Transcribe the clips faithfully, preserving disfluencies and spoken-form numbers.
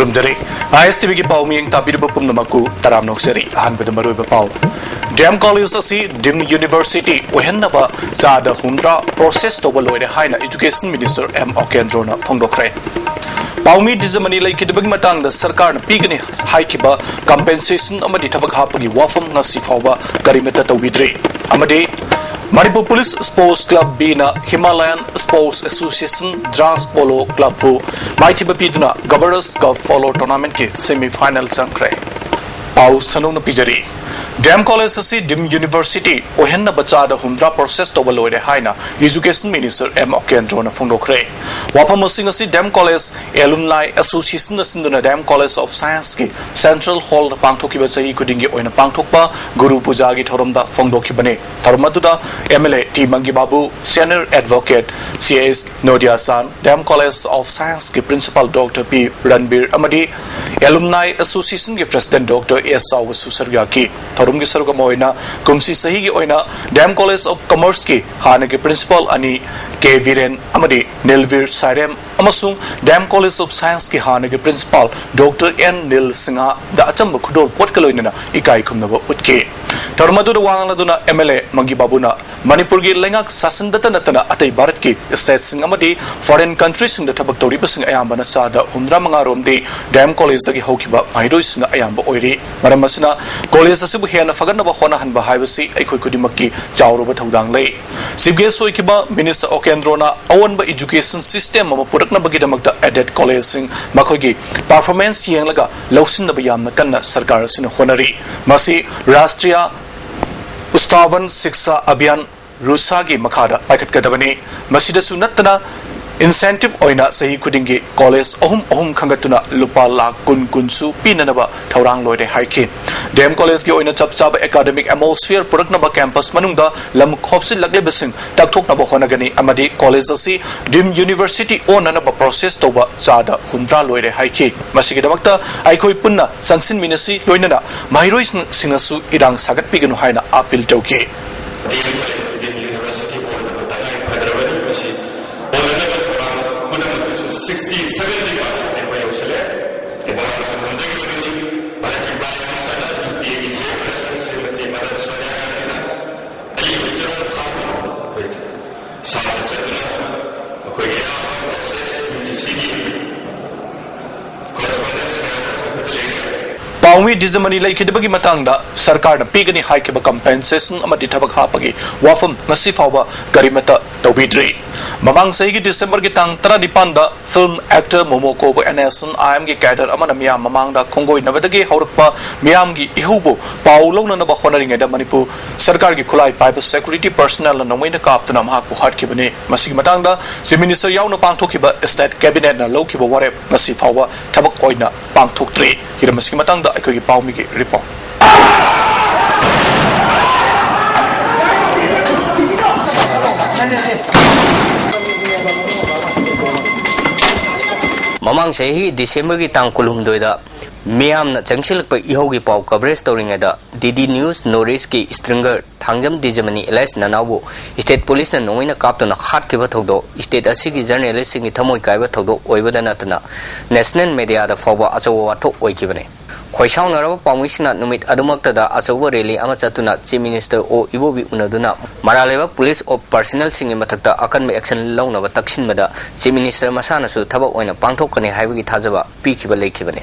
ꯈꯨꯔꯨꯝꯖꯔꯤ꯫ ꯑꯥꯏ ꯑꯦꯁ T ꯚꯤꯒꯤ ꯄꯥꯎ ꯃꯤꯠꯌꯦꯡ ꯇꯥꯕꯤꯔꯤꯕ ꯄꯨꯝꯅꯃꯛꯄꯨ ꯇꯔꯥꯝꯅ ꯑꯣꯛꯆꯔꯤ꯫ ꯑꯍꯥꯟꯕꯗ ꯃꯔꯨꯑꯣꯏꯕ ꯄꯥꯎ꯫ ꯗꯤ ꯑꯦꯝ ꯀꯣꯂꯦꯖ ꯑꯁꯤ ꯗꯤꯝ ꯌꯨꯅꯤꯚꯔꯁꯤꯇꯤ ꯑꯣꯏꯍꯟꯅꯕ ꯆꯥꯗ ꯍꯨꯝꯗ꯭ꯔꯥ ꯄ꯭ꯔꯣꯁꯦꯁ ꯇꯧꯕ ꯂꯣꯏꯔꯦ ꯍꯥꯏꯅ ꯏꯖꯨꯀꯦꯁꯟ ꯃꯤꯅꯤꯁꯇꯔ ꯑꯦꯝ ꯑꯣꯀꯦꯟꯗ꯭ꯔꯣꯅ ꯐꯣꯡꯗꯣꯛꯈ꯭ꯔꯦ꯫ ꯄꯥꯎꯃꯤ ꯗꯤꯖꯃꯅꯤ ꯂꯩꯈꯤꯗꯕꯒꯤ ꯃꯇꯥꯡꯗ ꯁꯔꯀꯥꯔꯅ ꯄꯤꯒꯅꯤ ꯍꯥꯏꯈꯤꯕ ꯀꯝꯄꯦꯟꯁꯦꯁꯟ ꯑꯃꯗꯤ ꯊꯕꯛ ꯍꯥꯞꯄꯒꯤ ꯋꯥꯐꯝ ꯉꯁꯤ ꯐꯥꯎꯕ ꯀꯔꯤꯃꯠꯇ ꯇꯧꯕꯤꯗ꯭ꯔꯤ꯫ ꯑꯃꯗꯤ ꯃꯅꯤꯄꯨꯔ ꯄꯨꯂꯤꯁ ꯁ꯭ꯄꯣꯔꯠꯁ ꯀ꯭ꯂꯕ ꯕꯤꯅ Himalayan sports association Dras polo ꯀ꯭ꯂꯕꯄꯨ ꯃꯥꯏꯊꯤꯕ ꯄꯤꯗꯨꯅ ꯒꯕꯔꯅꯔꯁ ꯀꯞ ꯄꯣꯂꯣ ꯇꯣꯔꯅꯥꯃꯦꯟꯠꯀꯤ ꯁꯦꯃꯤ ꯐꯥꯏꯅꯦꯜ ꯆꯪꯈ꯭ꯔꯦ꯫ ꯄꯥꯎ ꯁꯟꯗꯣꯛꯅ ꯄꯤꯖꯔꯤ꯫ ꯗꯤ ꯑꯦꯝ ꯀꯣꯂꯦꯖ ꯑꯁꯤ ꯗꯤꯝ ꯌꯨꯅꯤꯚꯔꯁꯤꯇꯤ ꯑꯣꯏꯍꯟꯅꯕ ꯆꯥꯗ ꯍꯨꯝꯗ꯭ꯔꯥ ꯄ꯭ꯔꯣꯁꯦꯁ ꯇꯧꯕ ꯂꯣꯏꯔꯦ ꯍꯥꯏꯅ ꯏꯖꯨꯀꯦꯁꯟ ꯃꯤꯅꯤꯁꯇꯔ ꯑꯦꯝ ꯑꯣꯀꯦꯟꯗ꯭ꯔꯣꯅ ꯐꯣꯡꯗꯣꯛꯈ꯭ꯔꯦ꯫ ꯋꯥꯐꯝ ꯑꯁꯤ ꯉꯁꯤ ꯗꯤ ꯑꯦꯝ ꯀꯣꯂꯦꯖ ꯑꯦꯂꯨꯝꯅꯥꯏ ꯑꯦꯁꯣꯁꯤꯌꯦꯁꯟꯅ ꯁꯤꯟꯗꯨꯅ ꯗꯤ ꯑꯦꯝ ꯀꯣꯂꯦꯖ ꯑꯣꯐ ꯁꯥꯏꯟꯁꯀꯤ ꯁꯦꯟꯇ꯭ꯔꯦꯜ ꯍꯣꯜꯗ ꯄꯥꯡꯊꯣꯛꯈꯤꯕ ꯆꯍꯤ ꯈꯨꯗꯤꯡꯒꯤ ꯑꯣꯏꯅ ꯄꯥꯡꯊꯣꯛꯄ ꯒꯨꯔꯨ ꯄꯨꯖꯥꯒꯤ ꯊꯧꯔꯝꯗ ꯐꯣꯡꯗꯣꯛꯈꯤꯕꯅꯤ꯫ ꯊꯧꯔꯝ ꯑꯗꯨꯗ M L A T Mangi Babu, senior advocate C S Nodiya Chand, D M college of ꯁꯥꯏꯟꯁꯀꯤ ꯄ꯭ꯔꯤꯟꯁꯤꯄꯥꯜ ꯗꯣꯛꯇꯔ ꯄꯤ ꯔꯟꯕꯤꯔ ꯑꯃꯗꯤ ꯑꯦꯂꯨꯝꯅꯥꯏ ꯑꯦꯁꯣꯁꯤꯌꯦꯁꯟꯒꯤ ꯄ꯭ꯔꯦꯁꯤꯗꯦꯟꯠ ꯗꯣꯛꯇꯔ ꯑꯦꯁ ꯆꯥꯎꯕꯁꯨ ꯁꯔꯨꯛ ꯌꯥꯈꯤ꯫ ꯊꯧꯔꯝꯒꯤ ꯁꯔꯨꯛ ꯑꯃ ꯑꯣꯏꯅ ꯀꯨꯝꯁꯤ ꯆꯍꯤꯒꯤ ꯑꯣꯏꯅ ꯗꯤ ꯑꯦꯝ ꯀꯣꯂꯦꯖ ꯑꯣꯐ ꯀꯃꯔꯁꯀꯤ ꯍꯥꯟꯅꯒꯤ ꯄ꯭ꯔꯤꯟꯁꯤꯄꯥꯜ ꯑꯅꯤ ꯀꯦ ꯕꯤꯔꯦꯟ ꯑꯃꯗꯤ ꯅꯤꯜꯕꯤꯔ ꯁꯥꯏꯔꯦꯝ ꯑꯃꯁꯨꯡ ꯗꯤ ꯑꯦꯝ ꯀꯣꯂꯦꯖ ꯑꯣꯐ ꯁꯥꯏꯟꯁꯀꯤ ꯍꯥꯟꯅꯒꯤ ꯄ꯭ꯔꯤꯟꯁꯤꯄꯥꯜ ꯗꯣꯛꯇꯔ ꯑꯦꯟ ꯅꯤꯜ ꯁꯤꯡꯍꯗ ꯑꯆꯝꯕ ꯈꯨꯗꯣꯜ ꯄꯣꯠꯀ ꯂꯣꯏꯅꯅ ꯏꯀꯥꯏ ꯈꯨꯝꯅꯕ ꯎꯠꯈꯤ꯫ ꯊꯧꯔꯝ ꯑꯗꯨꯗ ꯋꯥ ꯉꯥꯡꯂꯗꯨꯅ ꯑꯦꯝ ꯑꯦꯜ ꯑꯦ ꯃꯪꯒꯤ ꯕꯥꯕꯨꯅ ꯃꯅꯤꯄꯨꯔꯒꯤ ꯂꯩꯉꯥꯛ ꯁꯥꯁꯟꯗꯇ ꯅꯠꯇꯅ ꯑꯇꯩ ꯚꯥꯔꯠꯀꯤ ꯁ꯭ꯇꯦꯠꯁꯤꯡ ꯑꯃꯗꯤ ꯐꯣꯔꯦꯟ ꯀꯟꯇ꯭ꯔꯤꯁꯤꯡꯗ ꯊꯕꯛ ꯇꯧꯔꯤꯕꯁꯤꯡ ꯑꯌꯥꯝꯕꯅ ꯆꯥꯗ ꯍꯨꯝꯗ꯭ꯔꯥ ꯃꯉꯥ ꯔꯣꯝꯗꯤ ꯗꯤ ꯑꯦꯝ ꯀꯣꯂꯦꯖꯇꯒꯤ ꯍꯧꯈꯤꯕ ꯃꯍꯩꯔꯣꯏꯁꯤꯡꯅ ꯑꯌꯥꯝꯕ ꯑꯣꯏꯔꯤ꯫ ꯃꯔꯝ ꯑꯁꯤꯅ ꯀꯣꯂꯦꯖ ꯑꯁꯤꯕꯨ ꯍꯦꯟꯅ ꯐꯒꯠꯅꯕ ꯍꯣꯠꯅꯍꯟꯕ ꯍꯥꯏꯕꯁꯤ ꯑꯩꯈꯣꯏ ꯈꯨꯗꯤꯡꯃꯛꯀꯤ ꯆꯥꯎꯔꯕ ꯊꯧꯗꯥꯡ ꯂꯩ꯫ ꯆꯤꯐ ꯒꯦꯁ ꯑꯣꯏꯈꯤꯕ ꯃꯤꯅꯤꯁꯇꯔ ꯑꯣꯀꯦꯟꯗ꯭ꯔꯣꯅ ꯑꯑꯣꯟꯕ ꯏꯖꯨꯀꯦꯁꯟ ꯁꯤꯁꯇꯦꯝ ꯑꯃ ꯄꯨꯔꯛꯅꯕꯒꯤꯗꯃꯛꯇ ꯑꯦꯗꯦꯗ ꯀꯣꯂꯦꯖꯁꯤꯡ ꯃꯈꯣꯏꯒꯤ ꯄꯔꯐꯣꯔꯃꯦꯟꯁ ꯌꯦꯡꯂꯒ ꯂꯧꯁꯤꯟꯅꯕ ꯌꯥꯝꯅ ꯀꯟꯅ ꯁꯔꯀꯥꯔ ꯑꯁꯤꯅ ꯍꯣꯠꯅꯔꯤ꯫ ꯃꯁꯤ ꯔꯥꯁꯇ꯭ꯔꯤꯌꯥ ꯎꯁꯇꯥꯚꯟ ꯁꯤꯛꯁꯥ ꯑꯚꯤꯌꯥꯟ, ꯔꯨꯁꯥꯒꯤ ꯃꯈꯥꯗ ꯄꯥꯏꯈꯠꯀꯗꯕꯅꯤ꯫ ꯃꯁꯤꯗꯁꯨ ꯅꯠꯇꯅ, ꯏꯟꯁꯦꯟꯇꯤꯚ ꯑꯣꯏꯅ ꯆꯍꯤ ꯈꯨꯗꯤꯡꯒꯤ ꯀꯣꯂꯦꯖ ꯑꯍꯨꯝ ꯑꯍꯨꯝ ꯈꯟꯒꯠꯇꯨꯅ ꯂꯨꯄꯥ ꯂꯥꯈ ꯀꯨꯟ ꯀꯨꯟꯁꯨ ꯄꯤꯅꯅꯕ ꯊꯧꯔꯥꯡ ꯂꯣꯏꯔꯦ ꯍꯥꯏꯈꯤ꯫ ꯗꯤ ꯑꯦꯝ ꯀꯣꯂꯦꯖꯀꯤ ꯑꯣꯏꯅ ꯆꯞ ꯆꯥꯕ ꯑꯦꯀꯥꯗꯃꯤꯛ ꯑꯦꯠꯃꯣꯁꯐꯤꯌꯔ ꯄꯨꯔꯛꯅꯕ ꯀꯦꯝꯄꯁ ꯃꯅꯨꯡꯗ ꯂꯝ ꯈꯣꯞꯆꯤꯜꯂꯛꯂꯤꯕꯁꯤꯡ ꯇꯛꯊꯣꯛꯅꯕ ꯍꯣꯠꯅꯒꯅꯤ ꯑꯃꯗꯤ ꯀꯣꯂꯦꯖ ꯑꯁꯤ ꯗꯤꯝ ꯌꯨꯅꯤꯚꯔꯁꯤꯇꯤ ꯑꯣꯟꯅꯅꯕ ꯄ꯭ꯔꯣꯁꯦꯁ ꯇꯧꯕ ꯆꯥꯗ ꯍꯨꯝꯗ꯭ꯔꯥ ꯂꯣꯏꯔꯦ ꯍꯥꯏꯈꯤ꯫ ꯃꯁꯤꯒꯤꯗꯃꯛꯇ ꯑꯩꯈꯣꯏ ꯄꯨꯟꯅ ꯆꯪꯁꯤꯟꯃꯤꯟꯅꯁꯤ, ꯂꯣꯏꯅꯅ ꯃꯍꯩꯔꯣꯏꯁꯤꯡꯅꯁꯨ ꯏꯔꯥꯡ ꯁꯥꯒꯠꯄꯤꯒꯅꯨ ꯍꯥꯏꯅ ꯑꯥꯄꯤꯜ ꯇꯧꯈꯤ꯫ ꯗꯤ M college, D M university ꯑꯣꯏꯅꯕ ꯇꯉꯥꯏ ꯐꯗ꯭ꯔꯕꯅꯤ꯫ ꯃꯁꯤ ꯑꯣꯏꯅꯅꯕ ꯊꯧꯔꯥꯡ ꯄꯨꯝꯅꯃꯛꯇꯁꯨ ꯁꯤꯛꯁꯇꯤ, ꯁꯚꯦꯟꯇꯤ ꯄꯥꯔꯁꯦꯟ ꯂꯦꯡꯕ ꯌꯧꯁꯤꯜꯂꯦ꯫ ꯃꯃꯥꯡꯗꯁꯨ ꯊꯝꯖꯈꯤꯕꯗꯨꯅꯤ꯫ ꯃꯍꯥꯛꯀꯤ ꯄ꯭ꯔꯥꯏꯝ ꯃꯤꯅꯤꯁꯇꯔꯅ ꯌꯨ ꯄꯤ ꯑꯦꯒꯤ ꯆꯤꯌꯔꯄꯔꯁꯟ ꯁ꯭ꯔꯤꯃꯇꯤ ꯃꯗꯟ ꯁꯣꯅꯤꯌꯥ ꯒꯥꯟꯙꯤꯅ ꯑꯩꯒꯤ ꯋꯤꯜꯆꯤꯌꯥꯔ ꯊꯥꯗꯨꯅ ꯑꯩꯈꯣꯏ ꯁꯥꯟꯅ ꯆꯠꯇꯨꯅ ꯑꯩꯈꯣꯏꯒꯤ ꯑꯌꯥꯝꯕ ꯃꯦꯁꯦꯖ ꯌꯨ ꯖꯤ ꯁꯤꯒꯤ ꯀꯣꯔꯦꯁꯄꯣꯟꯗꯦꯟꯁ ꯃꯌꯥꯝ ꯑꯃꯁꯨ ꯑꯩꯈꯣꯏꯗ ꯂꯩꯔꯤ꯫ ꯄꯥꯎꯃꯤ ꯗꯤꯖꯃꯅꯤ ꯂꯩꯈꯤꯗꯕꯒꯤ ꯃꯇꯥꯡꯗ ꯁꯔꯀꯥꯔꯅ ꯄꯤꯒꯅꯤ ꯍꯥꯏꯈꯤꯕ ꯀꯝꯄꯦꯟꯁꯦꯁꯟ ꯑꯃꯗꯤ ꯊꯕꯛ ꯍꯥꯞꯄꯒꯤ ꯋꯥꯐꯝ ꯉꯁꯤ ꯐꯥꯎꯕ ꯀꯔꯤꯃꯠꯇ ꯇꯧꯕꯤꯗ꯭ꯔꯤ꯫ ꯃꯃꯥꯡ ꯆꯍꯤꯒꯤ ꯗꯤꯁꯦꯝꯕꯔꯒꯤ ꯇꯥꯡ ꯇꯔꯥꯅꯤꯄꯥꯟꯗ ꯐꯤꯜꯝ ꯑꯦꯛꯇꯔ ꯃꯣꯃꯣꯀꯣꯕ ꯑꯦꯟ ꯑꯦꯁ ꯑꯦꯟ ꯑꯥꯏ ꯑꯦꯝꯒꯤ ꯀꯦꯗꯔ ꯑꯃꯅ ꯃꯤꯌꯥꯝ ꯃꯃꯥꯡꯗ ꯈꯣꯡꯒꯣꯏꯅꯕꯗꯒꯤ ꯍꯧꯔꯛꯄ ꯃꯤꯌꯥꯝꯒꯤ ꯏꯍꯧꯕꯨ ꯄꯥꯎ ꯂꯧꯅꯅꯕ ꯍꯣꯠꯅꯔꯤꯉꯩꯗ ꯃꯅꯤꯄꯨꯔ ꯁꯔꯀꯥꯔꯒꯤ ꯈꯨꯠꯂꯥꯏ ꯄꯥꯏꯕ ꯁꯦꯀ꯭ꯌꯨꯔꯤꯇꯤ ꯄꯔꯁꯅꯦꯜꯅ ꯅꯣꯡꯃꯩꯅ ꯀꯥꯞꯇꯨꯅ ꯃꯍꯥꯛꯄꯨ ꯍꯥꯠꯈꯤꯕꯅꯤ꯫ ꯃꯁꯤꯒꯤ ꯃꯇꯥꯡꯗ ꯆꯤꯐ ꯃꯤꯅꯤꯁꯇꯔ ꯌꯥꯎꯅ ꯄꯥꯡꯊꯣꯛꯈꯤꯕ ꯁ꯭ꯇꯦꯠ ꯀꯦꯕꯤꯅꯦꯠꯅ ꯂꯧꯈꯤꯕ ꯋꯥꯔꯦꯞ ꯉꯁꯤ ꯐꯥꯎꯕ ꯊꯕꯛ ꯑꯣꯏꯅ ꯄꯥꯡꯊꯣꯛꯇ꯭ꯔꯤ꯫ ꯍꯤꯔꯝ ꯑꯁꯤꯒꯤ ꯃꯇꯥꯡꯗ ꯑꯩꯈꯣꯏꯒꯤ ꯄꯥꯎꯃꯤꯒꯤ ꯔꯤꯄꯣꯔꯠ꯫ ꯃꯃꯥꯡ ꯆꯍꯤ ꯗꯤꯁꯦꯝꯕꯔꯒꯤ ꯇꯥꯡ ꯀꯨꯟꯍꯨꯝꯗꯣꯏꯗ ꯃꯤꯌꯥꯝꯅ ꯆꯪꯁꯤꯜꯂꯛꯄ ꯏꯍꯧꯒꯤ ꯄꯥꯎ ꯀꯚꯔꯦꯖ ꯇꯧꯔꯤꯉꯩꯗ ꯗꯤ ꯗꯤ ꯅ꯭ꯌꯨꯁ ꯅꯣꯔꯠ ꯏꯁꯀꯤ ꯏꯁꯇ꯭ꯔꯤꯡꯒꯔ ꯊꯥꯡꯖꯝ ꯗꯤꯖꯃꯅꯤ ꯑꯦꯂꯥꯏꯁ ꯅꯅꯥꯎꯕꯨ ꯁ꯭ꯇꯦꯠ ꯄꯨꯂꯤꯁꯅ ꯅꯣꯡꯃꯩꯅ ꯀꯥꯞꯇꯨꯅ ꯍꯥꯠꯈꯤꯕ ꯊꯧꯗꯣꯛ ꯁ꯭ꯇꯦꯠ ꯑꯁꯤꯒꯤ ꯖꯔꯅꯦꯂꯤꯁꯁꯤꯡꯒꯤ ꯊꯃꯣꯏ ꯀꯥꯏꯕ ꯊꯧꯗꯣꯛ ꯑꯣꯏꯕꯗ ꯅꯠꯇꯅ ꯅꯦꯁꯅꯦꯜ ꯃꯦꯗꯤꯌꯥꯗ ꯐꯥꯎꯕ ꯑꯆꯧꯕ ꯋꯥꯊꯣꯛ ꯑꯣꯏꯈꯤꯕꯅꯤ꯫ ꯈꯣꯏꯁꯥꯎꯅꯔꯕ ꯄꯥꯎꯃꯤꯁꯤꯡꯅ ꯅꯨꯃꯤꯠ ꯑꯗꯨꯃꯛꯇꯗ ꯑꯆꯧꯕ ꯔꯦꯂꯤ ꯑꯃ ꯆꯠꯇꯨꯅ ꯆꯤꯐ ꯃꯤꯅꯤꯁꯇꯔ ꯑꯣ ꯏꯕꯣꯕꯤ ꯎꯅꯗꯨꯅ ꯃꯔꯥꯜ ꯂꯩꯕ ꯄꯨꯂꯤꯁ ꯑꯣ ꯄꯔꯁꯅꯦꯜꯁꯤꯡꯒꯤ ꯃꯊꯛꯇ ꯑꯀꯟꯕ ꯑꯦꯛꯁꯟ ꯂꯧꯅꯕ ꯇꯛꯁꯤꯟꯕꯗ ꯆꯤꯐ ꯃꯤꯅꯤꯁꯇꯔ ꯃꯁꯥꯅꯁꯨ ꯊꯕꯛ ꯑꯣꯏꯅ ꯄꯥꯡꯊꯣꯛꯀꯅꯤ ꯍꯥꯏꯕꯒꯤ ꯊꯥꯖꯕ ꯄꯤꯈꯤꯕ ꯂꯩꯈꯤꯕꯅꯤ꯫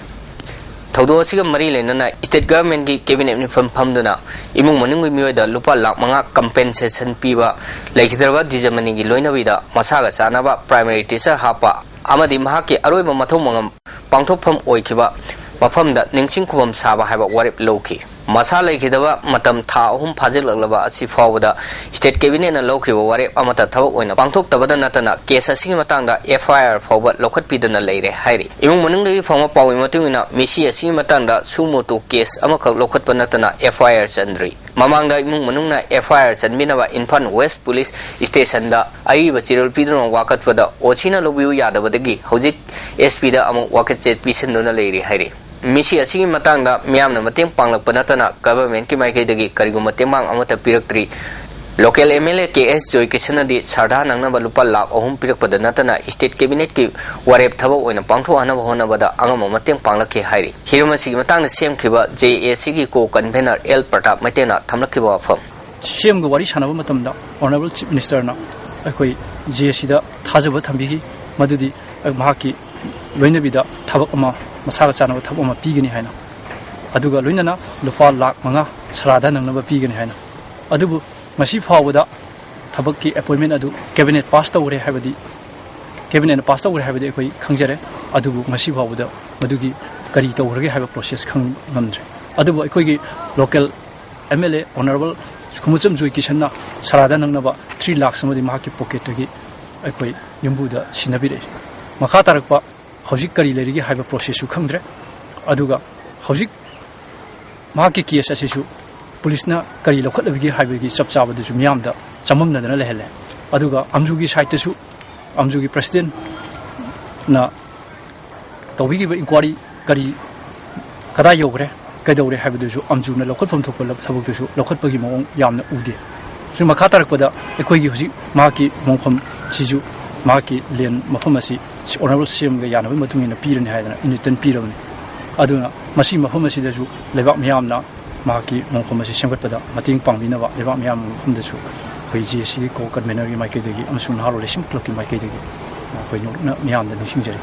ꯊꯧꯗꯣꯛ ꯑꯁꯤꯒ ꯃꯔꯤ ꯂꯩꯅꯅ ꯁ꯭ꯇꯦꯠ ꯒꯚꯔꯟꯃꯦꯟꯠꯀꯤ ꯀꯦꯕꯤꯅꯦꯠ ꯃꯤꯐꯝ ꯐꯝꯗꯨꯅ ꯏꯃꯨꯡ ꯃꯅꯨꯡꯒꯤ ꯃꯤꯑꯣꯏꯗ ꯂꯨꯄꯥ ꯂꯥꯈ ꯃꯉꯥ ꯀꯝꯄꯦꯟꯁꯦꯁꯟ ꯄꯤꯕ ꯂꯩꯈꯤꯗ꯭ꯔꯕ ꯗꯤꯖꯃꯅꯤꯒꯤ ꯂꯣꯏꯅꯕꯤꯗ ꯃꯁꯥꯒ ꯆꯥꯟꯅꯕ ꯄ꯭ꯔꯥꯏꯃꯔꯤ ꯇꯤꯆꯔ ꯍꯥꯞꯄ ꯑꯃꯗꯤ ꯃꯍꯥꯛꯀꯤ ꯑꯔꯣꯏꯕ ꯃꯊꯧ ꯃꯉꯝ ꯄꯥꯡꯊꯣꯛꯐꯝ ꯑꯣꯏꯈꯤꯕ ꯃꯐꯝꯗ ꯅꯤꯡꯁꯤꯡ ꯈꯨꯕꯝ ꯁꯥꯕ ꯍꯥꯏꯕ ꯋꯥꯔꯦꯞ ꯂꯧꯈꯤ꯫ ꯃꯁꯥ ꯂꯩꯈꯤꯗꯕ ꯃꯇꯝ ꯊꯥ ꯑꯍꯨꯝ ꯐꯥꯖꯤꯜꯂꯛꯂꯕ ꯑꯁꯤ ꯐꯥꯎꯕꯗ ꯁ꯭ꯇꯦꯠ ꯀꯦꯕꯤꯅꯦꯠꯅ ꯂꯧꯈꯤꯕ ꯋꯥꯔꯦꯞ ꯑꯃꯠꯇ ꯊꯕꯛ ꯑꯣꯏꯅ ꯄꯥꯡꯊꯣꯛꯇꯕꯗ ꯅꯠꯇꯅ ꯀꯦꯁ ꯑꯁꯤꯒꯤ ꯃꯇꯥꯡꯗ ꯑꯦꯐ ꯑꯥꯏ ꯑꯥꯔ ꯐꯥꯎꯕ ꯂꯧꯈꯠꯄꯤꯗꯅ ꯂꯩꯔꯦ ꯍꯥꯏꯔꯤ꯫ ꯏꯃꯨꯡ ꯃꯅꯨꯡꯗꯒꯤ ꯐꯪꯕ ꯄꯥꯎꯒꯤ ꯃꯇꯨꯡ ꯏꯟꯅ ꯃꯤꯁꯤ ꯑꯁꯤꯒꯤ ꯃꯇꯥꯡꯗ ꯁꯨ ꯃꯣꯇꯣ ꯀꯦꯁ ꯑꯃꯈꯛ ꯂꯧꯈꯠꯄ ꯅꯠꯇꯅ ꯑꯦꯐ ꯑꯥꯏ ꯑꯥꯔ ꯆꯟꯗ꯭ꯔꯤ꯫ ꯃꯃꯥꯡꯗ ꯏꯃꯨꯡ ꯃꯅꯨꯡꯅ ꯑꯦꯐ ꯑꯥꯏ ꯑꯥꯔ ꯆꯟꯕꯤꯅꯕ ꯏꯝꯐꯥꯜ ꯋꯦꯁ ꯄꯨꯂꯤꯁ ꯁ꯭ꯇꯦꯁꯟꯗ ꯑꯏꯕ ꯆꯦꯔꯣꯜ ꯄꯤꯗꯨꯅ ꯋꯥꯀꯠꯄꯗ ꯑꯣ ꯁꯤꯅ ꯂꯧꯕꯤꯌꯨ ꯌꯥꯗꯕꯗꯒꯤ ꯍꯧꯖꯤꯛ ꯑꯦꯁ ꯄꯤꯗ ꯑꯃꯨꯛ ꯋꯥꯀꯠ ꯆꯦ ꯄꯤꯁꯤꯟꯗꯨꯅ ꯂꯩꯔꯤ ꯍꯥꯏꯔꯤ꯫ ꯃꯤꯁꯤ ꯑꯁꯤꯒꯤ ꯃꯇꯥꯡꯗ ꯃꯤꯌꯥꯝꯅ ꯃꯇꯦꯡ ꯄꯥꯡꯂꯛꯄ ꯅꯠꯇꯅ ꯒꯚꯔꯟꯃꯦꯟꯠꯀꯤ ꯃꯥꯏꯀꯩꯗꯒꯤ ꯀꯔꯤꯒꯨꯝꯕ ꯇꯦꯡꯕꯥꯡ ꯑꯃꯠꯇ ꯄꯤꯔꯛꯇ꯭ꯔꯤ꯫ Local M L A K S ꯖꯣꯏꯀꯤꯁꯟꯅꯗꯤ ꯁꯔꯗꯥ ꯅꯪꯅꯕ ꯂꯨꯄꯥ ꯂꯥꯈ ꯑꯍꯨꯝ ꯄꯤꯔꯛꯄꯗ ꯅꯠꯇꯅ state cabinet ꯀꯤ ꯋꯥꯔꯦꯞ ꯊꯕꯛ ꯑꯣꯏꯅ ꯄꯥꯡꯊꯣꯛꯍꯟꯅꯕ ꯍꯣꯠꯅꯕꯗ ꯑꯉꯝꯕ ꯃꯇꯦꯡ ꯄꯥꯡꯂꯛꯈꯤ ꯍꯥꯏꯔꯤ꯫ ꯍꯤꯔꯝ ꯑꯁꯤꯒꯤ ꯃꯇꯥꯡꯗ ꯁꯦꯝꯈꯤꯕ J A C ꯒꯤ co convener L ꯄ꯭ꯔꯇꯥꯞ ꯃꯩꯇꯩꯅ ꯊꯝꯂꯛꯈꯤꯕ ꯋꯥꯐꯝ꯫ C M ꯒ ꯋꯥꯔꯤ ꯁꯥꯟꯅꯕ ꯃꯇꯝꯗ Honourable Chief Minister ꯅ ꯑꯩꯈꯣꯏ J A C ꯗ ꯊꯥꯖꯕ ꯊꯝꯕꯤꯈꯤ, ꯃꯗꯨꯗꯤ ꯃꯍꯥꯛꯀꯤ ꯂꯣꯏꯅꯕꯤꯗ ꯊꯕꯛ ꯑꯃ, ꯃꯁꯥꯒ ꯆꯥꯟꯅꯕ ꯊꯕꯛ ꯑꯃ ꯄꯤꯒꯅꯤ ꯍꯥꯏꯅ, ꯑꯗꯨꯒ ꯂꯣꯏꯅꯅ ꯂꯨꯄꯥ ꯂꯥꯈ ꯃꯉꯥ ꯁꯔꯥꯗ ꯅꯪꯅꯕ ꯄꯤꯒꯅꯤ ꯍꯥꯏꯅ꯫ ꯑꯗꯨꯕꯨ ꯉꯁꯤ ꯐꯥꯎꯕꯗ ꯊꯕꯛꯀꯤ appointment ꯑꯗꯨ cabinet pass ꯇꯧꯈ꯭ꯔꯦ ꯍꯥꯏꯕꯗꯤ, cabinet ꯅ pass ꯇꯧꯈ꯭ꯔꯦ ꯍꯥꯏꯕꯗꯤ ꯑꯩꯈꯣꯏ ꯈꯪꯖꯔꯦ, ꯑꯗꯨꯕꯨ ꯉꯁꯤ ꯐꯥꯎꯕꯗ ꯃꯗꯨꯒꯤ ꯀꯔꯤ ꯇꯧꯈ꯭ꯔꯒꯦ ꯍꯥꯏꯕ process ꯈꯪ ꯉꯝꯗ꯭ꯔꯦ꯫ ꯑꯗꯨꯕꯨ ꯑꯩꯈꯣꯏꯒꯤ local M L A Honourable ꯈꯨꯃꯨꯆꯝ ꯖꯣꯏꯀꯤꯁꯟꯅ ꯁꯔꯥꯗ ꯅꯪꯅꯕ three lakhs ꯑꯃꯗꯤ ꯃꯍꯥꯛꯀꯤ pocket ꯇꯒꯤ ꯑꯩꯈꯣꯏ ꯌꯨꯝꯕꯨꯗ ꯁꯤꯟꯅꯕꯤꯔꯛꯏ꯫ ꯃꯈꯥ ꯇꯥꯔꯛꯄ ꯍꯧꯖꯤꯛ ꯀꯔꯤ ꯂꯩꯔꯤꯒꯦ ꯍꯥꯏꯕ process ꯁꯨ ꯈꯪꯗ꯭ꯔꯦ꯫ ꯑꯗꯨꯒ ꯍꯧꯖꯤꯛ ꯃꯍꯥꯛꯀꯤ case ꯑꯁꯤꯁꯨ police ꯅ ꯀꯔꯤ ꯂꯧꯈꯠꯂꯕꯒꯦ ꯍꯥꯏꯕꯒꯤ ꯆꯞ ꯆꯥꯕꯗꯨꯁꯨ ꯃꯤꯌꯥꯝꯗ ꯆꯃꯝꯅꯗꯅ ꯂꯩꯍꯜꯂꯦ꯫ ꯑꯗꯨꯒ ꯑꯝꯖꯨꯒꯤ side ꯇꯁꯨ, ꯑꯝꯖꯨꯒꯤ president ꯅ ꯇꯧꯕꯤꯈꯤꯕ inquiry ꯀꯔꯤ, ꯀꯗꯥꯏ ꯌꯧꯈ꯭ꯔꯦ, ꯀꯩꯗꯧꯔꯦ ꯍꯥꯏꯕꯗꯨꯁꯨ ꯑꯝꯖꯨꯅ ꯂꯧꯈꯠꯐꯝ ꯊꯣꯛꯄ ꯊꯕꯛꯇꯨꯁꯨ ꯂꯧꯈꯠꯄꯒꯤ ꯃꯑꯣꯡ ꯌꯥꯝꯅ ꯎꯗꯦ꯫ ꯁꯤ ꯃꯈꯥ ꯇꯥꯔꯛꯄꯗ ꯑꯩꯈꯣꯏꯒꯤ ꯍꯧꯖꯤꯛ ꯃꯍꯥꯛꯀꯤ ꯃꯣꯡꯐꯝꯁꯤꯁꯨ, ꯃꯍꯥꯛꯀꯤ land ꯃꯐꯝ ꯑꯁꯤ Honourable C M ꯒ ꯌꯥꯅꯕꯒꯤ ꯃꯇꯨꯡ ꯏꯟꯅ ꯄꯤꯔꯅꯤ ꯍꯥꯏꯗꯅ ꯏꯟꯖꯤꯇꯟ ꯄꯤꯔꯕꯅꯤ꯫ ꯑꯗꯨꯅ ꯃꯁꯤ ꯃꯐꯝ ꯑꯁꯤꯗꯁꯨ ꯂꯩꯕꯥꯛ ꯃꯤꯌꯥꯝꯅ ꯃꯍꯥꯛꯀꯤ ꯃꯣꯡꯐꯝ ꯑꯁꯤ ꯁꯦꯝꯒꯠꯄꯗ ꯃꯇꯦꯡ ꯄꯥꯡꯕꯤꯅꯕ ꯂꯩꯕꯥꯛ ꯃꯤꯌꯥꯝ ꯃꯐꯝꯗꯁꯨ ꯑꯩꯈꯣꯏ J A C ꯒꯤ co convener ꯒꯤ ꯃꯥꯏꯀꯩꯗꯒꯤ ꯑꯃꯁꯨꯡ ꯅꯍꯥꯔꯣꯜ ꯂꯩꯁꯦꯝ club ꯀꯤ ꯃꯥꯏꯀꯩꯗꯒꯤ ꯑꯩꯈꯣꯏ ꯅꯣꯛꯅ ꯃꯤꯌꯥꯝꯗ ꯅꯤꯡꯁꯤꯡꯖꯔꯤ꯫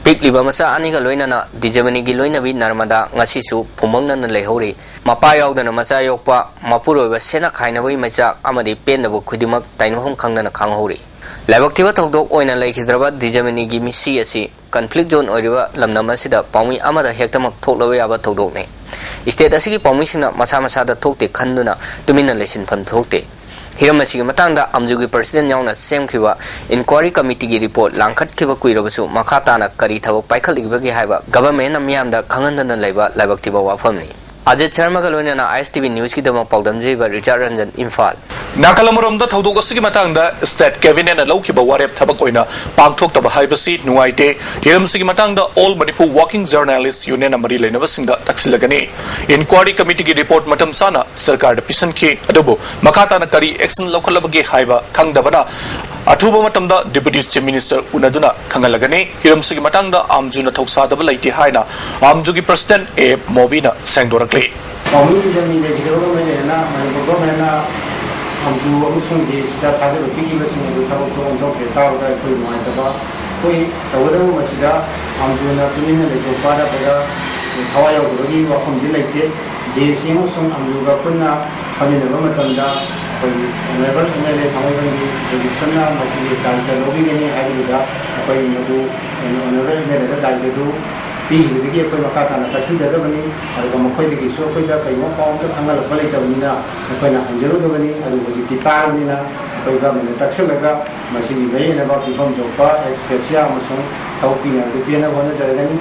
ꯄꯤꯛꯂꯤꯕ ꯃꯆꯥ ꯑꯅꯤꯒ ꯂꯣꯏꯅꯅ ꯗꯤꯖꯃꯅꯤꯒꯤ ꯂꯣꯏꯅꯕꯤ ꯅꯔꯃꯗꯥ ꯉꯁꯤꯁꯨ ꯐꯨꯝꯕꯪꯅꯅ ꯂꯩꯍꯧꯔꯤ꯫ ꯃꯄꯥ ꯌꯥꯎꯗꯅ ꯃꯆꯥ ꯌꯣꯛꯄ, ꯃꯄꯨꯔꯣꯏꯕ ꯁꯦꯟꯅ ꯈꯥꯏꯅꯕꯒꯤ ꯃꯩꯆꯥꯛ ꯑꯃꯗꯤ ꯄꯦꯟꯗꯕ ꯈꯨꯗꯤꯡꯃꯛ ꯇꯥꯏꯅꯐꯝ ꯈꯪꯗꯅ ꯈꯥꯡꯍꯧꯔꯤ꯫ ꯂꯥꯏꯕꯛ ꯊꯤꯕ ꯊꯧꯗꯣꯛ ꯑꯣꯏꯅ ꯂꯩꯈꯤꯗ꯭ꯔꯕ ꯗꯤꯖꯃꯅꯤꯒꯤ ꯃꯤꯁꯤ ꯑꯁꯤ conflict zone ꯑꯣꯏꯔꯤꯕ ꯂꯝꯗꯝ ꯑꯁꯤꯗ ꯄꯥꯎꯃꯤ ꯑꯃꯗ ꯍꯦꯛꯇꯃꯛ ꯊꯣꯛꯂꯕ ꯌꯥꯕ ꯊꯧꯗꯣꯛꯅꯤ꯫ State ꯑꯁꯤꯒꯤ ꯄꯥꯎꯃꯤꯁꯤꯡꯅ ꯃꯁꯥ ꯃꯁꯥꯗ ꯊꯣꯛꯇꯦ ꯈꯟꯗꯨꯅ ꯇꯨꯃꯤꯟꯅ ꯂꯩꯁꯤꯟꯐꯝ ꯊꯣꯛꯇꯦ꯫ ꯍꯤꯔꯝ ꯑꯁꯤꯒꯤ ꯃꯇꯥꯡꯗ ꯑꯝꯖꯨꯒꯤ president ꯌꯥꯎꯅ ꯁꯦꯝꯈꯤꯕ inquiry committee ꯒꯤ report ꯂꯥꯡꯈꯠꯈꯤꯕ ꯀꯨꯏꯔꯕꯁꯨ ꯃꯈꯥ ꯇꯥꯅ ꯀꯔꯤ ꯊꯕꯛ ꯄꯥꯏꯈꯠꯂꯤꯕꯒꯦ ꯍꯥꯏꯕ government ꯅ ꯃꯤꯌꯥꯝꯗ ꯈꯪꯍꯟꯗꯅ ꯂꯩꯕ ꯂꯥꯏꯕꯛ ꯊꯤꯕ ꯋꯥꯐꯝꯅꯤ꯫ ꯑꯖꯤꯠ ꯁꯔꯃꯒ ꯂꯣꯏꯅꯅ ꯑꯥꯏ ꯑꯦꯁ ꯇꯤ ꯚꯤ ꯅ꯭ꯌꯨꯁꯀꯤꯗꯃꯛ ꯄꯥꯎꯗꯝꯖꯔꯤꯕ ꯔꯤꯆꯥꯔꯗ ꯔꯟꯖꯟ, ꯏꯝꯐꯥꯜ꯫ ꯅꯥꯀꯜ ꯑꯃꯔꯣꯝꯗ ꯊꯧꯗꯣꯛ ꯑꯁꯤꯒꯤ ꯃꯇꯥꯡꯗ ꯁ꯭ꯇꯦꯠ ꯀꯦꯕꯤꯅꯦꯠꯅ ꯂꯧꯈꯤꯕ ꯋꯥꯔꯦꯞ ꯊꯕꯛ ꯑꯣꯏꯅ ꯄꯥꯡꯊꯣꯛꯇꯕ ꯍꯥꯏꯕꯁꯤ ꯅꯨꯡꯉꯥꯏꯇꯦ꯫ ꯍꯤꯔꯝꯁꯤꯒꯤ ꯃꯇꯥꯡꯗ ꯑꯣꯜ ꯃꯅꯤꯄꯨꯔ ꯋꯥꯔꯀꯤꯡ ꯖꯔꯅꯦꯂꯤꯁ ꯌꯨꯅꯤꯌꯟꯅ ꯃꯔꯤ ꯂꯩꯅꯕꯁꯤꯡꯗ ꯇꯛꯁꯤꯜꯂꯒꯅꯤ꯫ ꯏꯟꯀ꯭ꯋꯥꯔꯤ ꯀꯃꯤꯇꯤꯒꯤ ꯔꯤꯄꯣꯔꯠ ꯃꯇꯝ ꯆꯥꯅ ꯁꯔꯀꯥꯔꯗ ꯄꯤꯁꯤꯟꯈꯤ, ꯑꯗꯨꯕꯨ ꯃꯈꯥ ꯇꯥꯅ ꯀꯔꯤ ꯑꯦꯛꯁꯟ ꯂꯧꯈꯠꯂꯕꯒꯦ ꯍꯥꯏꯕ ꯈꯪꯗꯕꯅ ꯑꯊꯨꯕ ꯃꯇꯝꯗ ꯗꯤꯄꯨꯇꯤ ꯆꯤꯐ ꯃꯤꯅꯤꯁꯇꯔ ꯎꯅꯗꯨꯅ ꯈꯪꯍꯜꯂꯒꯅꯤ꯫ ꯍꯤꯔꯝꯁꯤꯒꯤ ꯃꯇꯥꯡꯗ ꯑꯥꯝꯖꯨꯅ ꯊꯧꯁꯥꯗꯕ ꯂꯩꯇꯦ ꯍꯥꯏꯅ ꯑꯥꯝꯖꯨꯒꯤ ꯄ꯭ꯔꯁꯤꯗꯦꯟꯠ ꯑꯦ ꯑꯦꯐ ꯃꯣꯕꯤꯅ ꯁꯦꯡꯗꯣꯔꯛꯂꯤ꯫ ꯄꯥꯎꯃꯤꯒꯤ ꯖꯔꯅꯤ ꯂꯩꯈꯤꯗꯕꯒ ꯃꯔꯤ ꯂꯩꯅꯅ ꯃꯅꯤꯄꯨꯔ ꯒꯣꯔꯃꯦꯟꯅ ꯑꯥꯝꯖꯨ ꯑꯃꯁꯨꯡ ꯖꯦ ꯑꯦ ꯁꯤꯗ ꯊꯥꯖꯕ ꯄꯤꯈꯤꯕꯁꯤꯡ ꯑꯗꯨ ꯊꯕꯛꯇꯣ ꯑꯣꯟꯊꯣꯛꯈ꯭ꯔꯦ ꯇꯥꯕꯗ ꯑꯩꯈꯣꯏ ꯅꯨꯡꯉꯥꯏꯇꯕ ꯄꯣꯛꯏ꯫ ꯇꯧꯕꯇꯕꯨ ꯃꯁꯤꯗ ꯑꯥꯝꯖꯨꯅ ꯇꯨꯃꯤꯟꯅ ꯂꯩꯊꯣꯛꯄ ꯅꯠꯇ꯭ꯔꯒ ꯊꯋꯥꯏ ꯌꯥꯎꯗꯕꯒꯤ ꯋꯥꯐꯝꯗꯤ ꯂꯩꯇꯦ꯫ ꯖꯦ ꯑꯦ ꯁꯤ ꯑꯃꯁꯨꯡ ꯑꯥꯝꯖꯨꯒ ꯄꯨꯟꯅ ꯐꯝꯃꯤꯟꯅꯕ ꯃꯇꯝꯗ ꯑꯩꯈꯣꯏꯒꯤ ꯑꯣꯅꯔꯦꯕꯜ ꯑꯦꯝ ꯑꯦꯜ ꯑꯦ ꯊꯥꯡꯃꯩꯕꯟꯒꯤ ꯖꯣꯒꯤꯁꯟꯅ ꯃꯁꯤꯒꯤ ꯗꯥꯌꯤꯇ꯭ꯕ ꯂꯧꯕꯤꯒꯅꯤ ꯍꯥꯏꯕꯗꯨꯗ ꯑꯩꯈꯣꯏ ꯃꯗꯨ ꯑꯣꯅꯔꯦꯕꯜ ꯑꯦꯝ ꯑꯦꯜ ꯑꯦꯗ ꯗꯥꯌꯤꯇ꯭ꯕꯗꯨ ꯄꯤꯈꯤꯕꯗꯒꯤ ꯑꯩꯈꯣꯏ ꯃꯈꯥ ꯇꯥꯅ ꯇꯛꯁꯤꯟꯖꯗꯕꯅꯤ꯫ ꯑꯗꯨꯒ ꯃꯈꯣꯏꯗꯒꯤꯁꯨ ꯑꯩꯈꯣꯏꯗ ꯀꯔꯤꯒꯨꯝꯕ ꯄꯥꯎ ꯑꯝꯇ ꯈꯪꯍꯜꯂꯛꯄ ꯂꯩꯇꯕꯅꯤꯅ ꯑꯩꯈꯣꯏꯅ ꯍꯪꯖꯔꯨꯗꯕꯅꯤ꯫ ꯑꯗꯨ ꯍꯧꯖꯤꯛꯇꯤ ꯇꯥꯔꯕꯅꯤꯅ ꯑꯩꯈꯣꯏ ꯒꯚꯔꯟꯃꯦꯟꯠꯇ ꯇꯛꯁꯤꯜꯂꯒ ꯃꯁꯤꯒꯤ ꯃꯔꯤ ꯂꯩꯅꯕ ꯄꯤꯐꯝ ꯊꯣꯛꯄ ꯑꯦꯛꯁ ꯒ꯭ꯔꯦꯁꯤꯌꯥ ꯑꯃꯁꯨꯡ ꯊꯕꯛ ꯄꯤꯅꯕꯗꯨ ꯄꯤꯅꯕ ꯍꯣꯠꯅꯖꯔꯒꯅꯤ꯫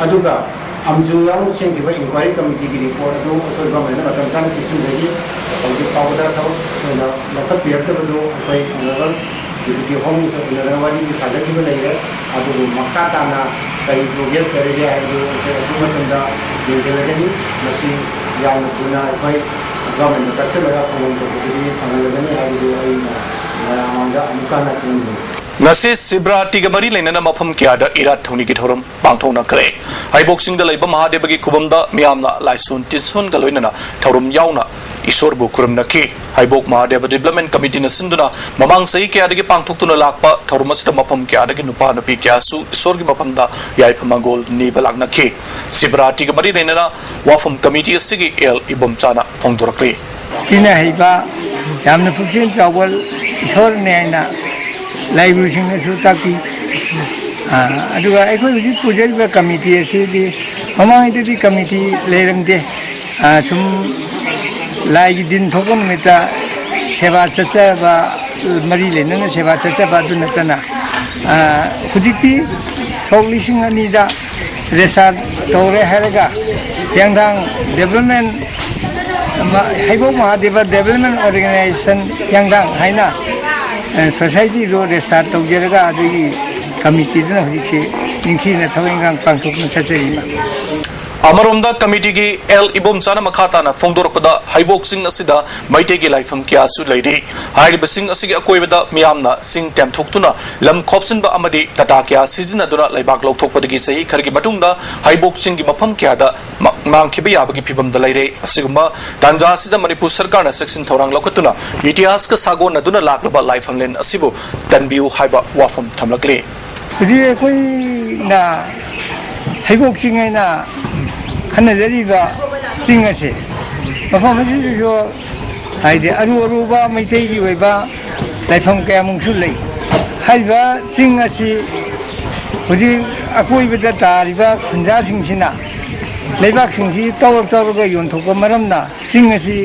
ꯑꯗꯨꯒ ꯑꯥꯝꯖꯨ ꯌꯥꯎꯅ ꯁꯦꯝꯈꯤꯕ ꯏꯟꯀ꯭ꯋꯥꯏꯔꯤ ꯀꯃꯤꯇꯤꯒꯤ ꯔꯤꯄꯣꯔꯠ ꯑꯗꯨ ꯑꯩꯈꯣꯏ ꯒꯚꯔꯟꯃꯦꯟꯠꯅ ꯃꯇꯝ ꯆꯥꯅ ꯄꯤꯁꯤꯟꯖꯈꯤ꯫ ꯍꯧꯖꯤꯛ ꯐꯥꯎꯕꯗ ꯊꯕꯛ ꯑꯣꯏꯅ ꯂꯧꯈꯠꯄꯤꯔꯛꯇꯕꯗꯨ ꯑꯩꯈꯣꯏ ꯑꯣꯅꯔꯦꯕꯜ ꯗꯤꯄꯨꯇꯤ ꯍꯣꯝ ꯃꯤꯅꯤꯁꯇꯔ ꯎꯅꯗꯅ ꯋꯥꯔꯤꯗꯤ ꯁꯥꯖꯈꯤꯕ ꯂꯩꯔꯦ꯫ ꯑꯗꯨꯕꯨ ꯃꯈꯥ ꯇꯥꯅ ꯀꯔꯤ ꯄ꯭ꯔꯣꯒ꯭ꯔꯦꯁ ꯂꯩꯔꯒꯦ ꯍꯥꯏꯕꯗꯨ ꯑꯩꯈꯣꯏ ꯑꯊꯨꯕ ꯃꯇꯝꯗ ꯌꯦꯡꯁꯤꯜꯂꯒꯅꯤ꯫ ꯃꯁꯤ ꯌꯥꯝꯅ ꯊꯨꯅ ꯑꯩꯈꯣꯏ ꯒꯚꯔꯟꯃꯦꯟꯠꯇ ꯇꯛꯁꯤꯜꯂꯒ ꯐꯪꯐꯝ ꯊꯣꯛꯄꯗꯨꯗꯤ ꯐꯪꯍꯜꯂꯒꯅꯤ ꯍꯥꯏꯕꯗꯨ ꯑꯩꯅ ꯃꯌꯥꯝ ꯃꯃꯥꯡꯗ ꯑꯃꯨꯛꯀ ꯍꯟꯅ ꯈꯪꯍꯟꯖꯔꯤ꯫ ꯉꯁꯤ ꯁꯤꯕꯔꯥꯇꯤꯒ ꯃꯔꯤ ꯂꯩꯅꯅ ꯃꯐꯝ ꯀꯌꯥꯗ ꯏꯔꯥꯠ ꯊꯧꯅꯤꯒꯤ ꯊꯧꯔꯝ ꯄꯥꯡꯊꯣꯛꯅꯈ꯭ꯔꯦ꯫ ꯍꯩꯕꯣꯛ ꯆꯤꯡꯗ ꯂꯩꯕ ꯃꯍꯥꯗꯦꯕꯒꯤ ꯈꯨꯕꯝꯗ ꯃꯤꯌꯥꯝꯅ ꯂꯥꯏꯁꯣꯟ ꯇꯤꯟꯁꯣꯟꯒ ꯂꯣꯏꯅꯅ ꯊꯧꯔꯝ ꯌꯥꯎꯅ ꯏꯁꯣꯔꯕꯨ ꯈꯨꯔꯨꯝꯅꯈꯤ꯫ ꯍꯩꯕꯣꯛ ꯃꯍꯥꯗꯦꯕ ꯗꯤꯕ꯭ꯂꯞꯃꯦꯟꯠ ꯀꯃꯤꯇꯤꯅ ꯁꯤꯟꯗꯨꯅ ꯃꯃꯥꯡ ꯆꯍꯤ ꯀꯌꯥꯗꯒꯤ ꯄꯥꯡꯊꯣꯛꯇꯨꯅ ꯂꯥꯛꯄ ꯊꯧꯔꯝ ꯑꯁꯤꯗ ꯃꯐꯝ ꯀꯌꯥꯗꯒꯤ ꯅꯨꯄꯥ ꯅꯨꯄꯤ ꯀꯌꯥꯁꯨ ꯏꯁꯣꯔꯒꯤ ꯃꯐꯝꯗ ꯌꯥꯏꯐ ꯃꯪꯒꯣꯜ ꯅꯤꯕ ꯂꯥꯛꯅꯈꯤ꯫ ꯁꯤꯕꯔꯥꯇꯤꯒ ꯃꯔꯤ ꯂꯩꯅꯅ ꯋꯥꯐꯝ ꯀꯃꯤꯇꯤ ꯑꯁꯤꯒꯤ ꯑꯦꯜ ꯏꯕꯣꯝꯆꯥꯅ ꯐꯣꯡꯗꯣꯔꯛꯂꯤ꯫ ꯄꯤꯅ ꯍꯩꯕ, ꯌꯥꯝꯅ ꯄꯨꯛꯆꯦꯜ ꯆꯥꯎꯕ ꯏꯁꯣꯔꯅꯤ ꯍꯥꯏꯅ ꯂꯥꯏꯕꯨꯁꯤꯡꯅꯁꯨ ꯇꯥꯛꯄꯤ꯫ ꯑꯥ, ꯑꯗꯨꯒ ꯑꯩꯈꯣꯏ ꯍꯧꯖꯤꯛ ꯄꯨꯖꯔꯤꯕ ꯀꯃꯤꯇꯤ ꯑꯁꯤꯗꯤ ꯃꯃꯥꯡꯉꯩꯗꯗꯤ ꯀꯃꯤꯇꯤ ꯂꯩꯔꯝꯗꯦ꯫ ꯑꯥ, ꯁꯨꯝ ꯂꯥꯏꯒꯤ ꯗꯤꯟ ꯊꯣꯛꯄ ꯅꯨꯃꯤꯠꯇ ꯁꯦꯕꯥ ꯆꯠꯆꯕ, ꯃꯔꯤ ꯂꯩꯅꯅ ꯁꯦꯕꯥ ꯆꯠꯆꯕ ꯑꯗꯨ ꯅꯠꯇꯅ, ꯑꯥ, ꯍꯧꯖꯤꯛꯇꯤ ꯁꯣꯛ ꯂꯤꯁꯤꯡ ꯑꯅꯤꯗ ꯔꯦꯁꯇꯥꯔ ꯇꯧꯔꯦ ꯍꯥꯏꯔꯒ ꯍꯤꯌꯥꯡꯊꯥꯡ ꯗꯦꯕꯂꯞꯃꯦꯟ, ꯃ-, ꯍꯩꯕꯣꯛ ꯃꯍꯥꯗꯦꯕ ꯗꯦꯕꯂꯞꯃꯦꯟ ꯑꯣꯔꯒꯅꯥꯏꯖꯦꯁꯟ ꯍꯤꯌꯥꯡꯊꯥꯡ ꯍꯥꯏꯅ, ꯑ, ꯁꯣꯁꯥꯏꯇꯤꯗꯨ ꯔꯦꯖꯤꯁꯇꯥꯔ ꯇꯧꯖꯔꯒ ꯑꯗꯨꯒꯤ ꯀꯃꯤꯇꯤꯗꯨꯅ ꯍꯧꯖꯤꯛꯁꯤ ꯅꯤꯡꯊꯤꯅ ꯊꯕꯛ ꯏꯪꯈꯥꯡ ꯄꯥꯡꯊꯣꯛꯇꯨꯅ ꯆꯠꯆꯔꯤꯕ꯫ ꯑꯃꯔꯣꯝꯗ ꯀꯃꯤꯇꯤꯒꯤ ꯑꯦꯜ ꯏꯕꯣꯝꯆꯥꯅ ꯃꯈꯥ ꯇꯥꯅ ꯐꯣꯡꯗꯣꯔꯛꯄꯗ, ꯍꯩꯕꯣꯛ ꯆꯤꯡ ꯑꯁꯤꯗ ꯃꯩꯇꯩꯒꯤ ꯂꯥꯏꯐꯝ ꯀꯌꯥꯁꯨ ꯂꯩꯔꯤ꯫ ꯍꯥꯏꯔꯤꯕ ꯆꯤꯡ ꯑꯁꯤꯒꯤ ꯑꯀꯣꯏꯕꯗ ꯃꯤꯌꯥꯝꯅ ꯆꯤꯡ ꯇꯦꯝꯊꯣꯛꯇꯨꯅ ꯂꯝ ꯈꯣꯞꯆꯤꯟꯕ ꯑꯃꯗꯤ ꯇꯥꯇꯥ ꯀꯌꯥ ꯁꯤꯖꯤꯟꯅꯗꯨꯅ ꯂꯩꯕꯥꯛ ꯂꯧꯊꯣꯛꯄꯗꯒꯤ ꯆꯍꯤ ꯈꯔꯒꯤ ꯃꯇꯨꯡꯗ ꯍꯩꯕꯣꯛ ꯆꯤꯡꯒꯤ ꯃꯐꯝ ꯀꯌꯥꯗ ꯃ-, ꯃꯥꯡꯈꯤꯕ ꯌꯥꯕꯒꯤ ꯐꯤꯕꯝꯗ ꯂꯩꯔꯦ꯫ ꯑꯁꯤꯒꯨꯝꯕ ꯇꯥꯟꯖꯥ ꯑꯁꯤꯗ ꯃꯅꯤꯄꯨꯔ ꯁꯔꯀꯥꯔꯅ ꯆꯦꯛꯁꯤꯟ ꯊꯧꯔꯥꯡ ꯂꯧꯈꯠꯇꯨꯅ ꯏꯇꯤꯍꯥꯁꯀ ꯁꯥꯒꯣꯟꯅꯗꯨꯅ ꯂꯥꯛꯂꯕ ꯂꯥꯏꯐꯝꯂꯦꯟ ꯑꯁꯤꯕꯨ ꯀꯟꯕꯤꯌꯨ ꯍꯥꯏꯕ ꯋꯥꯐꯝ ꯊꯝꯂꯛꯂꯤ꯫ ꯍꯧꯖꯤꯛ ꯑꯩꯈꯣꯏꯅ ꯍꯩꯕꯣꯛ ꯆꯤꯡ ꯍꯥꯏꯅ ꯈꯟꯅꯖꯔꯤꯕ ꯆꯤꯡ ꯑꯁꯤ, ꯃꯐꯝ ꯑꯁꯤꯗꯁꯨ ꯍꯥꯏꯗꯤ ꯑꯔꯨ ꯑꯔꯨꯕ ꯃꯩꯇꯩꯒꯤ ꯑꯣꯏꯕ ꯂꯥꯏꯐꯝ ꯀꯌꯥꯃꯨꯛꯁꯨ ꯂꯩ꯫ ꯍꯥꯏꯔꯤꯕ ꯆꯤꯡ ꯑꯁꯤ ꯍꯧꯖꯤꯛ ꯑꯀꯣꯏꯕꯗ ꯇꯥꯔꯤꯕ ꯈꯨꯟꯖꯥꯁꯤꯡꯁꯤꯅ ꯂꯩꯕꯥꯛꯁꯤꯡꯁꯤ ꯇꯧꯔ ꯇꯧꯔꯒ ꯌꯣꯟꯊꯣꯛꯄ ꯃꯔꯝꯅ ꯆꯤꯡ ꯑꯁꯤ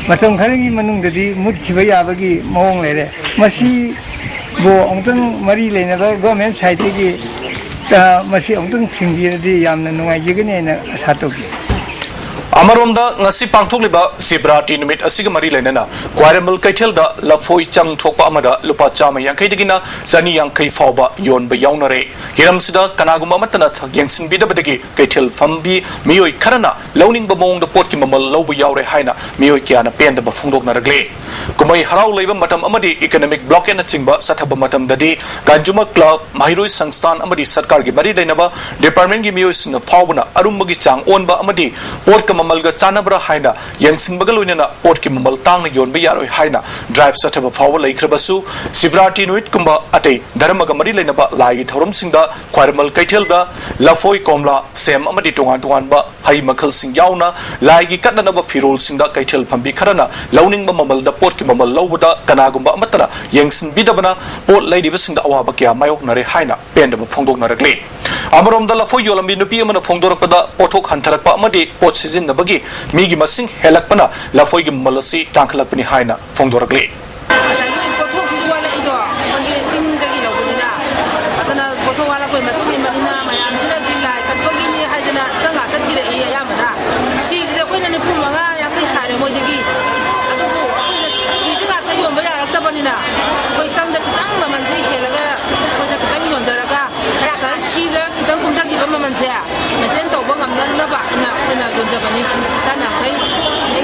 ꯃꯇꯝ ꯈꯔꯒꯤ ꯃꯅꯨꯡꯗꯗꯤ ꯃꯨꯠꯈꯤꯕ ꯌꯥꯕꯒꯤ ꯃꯑꯣꯡ ꯂꯩꯔꯦ꯫ ꯃꯁꯤꯕꯨ ꯑꯃꯨꯛꯇꯪ ꯃꯔꯤ ꯂꯩꯅꯕ ꯒꯣꯔꯃꯦꯟ ꯁꯥꯏꯠꯇꯒꯤ, ꯑ, ꯃꯁꯤ ꯑꯃꯨꯛꯇꯪ ꯊꯤꯡꯕꯤꯔꯗꯤ ꯌꯥꯝꯅ ꯅꯨꯡꯉꯥꯏꯖꯒꯅꯤ ꯍꯥꯏꯅ ꯑꯁꯥ ꯇꯧꯖꯩ꯫ ꯑꯃꯔꯣꯝꯗ, ꯉꯁꯤ ꯄꯥꯡꯊꯣꯛꯂꯤꯕ ꯁꯤꯕꯔꯥꯇꯤ ꯅꯨꯃꯤꯠ ꯑꯁꯤꯒ ꯃꯔꯤ ꯂꯩꯅꯅ ꯈ꯭ꯋꯥꯏꯔꯝꯕꯟ ꯀꯩꯊꯦꯜꯗ ꯂꯐꯣꯏ ꯆꯪ ꯊꯣꯛꯄ ꯑꯃꯗ ꯂꯨꯄꯥ ꯆꯥꯝꯃ ꯌꯥꯡꯈꯩꯗꯒꯤꯅ ꯆꯅꯤ ꯌꯥꯡꯈꯩ ꯐꯥꯎꯕ ꯌꯣꯟꯕ ꯌꯥꯎꯅꯔꯦ꯫ ꯍꯤꯔꯝꯁꯤꯗ ꯀꯅꯥꯒꯨꯝꯕ ꯑꯃꯠꯇꯅ ꯌꯦꯡꯁꯤꯟꯕꯤꯗꯕꯗꯒꯤ ꯀꯩꯊꯦꯜ ꯐꯝꯕꯤ ꯃꯤꯑꯣꯏ ꯈꯔꯅ ꯂꯧꯅꯤꯡꯕ ꯃꯑꯣꯡꯗ ꯄꯣꯠꯀꯤ ꯃꯃꯜ ꯂꯧꯕ ꯌꯥꯎꯔꯦ ꯍꯥꯏꯅ ꯃꯤꯑꯣꯏ ꯀꯌꯥꯅ ꯄꯦꯟꯗꯕ ꯐꯣꯡꯗꯣꯛꯅꯔꯛꯂꯤ꯫ ꯀꯨꯝꯍꯩ ꯍꯔꯥꯎ ꯂꯩꯕ ꯃꯇꯝ ꯑꯃꯗꯤ economic blockade ꯅꯆꯤꯡꯕ ꯆꯠꯊꯕ ꯃꯇꯝꯗꯗꯤ consumer club, ꯃꯍꯩꯔꯣꯏ ꯁꯪꯁꯊꯥꯟ ꯑꯃꯗꯤ ꯁꯔꯀꯥꯔꯒꯤ ꯃꯔꯤ ꯂꯩꯅꯕ department ꯀꯤ ꯃꯤꯑꯣꯏꯁꯤꯡꯅ ꯐꯥꯎꯕꯅ ꯑꯔꯨꯝꯕꯒꯤ ꯆꯥꯡ ꯑꯣꯟꯕ ꯑꯃꯗꯤ ꯄꯣꯠꯀ ꯃꯃꯜꯒ ꯆꯥꯟꯅꯕ꯭ꯔꯥ ꯍꯥꯏꯅ ꯌꯦꯡꯁꯤꯟꯕꯒ ꯂꯣꯏꯅꯅ ꯄꯣꯠꯀꯤ ꯃꯃꯜ ꯇꯥꯡꯅ ꯌꯣꯟꯕ ꯌꯥꯔꯣꯏ ꯍꯥꯏꯅ drive ꯆꯠꯊꯕ ꯐꯥꯎꯕ ꯂꯩꯈ꯭ꯔꯕꯁꯨ, ꯁꯤꯕꯔꯥꯇꯤ ꯅꯨꯃꯤꯠꯀꯨꯝꯕ ꯑꯇꯩ ꯙꯔꯃꯒ ꯃꯔꯤ ꯂꯩꯅꯕ ꯂꯥꯏꯒꯤ ꯊꯧꯔꯝꯁꯤꯡꯗ ꯈ꯭ꯋꯥꯏꯔꯝꯕꯟ ꯀꯩꯊꯦꯜꯗ ꯂꯐꯣꯏ, ꯀꯣꯝꯂꯥ, ꯁꯦꯝ ꯑꯃꯗꯤ ꯇꯣꯉꯥꯟ ꯇꯣꯉꯥꯟꯕ ꯍꯩ ꯃꯈꯜꯁꯤꯡ ꯌꯥꯎꯅ ꯂꯥꯏꯒꯤ ꯀꯠꯅꯅꯕ ꯐꯤꯔꯣꯜꯁꯤꯡꯗ ꯀꯩꯊꯦꯜ ꯐꯝꯕꯤ ꯈꯔꯅ ꯂꯧꯅꯤꯡꯕ ꯃꯃꯜꯗ ꯄꯣꯠꯀꯤ ꯃꯃꯜ ꯂꯧꯕꯗ ꯀꯅꯥꯒꯨꯝꯕ ꯑꯃꯠꯇꯅ ꯌꯦꯡꯁꯤꯟꯕꯤꯗꯕꯅ ꯄꯣꯠ ꯂꯩꯔꯤꯕꯁꯤꯡꯗ ꯑꯋꯥꯕ ꯀꯌꯥ ꯃꯥꯌꯣꯛꯅꯔꯦ ꯍꯥꯏꯅ ꯄꯦꯟꯗꯕ ꯐꯣꯡꯗꯣꯛꯅꯔꯛꯂꯤ꯫ ꯑꯃꯔꯣꯝꯗ, ꯂꯐꯣꯏ ꯌꯣꯜꯂꯝꯕꯤ ꯅꯨꯄꯤ ꯑꯃꯅ ꯐꯣꯡꯗꯣꯔꯛꯄꯗ, ꯄꯣꯠꯊꯣꯛ ꯍꯟꯊꯔꯛꯄ ꯑꯃꯗꯤ ꯄꯣꯠ ꯁꯤꯖꯤꯟꯅꯕꯒꯤ ꯃꯤꯒꯤ ꯃꯁꯤꯡ ꯍꯦꯜꯂꯛꯄꯅ ꯂꯐꯣꯏꯒꯤ ꯃꯃꯜ ꯑꯁꯤ ꯇꯥꯡꯈꯠꯂꯛꯄꯅꯤ ꯍꯥꯏꯅ ꯐꯣꯡꯗꯣꯔꯛꯂꯤ꯫ ꯉꯁꯥꯏꯒꯤ ꯄꯣꯠꯊꯣꯛꯁꯤꯁꯨ ꯋꯥꯠꯂꯛꯏꯗꯣ, ꯑꯩꯈꯣꯏꯒꯤ ꯆꯤꯡꯗꯒꯤ ꯂꯧꯕꯅꯤꯅ, ꯑꯗꯨꯅ ꯄꯣꯠꯊꯣꯛ ꯋꯥꯠꯂꯛꯄꯒꯤ ꯃꯇꯨꯡ ꯏꯟꯅꯅꯤꯅ ꯃꯌꯥꯝꯁꯤꯅꯗꯤ ꯂꯥꯏ ꯀꯠꯄꯒꯤꯅꯤ ꯍꯥꯏꯗꯅ ꯆꯪ ꯉꯥꯛꯇ ꯊꯤꯔꯛꯏ ꯑꯌꯥꯝꯕ꯫ ꯃꯃꯜꯁꯦ ꯃꯦꯟꯇꯦꯟ ꯇꯧꯕ ꯉꯝꯅꯅꯕ ꯑꯩꯅ ꯑꯩꯈꯣꯏꯅ ꯌꯣꯟꯖꯕꯅꯤ꯫ ꯆꯥꯝ ꯌꯥꯡꯈꯩ,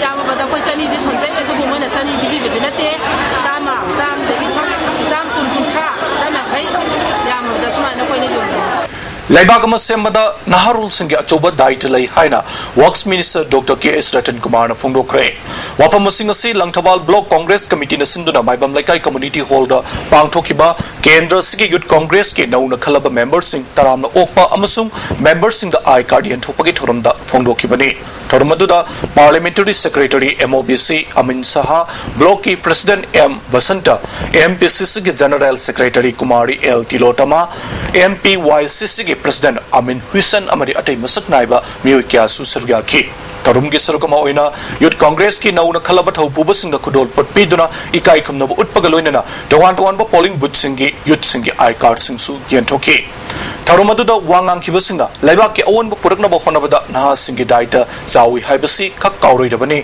ꯌꯥꯝꯃꯕꯗ ꯑꯩꯈꯣꯏ ꯆꯅꯤꯗꯤ ꯁꯣꯟꯖꯩ, ꯑꯗꯨꯕꯨ ꯃꯣꯏꯅ ꯆꯅꯤ ꯄꯤꯕꯤꯕꯗꯤ ꯅꯠꯇꯦ꯫ ꯆꯥꯝꯃ, ꯆꯥꯝꯗꯒꯤ ꯁꯣꯝ, ꯆꯥꯝ ꯀꯨꯟ, ꯀꯨꯟꯊ꯭ꯔꯥ, ꯆꯥꯝ ꯌꯥꯡꯈꯩ, ꯌꯥꯝꯃꯕꯗ ꯁꯨꯃꯥꯏꯅ ꯑꯩꯈꯣꯏꯅ ꯌꯣꯟꯕꯅꯤ꯫ ꯂꯩꯕꯥꯛ ꯑꯃ ꯁꯦꯝꯕꯗ ꯅꯍꯥꯔꯣꯜꯁꯤꯡꯒꯤ ꯑꯆꯧꯕ ꯗꯥꯏꯇ ꯂꯩ ꯍꯥꯏꯅ Works Minister Doctor K S Ratan Kumar ꯅ ꯐꯣꯡꯗꯣꯛꯈ꯭ꯔꯦ꯫ ꯋꯥꯐꯝ ꯑꯁꯤꯡ ꯑꯁꯤ ꯂꯪꯊꯕꯥꯜ Block Congress Committee ꯅ ꯁꯤꯟꯗꯨꯅ ꯃꯥꯏꯕꯝ ꯂꯩꯀꯥꯏ Community Hall ꯗ ꯄꯥꯡꯊꯣꯛꯈꯤꯕ ꯀꯦꯟꯗ꯭ꯔ ꯑꯁꯤꯒꯤ Youth Congress ꯀꯤ ꯅꯧꯅ ꯈꯜꯂꯕ member ꯁꯤꯡ ꯇꯔꯥꯝꯅ ꯑꯣꯛꯄ ꯑꯃꯁꯨꯡ member ꯁꯤꯡꯗ I card ꯌꯦꯟꯊꯣꯛꯄꯒꯤ ꯊꯧꯔꯝꯗ ꯐꯣꯡꯗꯣꯛꯈꯤꯕꯅꯤ꯫ ꯊꯧꯔꯝ ꯑꯗꯨꯗ Parliamentary Secretary M O B C ꯑꯃꯤꯟ ꯁꯍꯥ, Block ꯀꯤ President M Basanta, M P C C ꯒꯤ General Secretary Kumari L ꯇꯤꯂꯣꯇꯃꯥ, M P Y C C ꯒꯤ President ꯑꯃꯤꯟ ꯍꯨꯏꯁꯟ ꯑꯃꯗꯤ ꯑꯇꯩ ꯃꯁꯛ ꯅꯥꯏꯕ ꯃꯤꯑꯣꯏ ꯀꯌꯥꯁꯨ ꯁꯔꯨꯛ ꯌꯥꯈꯤ꯫ ꯊꯧꯔꯝꯒꯤ ꯁꯔꯨꯛ ꯑꯃ ꯑꯣꯏꯅ Youth Congress ꯀꯤ ꯅꯧꯅ ꯈꯜꯂꯕ ꯊꯧꯄꯨꯕꯁꯤꯡꯗ ꯈꯨꯗꯣꯜꯄꯣꯠ ꯄꯤꯗꯨꯅ ꯏꯀꯥꯏ ꯈꯨꯝꯅꯕ ꯎꯠꯄꯒ ꯂꯣꯏꯅꯅ ꯇꯣꯉꯥꯟ ꯇꯣꯉꯥꯟꯕ polling booth ꯁꯤꯡꯒꯤ youth ꯁꯤꯡꯒꯤ I card ꯁꯤꯡꯁꯨ ꯌꯦꯟꯊꯣꯛꯈꯤ꯫ ꯊꯧꯔꯝ ꯑꯗꯨꯗ ꯋꯥ ꯉꯥꯡꯈꯤꯕꯁꯤꯡꯅ ꯂꯩꯕꯥꯛꯀꯤ ꯑꯑꯣꯟꯕ ꯄꯨꯔꯛꯅꯕ ꯍꯣꯠꯅꯕꯗ ꯅꯍꯥꯁꯤꯡꯒꯤ ꯗꯥꯏꯇ ꯆꯥꯎꯏ ꯍꯥꯏꯕꯁꯤ ꯈꯛ ꯀꯥꯎꯔꯣꯏꯗꯕꯅꯤ꯫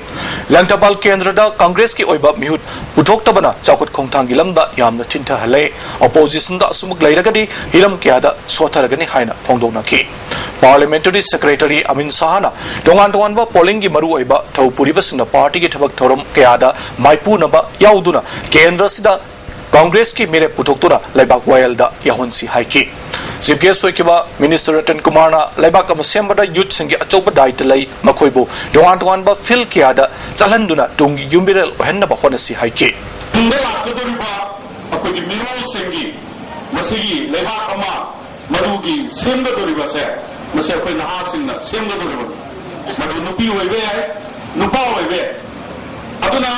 ꯂꯪꯊꯕꯥꯜ ꯀꯦꯟꯗ꯭ꯔꯗ Congress ꯀꯤ ꯑꯣꯏꯕ ꯃꯤꯍꯨꯠ ꯄꯨꯊꯣꯛꯇꯕꯅ ꯆꯥꯎꯈꯠ ꯈꯣꯡꯊꯥꯡꯒꯤ ꯂꯝꯗ ꯌꯥꯝꯅ ꯊꯤꯟꯊꯍꯜꯂꯦ꯫ Opposition ꯗ ꯑꯁꯨꯃꯛ ꯂꯩꯔꯒꯗꯤ ꯍꯤꯔꯝ ꯀꯌꯥꯗ ꯁꯣꯊꯔꯒꯅꯤ ꯍꯥꯏꯅ ꯐꯣꯡꯗꯣꯛꯅꯈꯤ꯫ Parliamentary Secretary ꯑꯃꯤꯟ ꯁꯍꯥꯅ ꯇꯣꯉꯥꯟ ꯇꯣꯉꯥꯟꯕ polling ꯒꯤ ꯃꯔꯨꯑꯣꯏꯕ ꯊꯧ ꯄꯨꯔꯤꯕꯁꯤꯡꯅ party ꯒꯤ ꯊꯕꯛ ꯊꯧꯔꯝ ꯀꯌꯥꯗ ꯃꯥꯏꯄꯨꯅꯕ ꯌꯥꯎꯗꯨꯅ ꯀꯦꯟꯗ꯭ꯔ ꯑꯁꯤꯗ Congress ꯀꯤ ꯃꯤꯔꯦꯞ ꯄꯨꯊꯣꯛꯇꯨꯅ ꯂꯩꯕꯥꯛ ꯋꯥꯌꯦꯜꯗ ꯌꯥꯎꯍꯟꯁꯤ ꯍꯥꯏꯈꯤ꯫ Chief guest ꯑꯣꯏꯈꯤꯕ Minister ꯔꯇꯟ ꯀꯨꯃꯥꯔꯅ ꯂꯩꯕꯥꯛ ꯑꯃ ꯁꯦꯝꯕꯗ youth ꯁꯤꯡꯒꯤ ꯑꯆꯧꯕ ꯗꯥꯏꯇ ꯂꯩ, ꯃꯈꯣꯏꯕꯨ ꯇꯣꯉꯥꯟ ꯇꯣꯉꯥꯟꯕ field ꯀꯌꯥꯗ ꯆꯠꯍꯟꯗꯨꯅ ꯇꯨꯡꯒꯤ ꯌꯨꯝꯕꯤꯔꯦꯜ ꯑꯣꯏꯍꯟꯅꯕ ꯍꯣꯠꯅꯁꯤ ꯍꯥꯏꯈꯤ꯫ ꯇꯨꯡꯗ ꯂꯥꯛꯀꯗꯧꯔꯤꯕ ꯑꯩꯈꯣꯏꯒꯤ ꯃꯤꯔꯣꯜꯁꯤꯡꯒꯤ ꯃꯁꯤꯒꯤ ꯂꯩꯕꯥꯛ ꯑꯃ ꯃꯗꯨꯒꯤ ꯁꯦꯝꯒꯗꯧꯔꯤꯕꯁꯦ, ꯃꯁꯤ ꯑꯩꯈꯣꯏ ꯅꯍꯥꯁꯤꯡꯅ ꯁꯦꯝꯒꯗꯧꯔꯤꯕꯅꯤ꯫ ꯃꯗꯨ ꯅꯨꯄꯤ ꯑꯣꯏꯕ ꯌꯥꯏ, ꯅꯨꯄꯥ ꯑꯣꯏꯕ ꯌꯥꯏ꯫ ꯑꯗꯨꯅ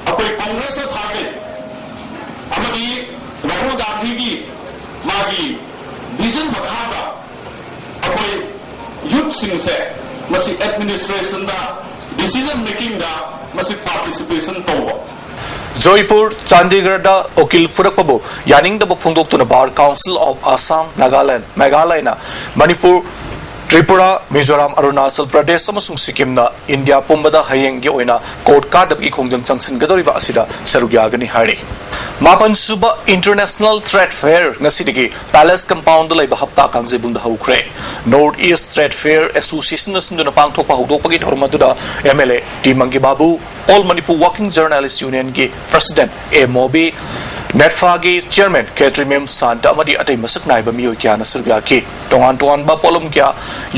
ꯑꯩꯈꯣꯏ Congress ꯇ ꯊꯥꯖꯩ꯫ ꯑꯃꯗꯤ ꯔꯥꯍꯨꯜ ꯒꯥꯟꯙꯤꯒꯤ ꯃꯥꯒꯤ vision ꯃꯈꯥꯗ ꯑꯩꯈꯣꯏ youth ꯁꯤꯡꯁꯦ ꯃꯁꯤ administration ꯗ, decision making ꯗ ꯃꯁꯤ participation ꯇꯧꯕ꯫ ꯖꯣꯏꯄꯨꯔ, ꯆꯥꯟꯗꯤꯒꯔꯗ ꯎꯀꯤꯜ ꯐꯨꯔꯛꯄꯕꯨ ꯌꯥꯅꯤꯡꯗꯕ ꯐꯣꯡꯗꯣꯛꯇꯨꯅ Bar Council of Assam, Nagaland, ꯃꯦꯘꯥꯂꯌꯅ Manipur Tripura, Mizoram, Arunachal Pradesh ꯑꯃꯁꯨꯡ ꯁꯤꯛꯀꯤꯝꯅ ꯏꯟꯗꯤꯌꯥ ꯄꯨꯝꯕꯗ ꯍꯌꯦꯡꯒꯤ ꯑꯣꯏꯅ ꯀꯣꯔꯠ ꯀꯥꯗꯕꯒꯤ ꯈꯣꯡꯖꯪ ꯆꯪꯁꯤꯟꯒꯗꯧꯔꯤꯕ ꯑꯁꯤꯗ ꯁꯔꯨꯛ ꯌꯥꯒꯅꯤ ꯍꯥꯏꯔꯤ꯫ ꯃꯥꯄꯟ ꯁꯨꯕ International Trade Fair ꯉꯁꯤꯗꯒꯤ Palace Compound ꯗ ꯂꯩꯕ ꯍꯞꯇꯥ ꯀꯥꯡꯖꯩꯕꯨꯡꯗ ꯍꯧꯈ꯭ꯔꯦ꯫ North East Trade Fair Association ꯅ ꯁꯤꯟꯗꯨꯅ ꯄꯥꯡꯊꯣꯛꯄ ꯍꯧꯗꯣꯛꯄꯒꯤ ꯊꯧꯔꯝ ꯑꯗꯨꯗ M L A T Mangi Babu, All Manipur Working Journalist Union ꯒꯤ President ꯑꯦ ꯃꯣꯕꯤ, ꯅꯦꯠꯐꯥꯒꯤ Chairman ꯈꯦꯇ꯭ꯔꯤꯃꯌꯨꯝ ꯁꯥꯟꯇ ꯑꯃꯗꯤ ꯑꯇꯩ ꯃꯁꯛ ꯅꯥꯏꯕ ꯃꯤꯑꯣꯏ ꯀꯌꯥꯅ ꯁꯔꯨꯛ ꯌꯥꯈꯤ꯫ ꯇꯣꯉꯥꯟ ꯇꯣꯉꯥꯟꯕ ꯄꯣꯠꯂꯝ ꯀꯌꯥ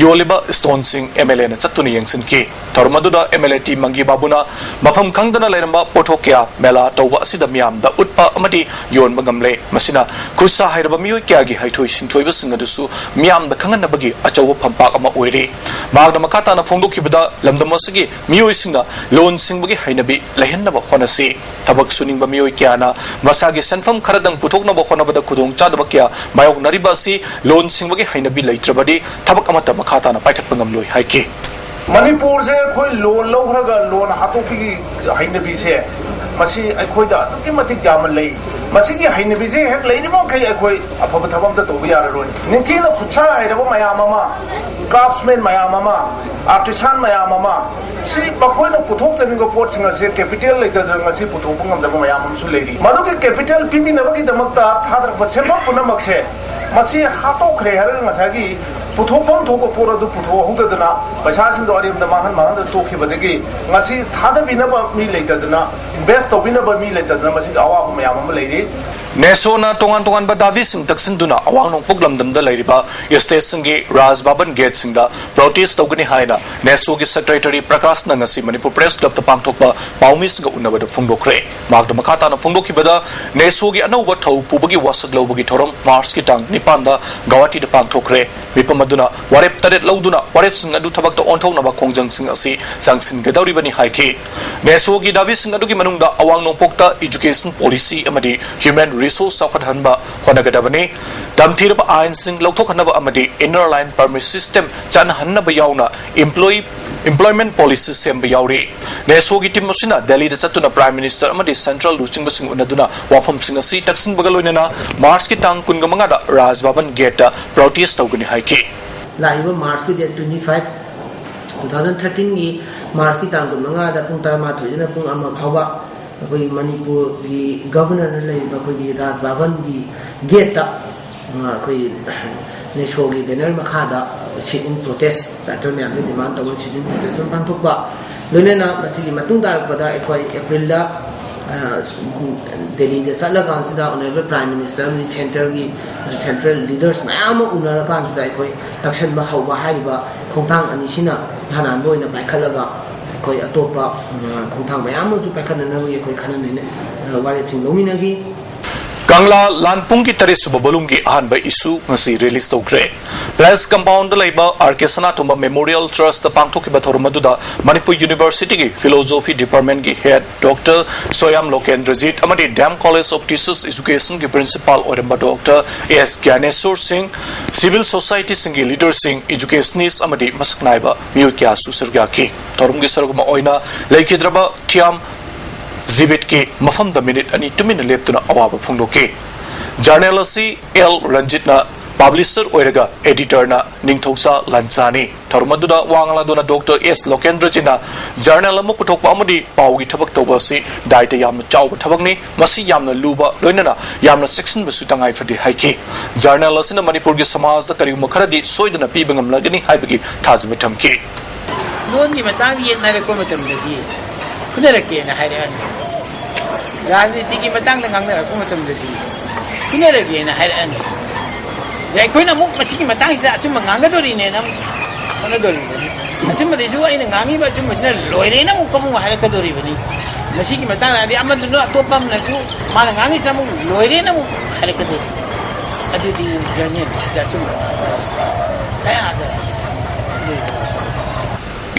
ꯌꯣꯜꯂꯤꯕ stall ꯁꯤꯡ M L A ꯅ ꯆꯠꯇꯨꯅ ꯌꯦꯡꯁꯤꯟꯈꯤ꯫ ꯊꯧꯔꯝ ꯑꯗꯨꯗ M L A ꯇꯤ ꯃꯪꯒꯤ ꯕꯥꯕꯨꯅ ꯃꯐꯝ ꯈꯪꯗꯅ ꯂꯩꯔꯝꯕ ꯄꯣꯠꯊꯣꯛ ꯀꯌꯥ ꯃꯦꯂꯥ ꯇꯧꯕ ꯑꯁꯤꯗ ꯃꯤꯌꯥꯝꯗ ꯎꯠꯄ ꯑꯃꯗꯤ ꯌꯣꯟꯕ ꯉꯝꯂꯦ꯫ ꯃꯁꯤꯅ ꯈꯨꯠꯁꯥ ꯍꯩꯔꯕ ꯃꯤꯑꯣꯏ ꯀꯌꯥꯒꯤ ꯍꯩꯊꯣꯏ ꯁꯤꯡꯊꯣꯏꯕꯁꯤꯡ ꯑꯗꯨꯁꯨ ꯃꯤꯌꯥꯝꯗ ꯈꯪꯍꯟꯅꯕꯒꯤ ꯑꯆꯧꯕ ꯐꯝꯄꯥꯛ ꯑꯃ ꯑꯣꯏꯔꯦ꯫ ꯃꯍꯥꯛꯅ ꯃꯈꯥ ꯇꯥꯅ ꯐꯣꯡꯗꯣꯛꯈꯤꯕꯗ, ꯂꯝꯗꯝ ꯑꯁꯤꯒꯤ ꯃꯤꯑꯣꯏꯁꯤꯡꯅ ꯂꯣꯟ ꯁꯤꯡꯕꯒꯤ ꯍꯩꯅꯕꯤ ꯂꯩꯍꯟꯅꯕ ꯍꯣꯠꯅꯁꯤ꯫ ꯊꯕꯛ ꯁꯨꯅꯤꯡꯕ ꯃꯤꯑꯣꯏ ꯀꯌꯥꯅ ꯃꯁꯥꯒꯤ ꯁꯦꯟꯐꯝ ꯈꯔꯗꯪ ꯄꯨꯊꯣꯛꯅꯕ ꯍꯣꯠꯅꯕꯗ ꯈꯨꯗꯣꯡꯆꯥꯗꯕ ꯀꯌꯥ ꯃꯥꯌꯣꯛꯅꯔꯤꯕ ꯑꯁꯤ ꯂꯣꯟ ꯁꯤꯡꯕꯒꯤ ꯍꯩꯅꯕꯤ ꯂꯩꯇ꯭ꯔꯕꯗꯤ ꯊꯕꯛ ꯑꯃꯠꯇ ꯃꯈꯥ ꯇꯥꯅ ꯄꯥꯏꯈꯠꯄ ꯉꯝꯂꯣꯏ ꯍꯥꯏꯈꯤ꯫ ꯃꯅꯤꯄꯨꯔꯁꯦ ꯑꯩꯈꯣꯏ ꯂꯣꯟ ꯂꯧꯈ꯭ꯔꯒ ꯂꯣꯟ ꯍꯥꯠꯇꯣꯛꯄꯒꯤ ꯍꯩꯅꯕꯤꯁꯦ, ꯃꯁꯤ ꯑꯩꯈꯣꯏꯗ ꯑꯗꯨꯛꯀꯤ ꯃꯇꯤꯛ ꯌꯥꯝꯅ ꯂꯩ꯫ ꯃꯁꯤꯒꯤ ꯍꯩꯅꯕꯤꯁꯦ ꯍꯦꯛ ꯂꯩꯔꯤꯕ ꯃꯈꯩ ꯑꯩꯈꯣꯏ ꯑꯐꯕ ꯊꯕꯛ ꯑꯝꯇ ꯇꯧꯕ ꯌꯥꯔꯔꯣꯏ꯫ ꯅꯤꯡꯊꯤꯅ ꯈꯨꯠꯁꯥ ꯍꯩꯔꯕ ꯃꯌꯥꯝ ꯑꯃ, craftsman ꯃꯌꯥꯝ ꯑꯃ, artisan ꯃꯌꯥꯝ ꯑꯃ, ꯁꯤ ꯃꯈꯣꯏꯅ ꯄꯨꯊꯣꯛꯆꯅꯤꯡꯕ ꯄꯣꯠꯁꯤꯡ ꯑꯁꯦ capital ꯂꯩꯇꯗꯅ ꯉꯁꯤ ꯄꯨꯊꯣꯛꯄ ꯉꯝꯗꯕ ꯃꯌꯥꯝ ꯑꯃꯁꯨ ꯂꯩꯔꯤ꯫ ꯃꯗꯨꯒꯤ capital ꯄꯤꯕꯤꯅꯕꯒꯤꯗꯃꯛꯇ ꯊꯥꯗꯔꯛꯄ ꯁꯦꯟꯐꯝ ꯄꯨꯝꯅꯃꯛꯁꯦ, ꯃꯁꯤ ꯍꯥꯠꯇꯣꯛꯈ꯭ꯔꯦ ꯍꯥꯏꯔꯒ ꯉꯁꯥꯏꯒꯤ ꯄꯨꯊꯣꯛꯐꯝ ꯊꯣꯛꯄ ꯄꯣꯠ ꯑꯗꯨ ꯄꯨꯊꯣꯛꯍꯧꯗꯗꯅ ꯄꯩꯁꯥꯁꯤꯡꯗꯣ ꯑꯔꯦꯝꯕꯗ ꯃꯥꯡꯍꯟ ꯃꯥꯡꯍꯟꯗꯅ ꯇꯣꯛꯈꯤꯕꯗꯒꯤ ꯉꯁꯤ ꯊꯥꯗꯕꯤꯅꯕ ꯃꯤ ꯂꯩꯇꯗꯅ, invest ꯇꯧꯕꯤꯅꯕ ꯃꯤ ꯂꯩꯇꯗꯅ ꯃꯁꯤꯒꯤ ꯑꯋꯥꯕ ꯃꯌꯥꯝ ꯑꯃ ꯂꯩꯔꯤ꯫ ꯅꯦꯁꯣꯅ ꯇꯣꯉꯥꯟ ꯇꯣꯉꯥꯟꯕ ꯗꯥꯕꯤꯁꯤꯡ ꯇꯛꯁꯤꯟꯗꯨꯅ ꯑꯋꯥꯡ ꯅꯣꯡꯄꯣꯛ ꯂꯝꯗꯝꯗ ꯂꯩꯔꯤꯕ stateꯁꯤꯡꯒꯤ ꯔꯥꯖ ꯚꯕꯟ gateꯁꯤꯡꯗ protest ꯇꯧꯒꯅꯤ ꯍꯥꯏꯅ ꯅꯦꯁꯣꯒꯤ secretary ꯄ꯭ꯔꯀꯥꯁꯅ ꯉꯁꯤ ꯃꯅꯤꯄꯨꯔ Press Clubꯇ ꯄꯥꯡꯊꯣꯛꯄ ꯄꯥꯎꯃꯤꯁꯤꯡꯒ ꯎꯅꯕꯗ ꯐꯣꯡꯗꯣꯛꯈ꯭ꯔꯦ꯫ ꯃꯍꯥꯛꯅ ꯃꯈꯥ ꯇꯥꯅ ꯐꯣꯡꯗꯣꯛꯈꯤꯕꯗ, ꯅꯦꯁꯣꯒꯤ ꯑꯅꯧꯕ ꯊꯧ ꯄꯨꯕꯒꯤ ꯋꯥꯁꯛ ꯂꯧꯕꯒꯤ ꯊꯧꯔꯝ Marchꯀꯤ ꯇꯥꯡ ꯅꯤꯄꯥꯟꯗ ꯒꯧꯍꯥꯇꯤꯗ ꯄꯥꯡꯊꯣꯛꯈ꯭ꯔꯦ꯫ ꯃꯤꯐꯝ ꯑꯗꯨꯅ ꯋꯥꯔꯦꯞ ꯇꯔꯦꯠ ꯂꯧꯗꯨꯅ ꯋꯥꯔꯦꯞꯁꯤꯡ ꯑꯗꯨ ꯊꯕꯛꯇ ꯑꯣꯟꯊꯣꯛꯅꯕ ꯈꯣꯡꯖꯪꯁꯤꯡ ꯑꯁꯤ ꯆꯪꯁꯤꯟꯒꯗꯧꯔꯤꯕꯅꯤ ꯍꯥꯏꯈꯤ꯫ ꯅꯦꯁꯣꯒꯤ ꯗꯥꯕꯤꯁꯤꯡ ꯑꯗꯨꯒꯤ ꯃꯅꯨꯡꯗ ꯑꯋꯥꯡ ꯅꯣꯡꯄꯣꯛꯇ education policy ꯑꯃꯗꯤ human resource ꯆꯥꯎꯈꯠꯍꯟꯕ ꯍꯣꯠꯅꯒꯗꯕꯅꯤ, ꯇꯝꯊꯤꯔꯕ ꯑꯥꯏꯟꯁꯤꯡ ꯂꯧꯊꯣꯛꯍꯟꯅꯕ ꯑꯃꯗꯤ inner line permit system ꯆꯠꯅꯍꯟꯅꯕ ꯌꯥꯎꯅ employee, employment policy ꯁꯦꯝꯕ ꯌꯥꯎꯔꯤ꯫ ꯅꯦꯁꯣꯒꯤ team ꯑꯁꯤꯅ ꯗꯦꯜꯂꯤꯗ ꯆꯠꯇꯨꯅ Prime Minister ꯑꯃꯗꯤ central ꯂꯨꯆꯤꯡꯕꯁꯤꯡ ꯎꯅꯗꯨꯅ ꯋꯥꯐꯝꯁꯤꯡ ꯑꯁꯤ ꯇꯛꯁꯤꯟꯕꯒ ꯂꯣꯏꯅꯅ Marchꯀꯤ ꯇꯥꯡ ꯀꯨꯟꯃꯉꯥꯗ ꯔꯥꯖ ꯚꯕꯟ gateꯇ protest ꯇꯧꯒꯅꯤ ꯍꯥꯏꯈꯤ꯫ ꯂꯥꯛꯏꯕ ꯃꯥꯔꯆꯀꯤ date twenty five, two thousand ꯊꯥꯔꯇꯤꯟꯒꯤ ꯃꯥꯔꯆꯀꯤ ꯇꯥꯡ ꯀꯨꯟꯃꯉꯥꯗ ꯄꯨꯡ ꯇꯔꯥꯃꯥꯊꯣꯏꯗꯅ ꯄꯨꯡ ꯑꯃ ꯐꯥꯎꯕ ꯑꯩꯈꯣꯏꯒꯤ ꯃꯅꯤꯄꯨꯔꯒꯤ ꯒꯚꯔꯅꯔꯅ ꯂꯩꯔꯤꯕ ꯑꯩꯈꯣꯏꯒꯤ ꯔꯥꯖ ꯚꯕꯟꯒꯤ ꯒꯦꯠꯇ, ꯑ, ꯑꯩꯈꯣꯏ ꯅꯦꯁꯣꯒꯤ ꯕꯦꯅꯔ ꯃꯈꯥꯗ ꯁꯤꯠ ꯏꯟ ꯄ꯭ꯔꯣꯇꯦꯁ, ꯆꯥꯔꯇꯔ ꯃꯌꯥꯝꯗ ꯗꯤꯃꯥꯟ ꯇꯧꯕ ꯁꯤꯠ ꯏꯟ ꯄ꯭ꯔꯣꯇꯦꯁ ꯑꯃ ꯄꯥꯡꯊꯣꯛꯄ, ꯂꯣꯏꯅꯅ ꯃꯁꯤꯒꯤ ꯃꯇꯨꯡ ꯇꯥꯔꯛꯄꯗ ꯑꯩꯈꯣꯏ ꯑꯦꯄ꯭ꯔꯤꯜꯗ, ꯑ, ꯗꯦꯜꯂꯤꯗ ꯆꯠꯂꯀꯥꯟꯁꯤꯗ ꯑꯣꯅꯔꯦꯕꯜ ꯄ꯭ꯔꯥꯏꯝ ꯃꯤꯅꯤꯁꯇꯔ ꯑꯃꯗꯤ ꯁꯦꯟꯇ꯭ꯔꯒꯤ ꯁꯦꯟꯇ꯭ꯔꯦꯜ ꯂꯤꯗꯔꯁ ꯃꯌꯥꯝ ꯑꯃ ꯎꯅꯔꯀꯥꯟꯁꯤꯗ ꯑꯩꯈꯣꯏ ꯇꯛꯁꯟꯕ ꯍꯧꯕ ꯍꯥꯏꯔꯤꯕ ꯈꯣꯡꯊꯥꯡ ꯑꯅꯤꯁꯤꯅ ꯏꯍꯥꯟ ꯍꯥꯟꯕ ꯑꯣꯏꯅ ꯄꯥꯏꯈꯠꯂꯒ ꯑꯩꯈꯣꯏ ꯑꯇꯣꯞꯄ, ꯑ, ꯈꯣꯡꯊꯥꯡ ꯃꯌꯥꯝ ꯑꯃꯁꯨ ꯄꯥꯏꯈꯠꯅꯅꯕꯒꯤ ꯑꯩꯈꯣꯏ ꯈꯟꯅ ꯅꯩꯅ-, ꯑ, ꯋꯥꯔꯦꯞꯁꯤꯡ ꯂꯧꯃꯤꯟꯅꯈꯤ꯫ ꯀꯪꯂꯥ ꯂꯥꯟ ꯄꯨꯡꯒꯤ ꯇꯔꯦꯠ ꯁꯨꯕ ꯚꯣꯂꯨꯝꯒꯤ ꯑꯍꯥꯟꯕ ꯏꯁꯨ ꯉꯁꯤ ꯔꯤꯂꯤꯖ ꯇꯧꯈ꯭ꯔꯦ꯫ ꯄꯦꯂꯦꯁ ꯀꯝꯄꯥꯎꯟꯗ ꯂꯩꯕ ꯑꯥꯔ ꯀꯦ ꯁꯅꯥꯇꯣꯝꯕ ꯃꯦꯃꯣꯔꯤꯌꯦꯜ ꯇ꯭ꯔꯁꯇ ꯄꯥꯡꯊꯣꯛꯈꯤꯕ ꯊꯧꯔꯝ ꯑꯗꯨꯗ ꯃꯅꯤꯄꯨꯔ ꯌꯨꯅꯤꯚꯔꯁꯤꯇꯤꯒꯤ ꯐꯤꯂꯣꯖꯣꯐꯤ ꯗꯤꯄꯥꯔꯠꯃꯦꯟꯒꯤ ꯍꯦꯗ ꯗꯣꯛꯇꯔ ꯁꯣꯌꯥꯝ ꯂꯣꯀꯦꯟꯗ꯭ꯔꯖꯤꯠ ꯑꯃꯗꯤ D M college of teachers ꯑꯦꯖꯨꯀꯦꯁꯟꯒꯤ ꯄ꯭ꯔꯤꯟꯁꯤꯄꯥꯜ ꯑꯣꯏꯔꯝꯕ doctor S Gyaneshor Singh, civil ꯁꯣꯁꯥꯏꯇꯤꯁꯤꯡꯒꯤ ꯂꯤꯗꯔꯁꯤꯡ, ꯑꯦꯖꯨꯀꯦꯁꯅꯤꯁ ꯑꯃꯗꯤ ꯃꯁꯛ ꯅꯥꯏꯕ ꯃꯤꯑꯣꯏ ꯀꯌꯥꯁꯨ ꯁꯔꯨꯛ ꯌꯥꯈꯤ꯫ ꯊꯧꯔꯝꯒꯤ ꯁꯔꯨꯛ ꯑꯃ ꯑꯣꯏꯅ ꯂꯩꯈꯤꯗ꯭ꯔꯕ ꯊꯤꯌꯥꯝ ꯖꯤꯕꯤꯠꯀꯤ ꯃꯐꯝꯗ ꯃꯤꯅꯤꯠ ꯑꯅꯤ ꯇꯨꯃꯤꯟꯅ ꯂꯦꯞꯇꯨꯅ ꯑꯋꯥꯕ ꯐꯣꯡꯗꯣꯛꯈꯤ꯫ ꯖꯔꯅꯦꯜ ꯑꯁꯤ ꯑꯦꯜ ꯔꯟꯖꯤꯠꯅ ꯄꯕ꯭ꯂꯤꯁꯔ ꯑꯣꯏꯔꯒ ꯑꯦꯗꯤꯇꯔꯅ ꯅꯤꯡꯊꯧꯖꯥ ꯂꯥꯟꯆꯥꯅꯤ꯫ ꯊꯧꯔꯝ ꯑꯗꯨꯗ ꯋꯥ ꯉꯥꯡꯂꯗꯨꯅ ꯗꯣꯛꯇꯔ ꯑꯦꯁ ꯂꯣꯀꯦꯟꯗ꯭ꯔꯖꯤꯠꯅ ꯖꯔꯅꯦꯜ ꯑꯃ ꯄꯨꯊꯣꯛꯄ ꯑꯃꯗꯤ ꯄꯥꯎꯒꯤ ꯊꯕꯛ ꯇꯧꯕ ꯑꯁꯤ ꯗꯥꯏꯇ ꯌꯥꯝꯅ ꯆꯥꯎꯕ ꯊꯕꯛꯅꯤ, ꯃꯁꯤ ꯌꯥꯝꯅ ꯂꯨꯕ, ꯂꯣꯏꯅꯅ ꯌꯥꯝꯅ ꯆꯦꯛꯁꯤꯟꯕꯁꯨ ꯇꯉꯥꯏ ꯐꯗꯦ ꯍꯥꯏꯈꯤ꯫ ꯖꯔꯅꯦꯜ ꯑꯁꯤꯅ ꯃꯅꯤꯄꯨꯔꯒꯤ ꯁꯃꯥꯖꯗ ꯀꯔꯤꯒꯨꯝꯕ ꯈꯔꯗꯤ ꯁꯣꯏꯗꯅ ꯄꯤꯕ ꯉꯝꯂꯒꯅꯤ ꯍꯥꯏꯕꯒꯤ ꯊꯥꯖꯕ ꯊꯝꯈꯤ꯫ ꯂꯣꯟꯒꯤ ꯃꯇꯥꯡꯗ ꯌꯦꯠꯅꯔꯛꯄ ꯃꯇꯝꯗꯗꯤ ꯐꯨꯅꯔꯛꯀꯦꯅ ꯍꯥꯏꯔꯛꯑꯅꯤ꯫ ꯔꯥꯖꯅꯤꯇꯤꯒꯤ ꯃꯇꯥꯡꯗ ꯉꯥꯡꯅꯔꯛꯄ ꯃꯇꯝꯗꯗꯤ ꯐꯨꯅꯔꯒꯦꯅ ꯍꯥꯏꯔꯛꯑꯅꯤ꯫ ꯑꯗ ꯑꯩꯈꯣꯏꯅ ꯑꯃꯨꯛ ꯃꯁꯤꯒꯤ ꯃꯇꯥꯡꯁꯤꯗ ꯑꯆꯨꯝꯕ ꯉꯥꯡꯒꯗꯣꯔꯤꯅꯦꯅ ꯑꯃꯨꯛ ꯍꯣꯠꯅꯗꯣꯔꯤꯕꯅꯤ꯫ ꯑꯆꯨꯝꯕꯗꯩꯁꯨ ꯑꯩꯅ ꯉꯥꯡꯉꯤꯕ ꯑꯆꯨꯝꯕꯁꯤꯅ ꯂꯣꯏꯔꯦꯅ ꯑꯃꯨꯛ ꯑꯃꯨꯛ ꯍꯥꯏꯔꯛꯀꯗꯣꯔꯤꯕꯅꯤ꯫ ꯃꯁꯤꯒꯤ ꯃꯇꯥꯡꯗ ꯍꯥꯏꯗꯤ ꯑꯃꯗꯨꯅ ꯑꯇꯣꯞꯄ ꯑꯃꯅꯁꯨ ꯃꯥꯅ ꯉꯥꯡꯉꯤꯁꯤꯅ ꯑꯃꯨꯛ ꯂꯣꯏꯔꯦꯅ ꯑꯃꯨꯛ ꯍꯥꯏꯔꯛꯀꯗꯣꯔꯤꯕꯅꯤ꯫ ꯑꯗꯨꯗꯤ ꯖꯔꯅꯦꯜ ꯁꯤꯗ ꯑꯆꯨꯝꯕ ꯀꯌꯥꯗ ꯂꯩꯕ꯫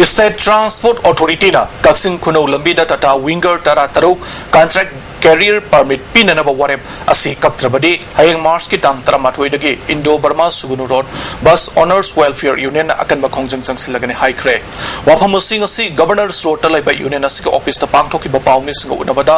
ꯁ꯭ꯇꯦꯠ ꯇ꯭ꯔꯥꯟꯁꯄꯣꯔꯠ ꯑꯣꯊꯣꯔꯤꯇꯤꯅ ꯀꯛꯆꯤꯡ ꯈꯨꯅꯧ ꯂꯝꯕꯤꯗ ꯇꯥꯇꯥ ꯋꯤꯡꯒꯔ ꯇꯔꯥ ꯇꯔꯨꯛ ꯀꯟꯇ꯭ꯔꯦꯛ ꯀꯦꯔꯤꯌꯔ ꯄꯔꯃꯤꯠ ꯄꯤꯅꯅꯕ ꯋꯥꯔꯦꯞ ꯑꯁꯤ ꯀꯛꯇ꯭ꯔꯕꯗꯤ ꯍꯌꯦꯡ ꯃꯥꯔꯆꯀꯤ ꯇꯥꯡ ꯇꯔꯥꯃꯥꯊꯣꯏꯗꯒꯤ ꯏꯟꯗꯣ ꯕꯔꯃꯥ ꯁꯨꯒꯨꯅꯨ ꯔꯣꯗ ꯕꯁ ꯑꯣꯅꯔꯁ ꯋꯦꯜꯐꯤꯌꯔ ꯌꯨꯅꯤꯌꯟꯅ ꯑꯀꯟꯕ ꯈꯣꯡꯖꯪ ꯆꯪꯁꯤꯜꯂꯒꯅꯤ ꯍꯥꯏꯈ꯭ꯔꯦ꯫ ꯋꯥꯐꯝ ꯑꯁꯤ ꯉꯁꯤ ꯒꯕꯔꯅꯔꯁ ꯔꯣꯗꯇ ꯂꯩꯕ ꯌꯨꯅꯤꯌꯟ ꯑꯁꯤꯒꯤ ꯑꯣꯐꯤꯁꯇ ꯄꯥꯡꯊꯣꯛꯈꯤꯕ ꯄꯥꯎꯃꯤꯁꯤꯡꯒ ꯎꯅꯕꯗ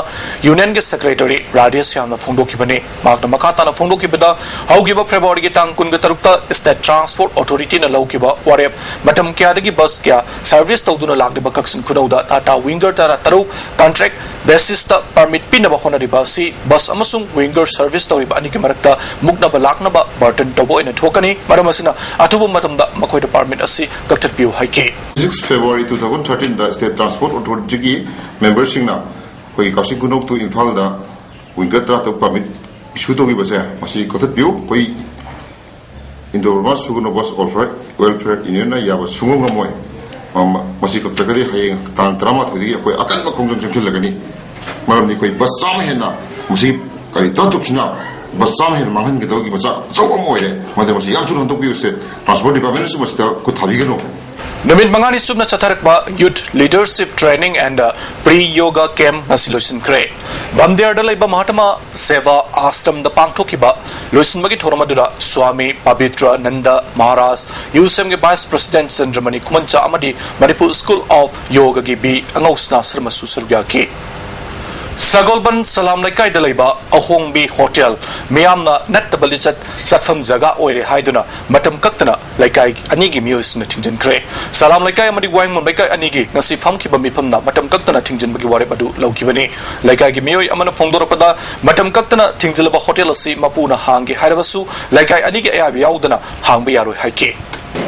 ꯌꯨꯅꯤꯌꯟꯒꯤ ꯁꯦꯀ꯭ꯔꯦꯇꯔꯤ ꯔꯥꯙꯦ ꯁ꯭ꯌꯥꯝꯅ ꯐꯣꯡꯗꯣꯛꯈꯤꯕꯅꯤ꯫ ꯃꯍꯥꯛꯅ ꯃꯈꯥ ꯇꯥꯅ ꯐꯣꯡꯗꯣꯛꯈꯤꯕꯗ, ꯍꯧꯈꯤꯕ ꯐꯦꯕ꯭ꯔꯨꯋꯥꯔꯤꯒꯤ ꯇꯥꯡ ꯀꯨꯟꯒ ꯇꯔꯨꯛꯇ ꯁ꯭ꯇꯦꯠ ꯇ꯭ꯔꯥꯟꯁꯄꯣꯔꯠ ꯑꯣꯊꯣꯔꯤꯇꯤꯅ ꯂꯧꯈꯤꯕ ꯋꯥꯔꯦꯞ, ꯃꯇꯝ ꯀꯌꯥꯗꯒꯤ ꯕꯁ ꯀꯌꯥ ꯁꯔꯚꯤꯁ ꯇꯧꯗꯨꯅ ꯂꯥꯛꯂꯤꯕ ꯀꯛꯆꯤꯡ ꯈꯨꯅꯧꯗ ꯇꯥꯇꯥ ꯋꯤꯡꯒꯔ ꯇꯔꯥ ꯇꯔꯨꯛ ꯀꯟꯇ꯭ꯔꯦꯛ ꯕꯦꯁꯤꯁꯇ ꯄꯔꯃꯤꯠ ꯄꯤꯅꯕ ꯍꯣꯠꯅꯔꯤꯕ ꯑꯁꯤ ꯕꯁ ꯑꯃꯁꯨꯡ ꯋꯤꯡꯒꯔ ꯁꯔꯚꯤꯁ ꯇꯧꯔꯤꯕ ꯑꯅꯤꯒꯤ ꯃꯔꯛꯇ ꯃꯨꯛꯅꯕ ꯂꯥꯛꯅꯕ ꯕꯔꯇꯟ ꯇꯧꯕ ꯑꯣꯏꯅ ꯊꯣꯛꯀꯅꯤ꯫ ꯃꯔꯝ ꯑꯁꯤꯅ, ꯑꯊꯨꯕ ꯃꯇꯝꯗ ꯃꯈꯣꯏꯗ ꯄꯔꯃꯤꯠ ꯑꯁꯤ ꯀꯛꯊꯠꯄꯤꯌꯨ ꯍꯥꯏꯈꯤ꯫ Six February two thousand thirteen ꯗ ꯁ꯭ꯇꯦꯠ ꯇ꯭ꯔꯥꯟꯁꯄꯣꯔꯠ ꯑꯣꯊꯣꯔꯤꯇꯤꯒꯤ ꯃꯦꯝꯕꯔꯁꯤꯡꯅ ꯑꯩꯈꯣꯏꯒꯤ ꯀꯛꯆꯤꯡ ꯈꯨꯅꯧ ꯇꯨ ꯏꯝꯐꯥꯜꯗ ꯋꯤꯡꯒꯔ ꯇꯔꯥ ꯇꯔꯨꯛ ꯄꯔꯃꯤꯠ ꯏꯁꯨ ꯇꯧꯈꯤꯕꯁꯦ, ꯃꯁꯤ ꯀꯛꯊꯠꯄꯤꯌꯨ꯫ ꯑꯩꯈꯣꯏ ꯏꯟꯗꯣ ꯕꯔꯃꯥ ꯁꯨꯒꯨꯅꯨ ꯕꯁ ꯋꯦꯜꯐꯤꯌꯔ, ꯋꯦꯜꯐꯤꯌꯔ ꯌꯨꯅꯤꯌꯟꯅ ꯌꯥꯕ ꯁꯨꯡꯉꯝ ꯉꯝꯃꯣꯏ꯫ ꯃ-, ꯃ-, ꯃꯁꯤ ꯀꯛꯇ꯭ꯔꯒꯗꯤ ꯍꯌꯦꯡ ꯇꯥꯡ ꯇꯔꯥꯃꯥꯊꯣꯏꯗꯒꯤ ꯑꯩꯈꯣꯏ ꯑꯀꯟꯕ ꯈꯣꯡꯖꯪ ꯆꯪꯁꯤꯜꯂꯒꯅꯤ꯫ ꯃꯔꯝꯗꯤ ꯑꯩꯈꯣꯏ ꯕꯁ ꯆꯥꯝꯃ ꯍꯦꯟꯅ, ꯃꯁꯤ ꯒꯥꯔꯤ ꯇꯔꯥ ꯇꯔꯨꯛꯁꯤꯅ ꯕꯁ ꯆꯥꯝꯃ ꯍꯦꯟꯅ ꯃꯥꯡꯍꯟꯒꯗꯕꯒꯤ ꯃꯆꯥꯛ ꯑꯆꯧꯕ ꯑꯃ ꯑꯣꯏꯔꯦ꯫ ꯃꯗꯨ ꯃꯁꯤ ꯌꯥꯝ ꯊꯨꯅ ꯍꯟꯗꯣꯛꯄꯤꯌꯨꯁꯦ꯫ ꯇ꯭ꯔꯥꯟꯁꯄꯣꯔꯠ ꯗꯤꯄꯥꯔꯠꯃꯦꯟꯅꯁꯨ ꯃꯁꯤꯗ ꯈꯨꯠ ꯊꯥꯕꯤꯒꯅꯨ꯫ ꯅꯨꯃꯤꯠ ꯃꯉꯥꯅꯤ ꯆꯨꯞꯅ ꯆꯠꯊꯔꯛꯄ Youth Leadership Training and Pre Yoga Camp ꯉꯁꯤ ꯂꯣꯏꯁꯤꯟꯈ꯭ꯔꯦ꯫ ꯕꯝꯗꯤꯌꯥꯔꯗ ꯂꯩꯕ ꯃꯍꯥꯇꯃꯥ ꯁꯦꯕꯥ ꯑꯥꯁ꯭ꯔꯝꯗ ꯄꯥꯡꯊꯣꯛꯈꯤꯕ ꯂꯣꯏꯁꯤꯟꯕꯒꯤ ꯊꯧꯔꯝ ꯑꯗꯨꯗ ꯁ꯭ꯋꯥꯃꯤ ꯄꯕꯤꯇ꯭ꯔ ꯅꯟꯗ ꯃꯍꯥꯔꯥꯖ, ꯌꯨ ꯁꯤ ꯑꯦꯝꯒꯤ ꯚꯥꯏꯁ ꯄ꯭ꯔꯁꯤꯗꯦꯟꯠ ꯆꯟꯗ꯭ꯔꯃꯅꯤ ꯈꯨꯃꯟꯆꯥ ꯑꯃꯗꯤ ꯃꯅꯤꯄꯨꯔ ꯁ꯭ꯀꯨꯜ ꯑꯣꯐ ꯌꯣꯒꯒꯤ ꯕꯤ ꯑꯉꯧꯁꯅꯥ ꯁꯔꯃꯁꯨ ꯁꯔꯨꯛ ꯌꯥꯈꯤ꯫ ꯁꯒꯣꯜꯕꯟ ꯁꯂꯥꯝ ꯂꯩꯀꯥꯏꯗ ꯂꯩꯕ ꯑꯍꯣꯡꯕꯤ ꯍꯣꯇꯦꯜ ꯃꯤꯌꯥꯝꯅ ꯅꯠꯇꯕ ꯂꯤꯆꯠ ꯆꯠꯐꯝ ꯖꯒꯥ ꯑꯣꯏꯔꯦ ꯍꯥꯏꯗꯨꯅ ꯃꯇꯝ ꯀꯛꯇꯅ ꯂꯩꯀꯥꯏ ꯑꯅꯤꯒꯤ ꯃꯤꯑꯣꯏꯁꯤꯡꯅ ꯊꯤꯡꯖꯤꯟꯈ꯭ꯔꯦ꯫ ꯁꯂꯥꯝ ꯂꯩꯀꯥꯏ ꯑꯃꯗꯤ ꯋꯥꯍꯦꯡꯕꯝ ꯂꯩꯀꯥꯏ ꯑꯅꯤꯒꯤ ꯉꯁꯤ ꯐꯝꯈꯤꯕ ꯃꯤꯐꯝꯅ ꯃꯇꯝ ꯀꯛꯇꯅ ꯊꯤꯡꯖꯤꯟꯕꯒꯤ ꯋꯥꯔꯦꯞ ꯑꯗꯨ ꯂꯧꯈꯤꯕꯅꯤ꯫ ꯂꯩꯀꯥꯏꯒꯤ ꯃꯤꯑꯣꯏ ꯑꯃꯅ ꯐꯣꯡꯗꯣꯔꯛꯄꯗ, ꯃꯇꯝ ꯀꯛꯇꯅ ꯊꯤꯡꯖꯤꯜꯂꯕ ꯍꯣꯇꯦꯜ ꯑꯁꯤ ꯃꯄꯨꯅ ꯍꯥꯡꯒꯦ ꯍꯥꯏꯔꯕꯁꯨ ꯂꯩꯀꯥꯏ ꯑꯅꯤꯒꯤ ꯑꯌꯥꯕ ꯌꯥꯎꯗꯅ ꯍꯥꯡꯕ ꯌꯥꯔꯣꯏ ꯍꯥꯏꯈꯤ꯫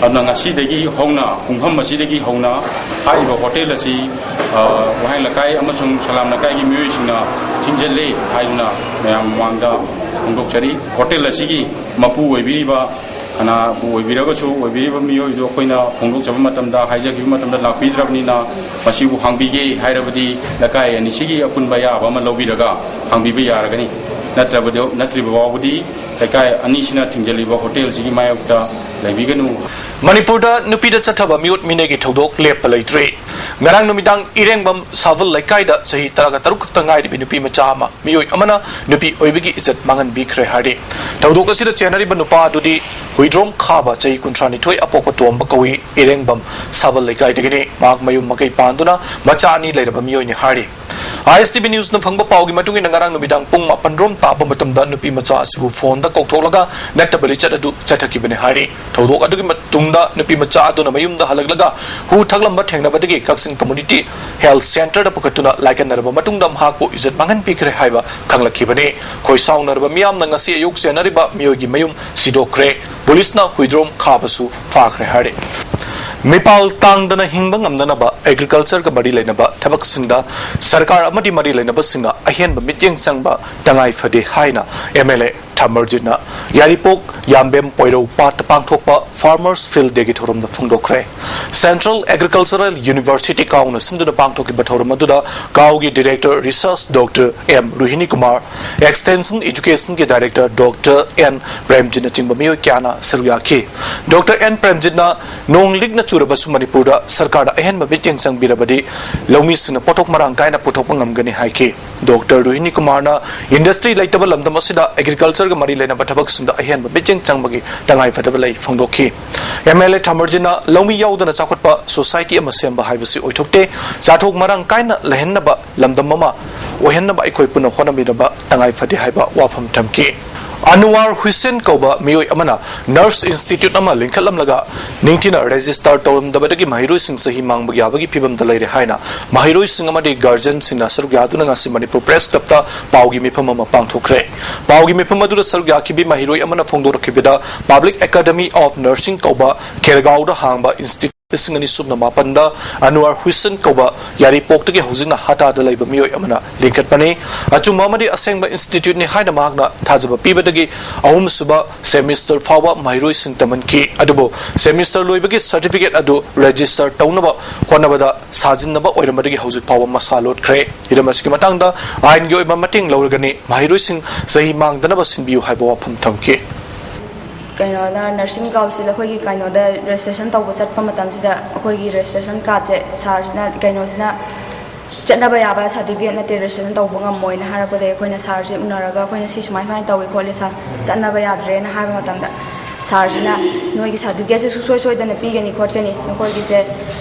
ꯑꯗꯨꯅ ꯉꯁꯤꯗꯒꯤ ꯍꯧꯅ, ꯄꯨꯡꯐꯝ ꯑꯁꯤꯗꯒꯤ ꯍꯧꯅ ꯍꯥꯏꯔꯤꯕ ꯍꯣꯇꯦꯜ ꯑꯁꯤ, ꯑ, ꯋꯥꯍꯦꯡ ꯂꯩꯀꯥꯏ ꯑꯃꯁꯨꯡ ꯁꯂꯥꯝ ꯂꯩꯀꯥꯏꯒꯤ ꯃꯤꯑꯣꯏꯁꯤꯡꯅ ꯊꯤꯡꯖꯤꯜꯂꯤ ꯍꯥꯏꯗꯨꯅ ꯃꯌꯥꯝ ꯃꯃꯥꯡꯗ ꯐꯣꯡꯗꯣꯛꯆꯔꯤ꯫ ꯍꯣꯇꯦꯜ ꯑꯁꯤꯒꯤ ꯃꯄꯨ ꯑꯣꯏꯕꯤꯔꯤꯕ ꯀꯅꯥꯕꯨ ꯑꯣꯏꯕꯤꯔꯒꯁꯨ, ꯑꯣꯏꯕꯤꯔꯤꯕ ꯃꯤꯑꯣꯏꯗꯨ ꯑꯩꯈꯣꯏꯅ ꯐꯣꯡꯗꯣꯛꯆꯕ ꯃꯇꯝꯗ, ꯍꯥꯏꯖꯈꯤꯕ ꯃꯇꯝꯗ ꯂꯥꯛꯄꯤꯗ꯭ꯔꯕꯅꯤꯅ, ꯃꯁꯤꯕꯨ ꯍꯥꯡꯕꯤꯒꯦ ꯍꯥꯏꯔꯕꯗꯤ ꯂꯩꯀꯥꯏ ꯑꯅꯤꯁꯤꯒꯤ ꯑꯄꯨꯟꯕ ꯑꯌꯥꯕ ꯑꯃ ꯂꯧꯕꯤꯔꯒ ꯍꯥꯡꯕꯤꯕ ꯌꯥꯔꯒꯅꯤ꯫ ꯅꯠꯇ꯭ꯔꯕꯗꯤ, ꯅꯠꯇ꯭ꯔꯤꯕ ꯐꯥꯎꯕꯗꯤ ꯂꯩꯀꯥꯏ ꯑꯅꯤꯁꯤꯅ ꯊꯤꯡꯖꯤꯜꯂꯤꯕ ꯍꯣꯇꯦꯜꯁꯤꯒꯤ ꯃꯥꯌꯣꯛꯇ ꯂꯩꯕꯤꯒꯅꯨ꯫ ꯃꯅꯤꯄꯨꯔꯗ ꯅꯨꯄꯤꯗ ꯆꯠꯊꯕ ꯃꯤꯑꯣꯠ ꯃꯤꯅꯩꯒꯤ ꯊꯧꯗꯣꯛ ꯂꯦꯞꯄ ꯂꯩꯇ꯭ꯔꯤ꯫ ꯉꯔꯥꯡ ꯅꯨꯃꯤꯗꯥꯡ ꯏꯔꯦꯡꯕꯝ ꯁꯥꯕꯜ ꯂꯩꯀꯥꯏꯗ ꯆꯍꯤ ꯇꯔꯥꯒ ꯇꯔꯨꯛ ꯈꯛꯇ ꯉꯥꯏꯔꯤꯕꯤ ꯅꯨꯄꯤ ꯃꯆꯥ ꯑꯃ ꯃꯤꯑꯣꯏ ꯑꯃꯅ ꯅꯨꯄꯤ ꯑꯣꯏꯕꯒꯤ ꯏꯖꯠ ꯃꯥꯡꯍꯟꯕꯤꯈ꯭ꯔꯦ ꯍꯥꯏꯔꯤ꯫ ꯊꯧꯗꯣꯛ ꯑꯁꯤꯗ ꯆꯦꯟꯅꯔꯤꯕ ꯅꯨꯄꯥ ꯑꯗꯨꯗꯤ ꯍꯨꯏꯗ꯭ꯔꯣꯝ ꯈꯥꯕ, ꯆꯍꯤ ꯀꯨꯟꯊ꯭ꯔꯥ ꯅꯤꯊꯣꯏ, ꯑꯄꯣꯛꯄ ꯇꯣꯝꯕ ꯀꯧꯏ꯫ ꯏꯔꯦꯡꯕꯝ ꯁꯥꯕꯜ ꯂꯩꯀꯥꯏꯗꯒꯤꯅꯤ꯫ ꯃꯍꯥꯛ ꯃꯌꯨꯝ ꯃꯀꯩ ꯄꯥꯟꯗꯨꯅ ꯃꯆꯥ ꯑꯅꯤ ꯂꯩꯔꯕ ꯃꯤꯑꯣꯏꯅꯤ ꯍꯥꯏꯔꯤ꯫ ꯑꯥꯏ ꯑꯦꯁ ꯇꯤ ꯚꯤ ꯅ꯭ꯌꯨꯁꯅ ꯐꯪꯕ ꯄꯥꯎꯒꯤ ꯃꯇꯨꯡ ꯏꯟꯅ, ꯉꯔꯥꯡ ꯅꯨꯃꯤꯗꯥꯡ ꯄꯨꯡ ꯃꯥꯄꯟ ꯔꯣꯝ ꯇꯥꯕ ꯃꯇꯝꯗ ꯅꯨꯄꯤ ꯃꯆꯥ ꯑꯁꯤꯕꯨ ꯐꯣꯟꯗ ꯀꯧꯊꯣꯛꯂꯒ ꯅꯠꯇꯕ ꯂꯤꯆꯠ ꯑꯗꯨ ꯆꯠꯊꯈꯤꯕꯅꯤ ꯍꯥꯏꯔꯤ꯫ ꯊꯧꯗꯣꯛ ꯑꯗꯨꯒꯤ ꯃꯇꯨꯡꯗ ꯅꯨꯄꯤ ꯃꯆꯥ ꯑꯗꯨꯅ ꯃꯌꯨꯝꯗ ꯍꯜꯂꯛꯂꯒ ꯍꯨ ꯊꯛꯂꯝꯕ ꯊꯦꯡꯅꯕꯗꯒꯤ ꯀꯛꯆꯤꯡ ꯀꯝꯃ꯭ꯌꯨꯅꯤꯇꯤ ꯍꯦꯜꯊ ꯁꯦꯟꯇꯔꯗ ꯄꯨꯈꯠꯇꯨꯅ ꯂꯥꯏꯀꯠꯅꯔꯕ ꯃꯇꯨꯡꯗ ꯃꯍꯥꯛꯄꯨ ꯏꯖꯠ ꯃꯥꯡꯍꯟꯕꯤꯈ꯭ꯔꯦ ꯍꯥꯏꯕ ꯈꯪꯂꯛꯈꯤꯕꯅꯤ꯫ ꯈꯣꯏ ꯁꯥꯎꯅꯔꯕ ꯃꯤꯌꯥꯝꯅ ꯉꯁꯤ ꯑꯌꯨꯛ ꯆꯦꯟꯅꯔꯤꯕ ꯃꯤꯑꯣꯏꯒꯤ ꯃꯌꯨꯝ ꯁꯤꯗꯣꯛꯈ꯭ꯔꯦ꯫ ꯄꯨꯂꯤꯁꯅ ꯍꯨꯏꯗ꯭ꯔꯣꯝ ꯈꯥꯕꯁꯨ ꯐꯥꯈ꯭ꯔꯦ ꯍꯥꯏꯔꯤ꯫ ꯃꯤꯄꯥꯜ ꯇꯥꯡꯗꯅ ꯍꯤꯡꯕ ꯉꯝꯅꯅꯕ ꯑꯦꯒ꯭ꯔꯤꯀꯜꯆꯔꯒ ꯃꯔꯤ ꯂꯩꯅꯕ ꯊꯕꯛꯁꯤꯡꯗ ꯁꯔꯀꯥꯔ ꯑꯃꯗꯤ ꯃꯔꯤ ꯂꯩꯅꯕꯁꯤꯡꯅ ꯑꯍꯦꯟꯕ ꯃꯤꯠꯌꯦꯡ ꯆꯪꯕ ꯇꯉꯥꯏ ꯐꯗꯦ ꯍꯥꯏꯅ ꯑꯦꯝ ꯑꯦꯜ ꯑꯦ ꯊꯥꯃꯔꯖꯤꯠꯅ ꯌꯥꯏꯔꯤꯄꯣꯛ ꯌꯥꯝꯕꯦꯝ ꯄꯣꯏꯔꯧ ꯄꯥꯠꯇ ꯄꯥꯡꯊꯣꯛꯄ ꯐꯥꯔꯃꯔꯁ ꯐꯤꯜꯗ ꯗꯦꯒꯤ ꯊꯧꯔꯝꯗ ꯐꯣꯡꯗꯣꯛꯈ꯭ꯔꯦ꯫ ꯁꯦꯟꯇ꯭ꯔꯦꯜ ꯑꯦꯒ꯭ꯔꯤꯀꯜꯆꯔꯦꯜ ꯌꯨꯅꯤꯚꯔꯁꯤꯇꯤ ꯀꯥꯎꯅ ꯁꯤꯟꯗꯨꯅ ꯄꯥꯡꯊꯣꯛꯈꯤꯕ ꯊꯧꯔꯝ ꯑꯗꯨꯗ ꯀꯥꯎꯒꯤ director research doctor M Rohini Kumar, extension ꯑꯦꯖꯨꯀꯦꯁꯟꯒꯤ ꯗꯥꯏꯔꯦꯛꯇꯔ ꯗꯣꯛꯇꯔ ꯑꯦꯟ ꯄ꯭ꯔꯦꯝꯖꯤꯠꯅꯆꯤꯡꯕ ꯃꯤꯑꯣꯏ ꯀꯌꯥꯅ ꯁꯔꯨꯛ ꯌꯥꯈꯤ꯫ ꯗꯣꯛꯇꯔ ꯑꯦꯟ ꯄ꯭ꯔꯦꯝꯖꯤꯠꯅ ꯅꯣꯡ ꯂꯤꯛꯅ ꯆꯨꯔꯕꯁꯨ ꯃꯅꯤꯄꯨꯔꯗ ꯁꯔꯀꯥꯔꯅ ꯑꯍꯦꯟꯕ ꯃꯤꯠꯌꯦꯡ ꯆꯪꯕꯤꯔꯕꯗꯤ ꯂꯧꯃꯤꯁꯤꯡꯅ ꯄꯣꯠꯊꯣꯛ ꯃꯔꯥꯡ ꯀꯥꯏꯅ ꯄꯨꯊꯣꯛꯄ ꯉꯝꯒꯅꯤ ꯍꯥꯏꯈꯤ꯫ ꯗꯣꯛꯇꯔ ꯔꯣꯍꯤꯅꯤ ꯀꯨꯃꯥꯔꯅ ꯏꯟꯗꯁꯇ꯭ꯔꯤ ꯂꯩꯇꯕ ꯂꯝꯗꯝ ꯑꯁꯤꯗ ꯑꯦꯒ꯭ꯔꯤꯀꯜꯆꯔꯒ ꯃꯔꯤ ꯂꯩꯅꯕ ꯊꯕꯛꯁꯤꯡꯗ ꯑꯍꯦꯟꯕ ꯃꯤꯠꯌꯦꯡ ꯆꯪꯕꯒꯤ ꯇꯉꯥꯏꯐꯗꯕ ꯂꯩ ꯐꯣꯡꯗꯣꯛꯈꯤ꯫ ꯑꯦꯝ ꯑꯦꯜ ꯑꯦ ꯊꯥꯃꯔꯖꯤꯠꯅ ꯂꯧꯃꯤ ꯌꯥꯎꯗꯅ ꯆꯥꯎꯈꯠꯄ ꯁꯣꯁꯥꯏꯇꯤ ꯑꯃ ꯁꯦꯝꯕ ꯍꯥꯏꯕꯁꯤ ꯑꯣꯏꯊꯣꯛꯇꯦ꯫ ꯆꯥꯊꯣꯛ ꯃꯔꯥꯡ ꯀꯥꯏꯅ ꯂꯩꯍꯟꯅꯕ ꯂꯝꯗꯝ ꯑꯃ ꯑꯣꯏꯍꯟꯅꯕ ꯑꯩꯈꯣꯏ ꯄꯨꯟꯅ ꯍꯣꯠꯅꯃꯤꯟꯅꯕ ꯇꯉꯥꯏ ꯐꯗꯦ ꯍꯥꯏꯕ ꯋꯥꯐꯝ ꯊꯝꯈꯤ꯫ ꯑꯅꯨꯋꯥꯔ ꯍꯨꯁꯦꯟ ꯀꯧꯕ ꯃꯤꯑꯣꯏ ꯑꯃꯅ ꯅꯔꯁ ꯏꯟꯁꯇꯤꯇ꯭ꯌꯨꯠ ꯑꯃ ꯂꯤꯡꯈꯠꯂꯝꯂꯒ ꯅꯤꯡꯊꯤꯅ ꯔꯦꯖꯤꯁꯇꯔ ꯇꯧꯔꯝꯗꯕꯗꯒꯤ ꯃꯍꯩꯔꯣꯏꯁꯤꯡ ꯆꯍꯤ ꯃꯥꯡꯕ ꯌꯥꯕꯒꯤ ꯐꯤꯕꯝꯗ ꯂꯩꯔꯦ ꯍꯥꯏꯅ ꯃꯍꯩꯔꯣꯏꯁꯤꯡ ꯑꯃꯗꯤ ꯒꯥꯔꯖꯤꯌꯟꯁꯤꯡꯅ ꯁꯔꯨꯛ ꯌꯥꯗꯨꯅ ꯉꯁꯤ ꯃꯅꯤꯄꯨꯔ ꯄ꯭ꯔꯦꯁ ꯀ꯭ꯂꯕꯇ ꯄꯥꯎꯒꯤ ꯃꯤꯐꯝ ꯑꯃ ꯄꯥꯡꯊꯣꯛꯈ꯭ꯔꯦ꯫ ꯄꯥꯎꯒꯤ ꯃꯤꯐꯝ ꯑꯗꯨꯗ ꯁꯔꯨꯛ ꯌꯥꯈꯤꯕꯤ ꯃꯍꯩꯔꯣꯏ ꯑꯃꯅ ꯐꯣꯡꯗꯣꯔꯛꯈꯤꯕꯗ, ꯄꯕ꯭ꯂꯤꯛ ꯑꯦꯀꯥꯗꯃꯤ ꯑꯣꯐ ꯅꯔꯁꯤꯡ ꯀꯧꯕ ꯈꯦꯔꯒꯥꯎꯗ ꯍꯥꯡꯕ ꯏꯟꯁꯇꯤꯇ꯭ꯌꯨꯠ ꯂꯤꯁꯤꯡ ꯑꯅꯤ ꯁꯨꯞꯅ ꯃꯥꯄꯟꯗ ꯑꯅꯋꯥꯔ ꯍꯨꯏꯁꯟ ꯀꯧꯕ ꯌꯥꯏꯔꯤꯄꯣꯛꯇꯒꯤ ꯍꯧꯖꯤꯛꯅ ꯍꯇꯥꯗ ꯂꯩꯕ ꯃꯤꯑꯣꯏ ꯑꯃꯅ ꯂꯤꯡꯈꯠꯄꯅꯤ꯫ ꯑꯆꯨꯝꯕ ꯑꯃꯗꯤ ꯑꯁꯦꯡꯕ ꯏꯟꯁꯇꯤꯇ꯭ꯌꯨꯠꯅꯤ ꯍꯥꯏꯅ ꯃꯍꯥꯛꯅ ꯊꯥꯖꯕ ꯄꯤꯕꯗꯒꯤ ꯑꯍꯨꯝꯁꯨꯕ ꯁꯦꯃꯤꯁꯇꯔ ꯐꯥꯎꯕ ꯃꯍꯩꯔꯣꯏꯁꯤꯡ ꯇꯝꯍꯟꯈꯤ꯫ ꯑꯗꯨꯕꯨ ꯁꯦꯃꯤꯁꯇꯔ ꯂꯣꯏꯕꯒꯤ ꯁꯔꯇꯤꯐꯤꯀꯦꯠ ꯑꯗꯨ ꯔꯦꯖꯤꯁꯇꯔ ꯇꯧꯅꯕ ꯍꯣꯠꯅꯕꯗ ꯁꯥꯖꯤꯟꯅꯕ ꯑꯣꯏꯔꯝꯕꯗꯒꯤ ꯍꯧꯖꯤꯛ ꯐꯥꯎꯕ ꯃꯁꯥ ꯂꯣꯠꯈ꯭ꯔꯦ꯫ ꯍꯤꯔꯝ ꯑꯁꯤꯒꯤ ꯃꯇꯥꯡꯗ ꯑꯥꯏꯟꯒꯤ ꯑꯣꯏꯕ ꯃꯇꯦꯡ ꯂꯧꯔꯒꯅꯤ, ꯃꯍꯩꯔꯣꯏꯁꯤꯡ ꯆꯍꯤ ꯃꯥꯡꯗꯅꯕ ꯁꯤꯟꯕꯤꯌꯨ ꯍꯥꯏꯕ ꯋꯥꯐꯝ ꯊꯝꯈꯤ꯫ ꯀꯩꯅꯣꯗ ꯅꯔꯁꯤꯡ ꯀꯥꯎꯟꯁꯤꯜ ꯑꯩꯈꯣꯏꯒꯤ ꯀꯩꯅꯣꯗ ꯔꯦꯖꯤꯁꯇ꯭ꯔꯦꯁꯟ ꯇꯧꯕ ꯆꯠꯄ ꯃꯇꯝꯁꯤꯗ ꯑꯩꯈꯣꯏꯒꯤ ꯔꯦꯖꯤꯁꯇ꯭ꯔꯦꯁꯟ ꯀꯥꯔꯠꯁꯦ ꯁꯥꯔꯁꯤꯅ ꯀꯩꯅꯣꯁꯤꯅ ꯆꯠꯅꯕ ꯌꯥꯕ ꯁꯥꯔꯇꯤꯐꯤꯀꯦꯠ ꯅꯠꯇꯦ, ꯔꯦꯖꯤꯁꯇ꯭ꯔꯦꯁꯟ ꯇꯧꯕ ꯉꯝꯃꯣꯏꯅ ꯍꯥꯏꯔꯛꯄꯗꯒꯤ ꯑꯩꯈꯣꯏꯅ ꯁꯥꯔꯁꯦ ꯎꯅꯔꯒ ꯑꯩꯈꯣꯏꯅ ꯁꯤ ꯁꯨꯃꯥꯏ ꯁꯨꯃꯥꯏꯅ ꯇꯧꯏ ꯈꯣꯠꯂꯤ ꯁꯥꯔ, ꯆꯠꯅꯕ ꯌꯥꯗ꯭ꯔꯦꯅ ꯍꯥꯏꯕ ꯃꯇꯝꯗ ꯁꯥꯔꯁꯤꯅ ꯅꯣꯏꯒꯤ ꯁꯥꯔꯇꯤꯐꯤꯀꯦꯠꯁꯦ ꯁꯨꯡꯁꯣꯏ ꯁꯣꯏꯗꯅ ꯄꯤꯒꯅꯤ ꯈꯣꯠꯀꯅꯤ, ꯅꯈꯣꯏꯒꯤꯁꯦ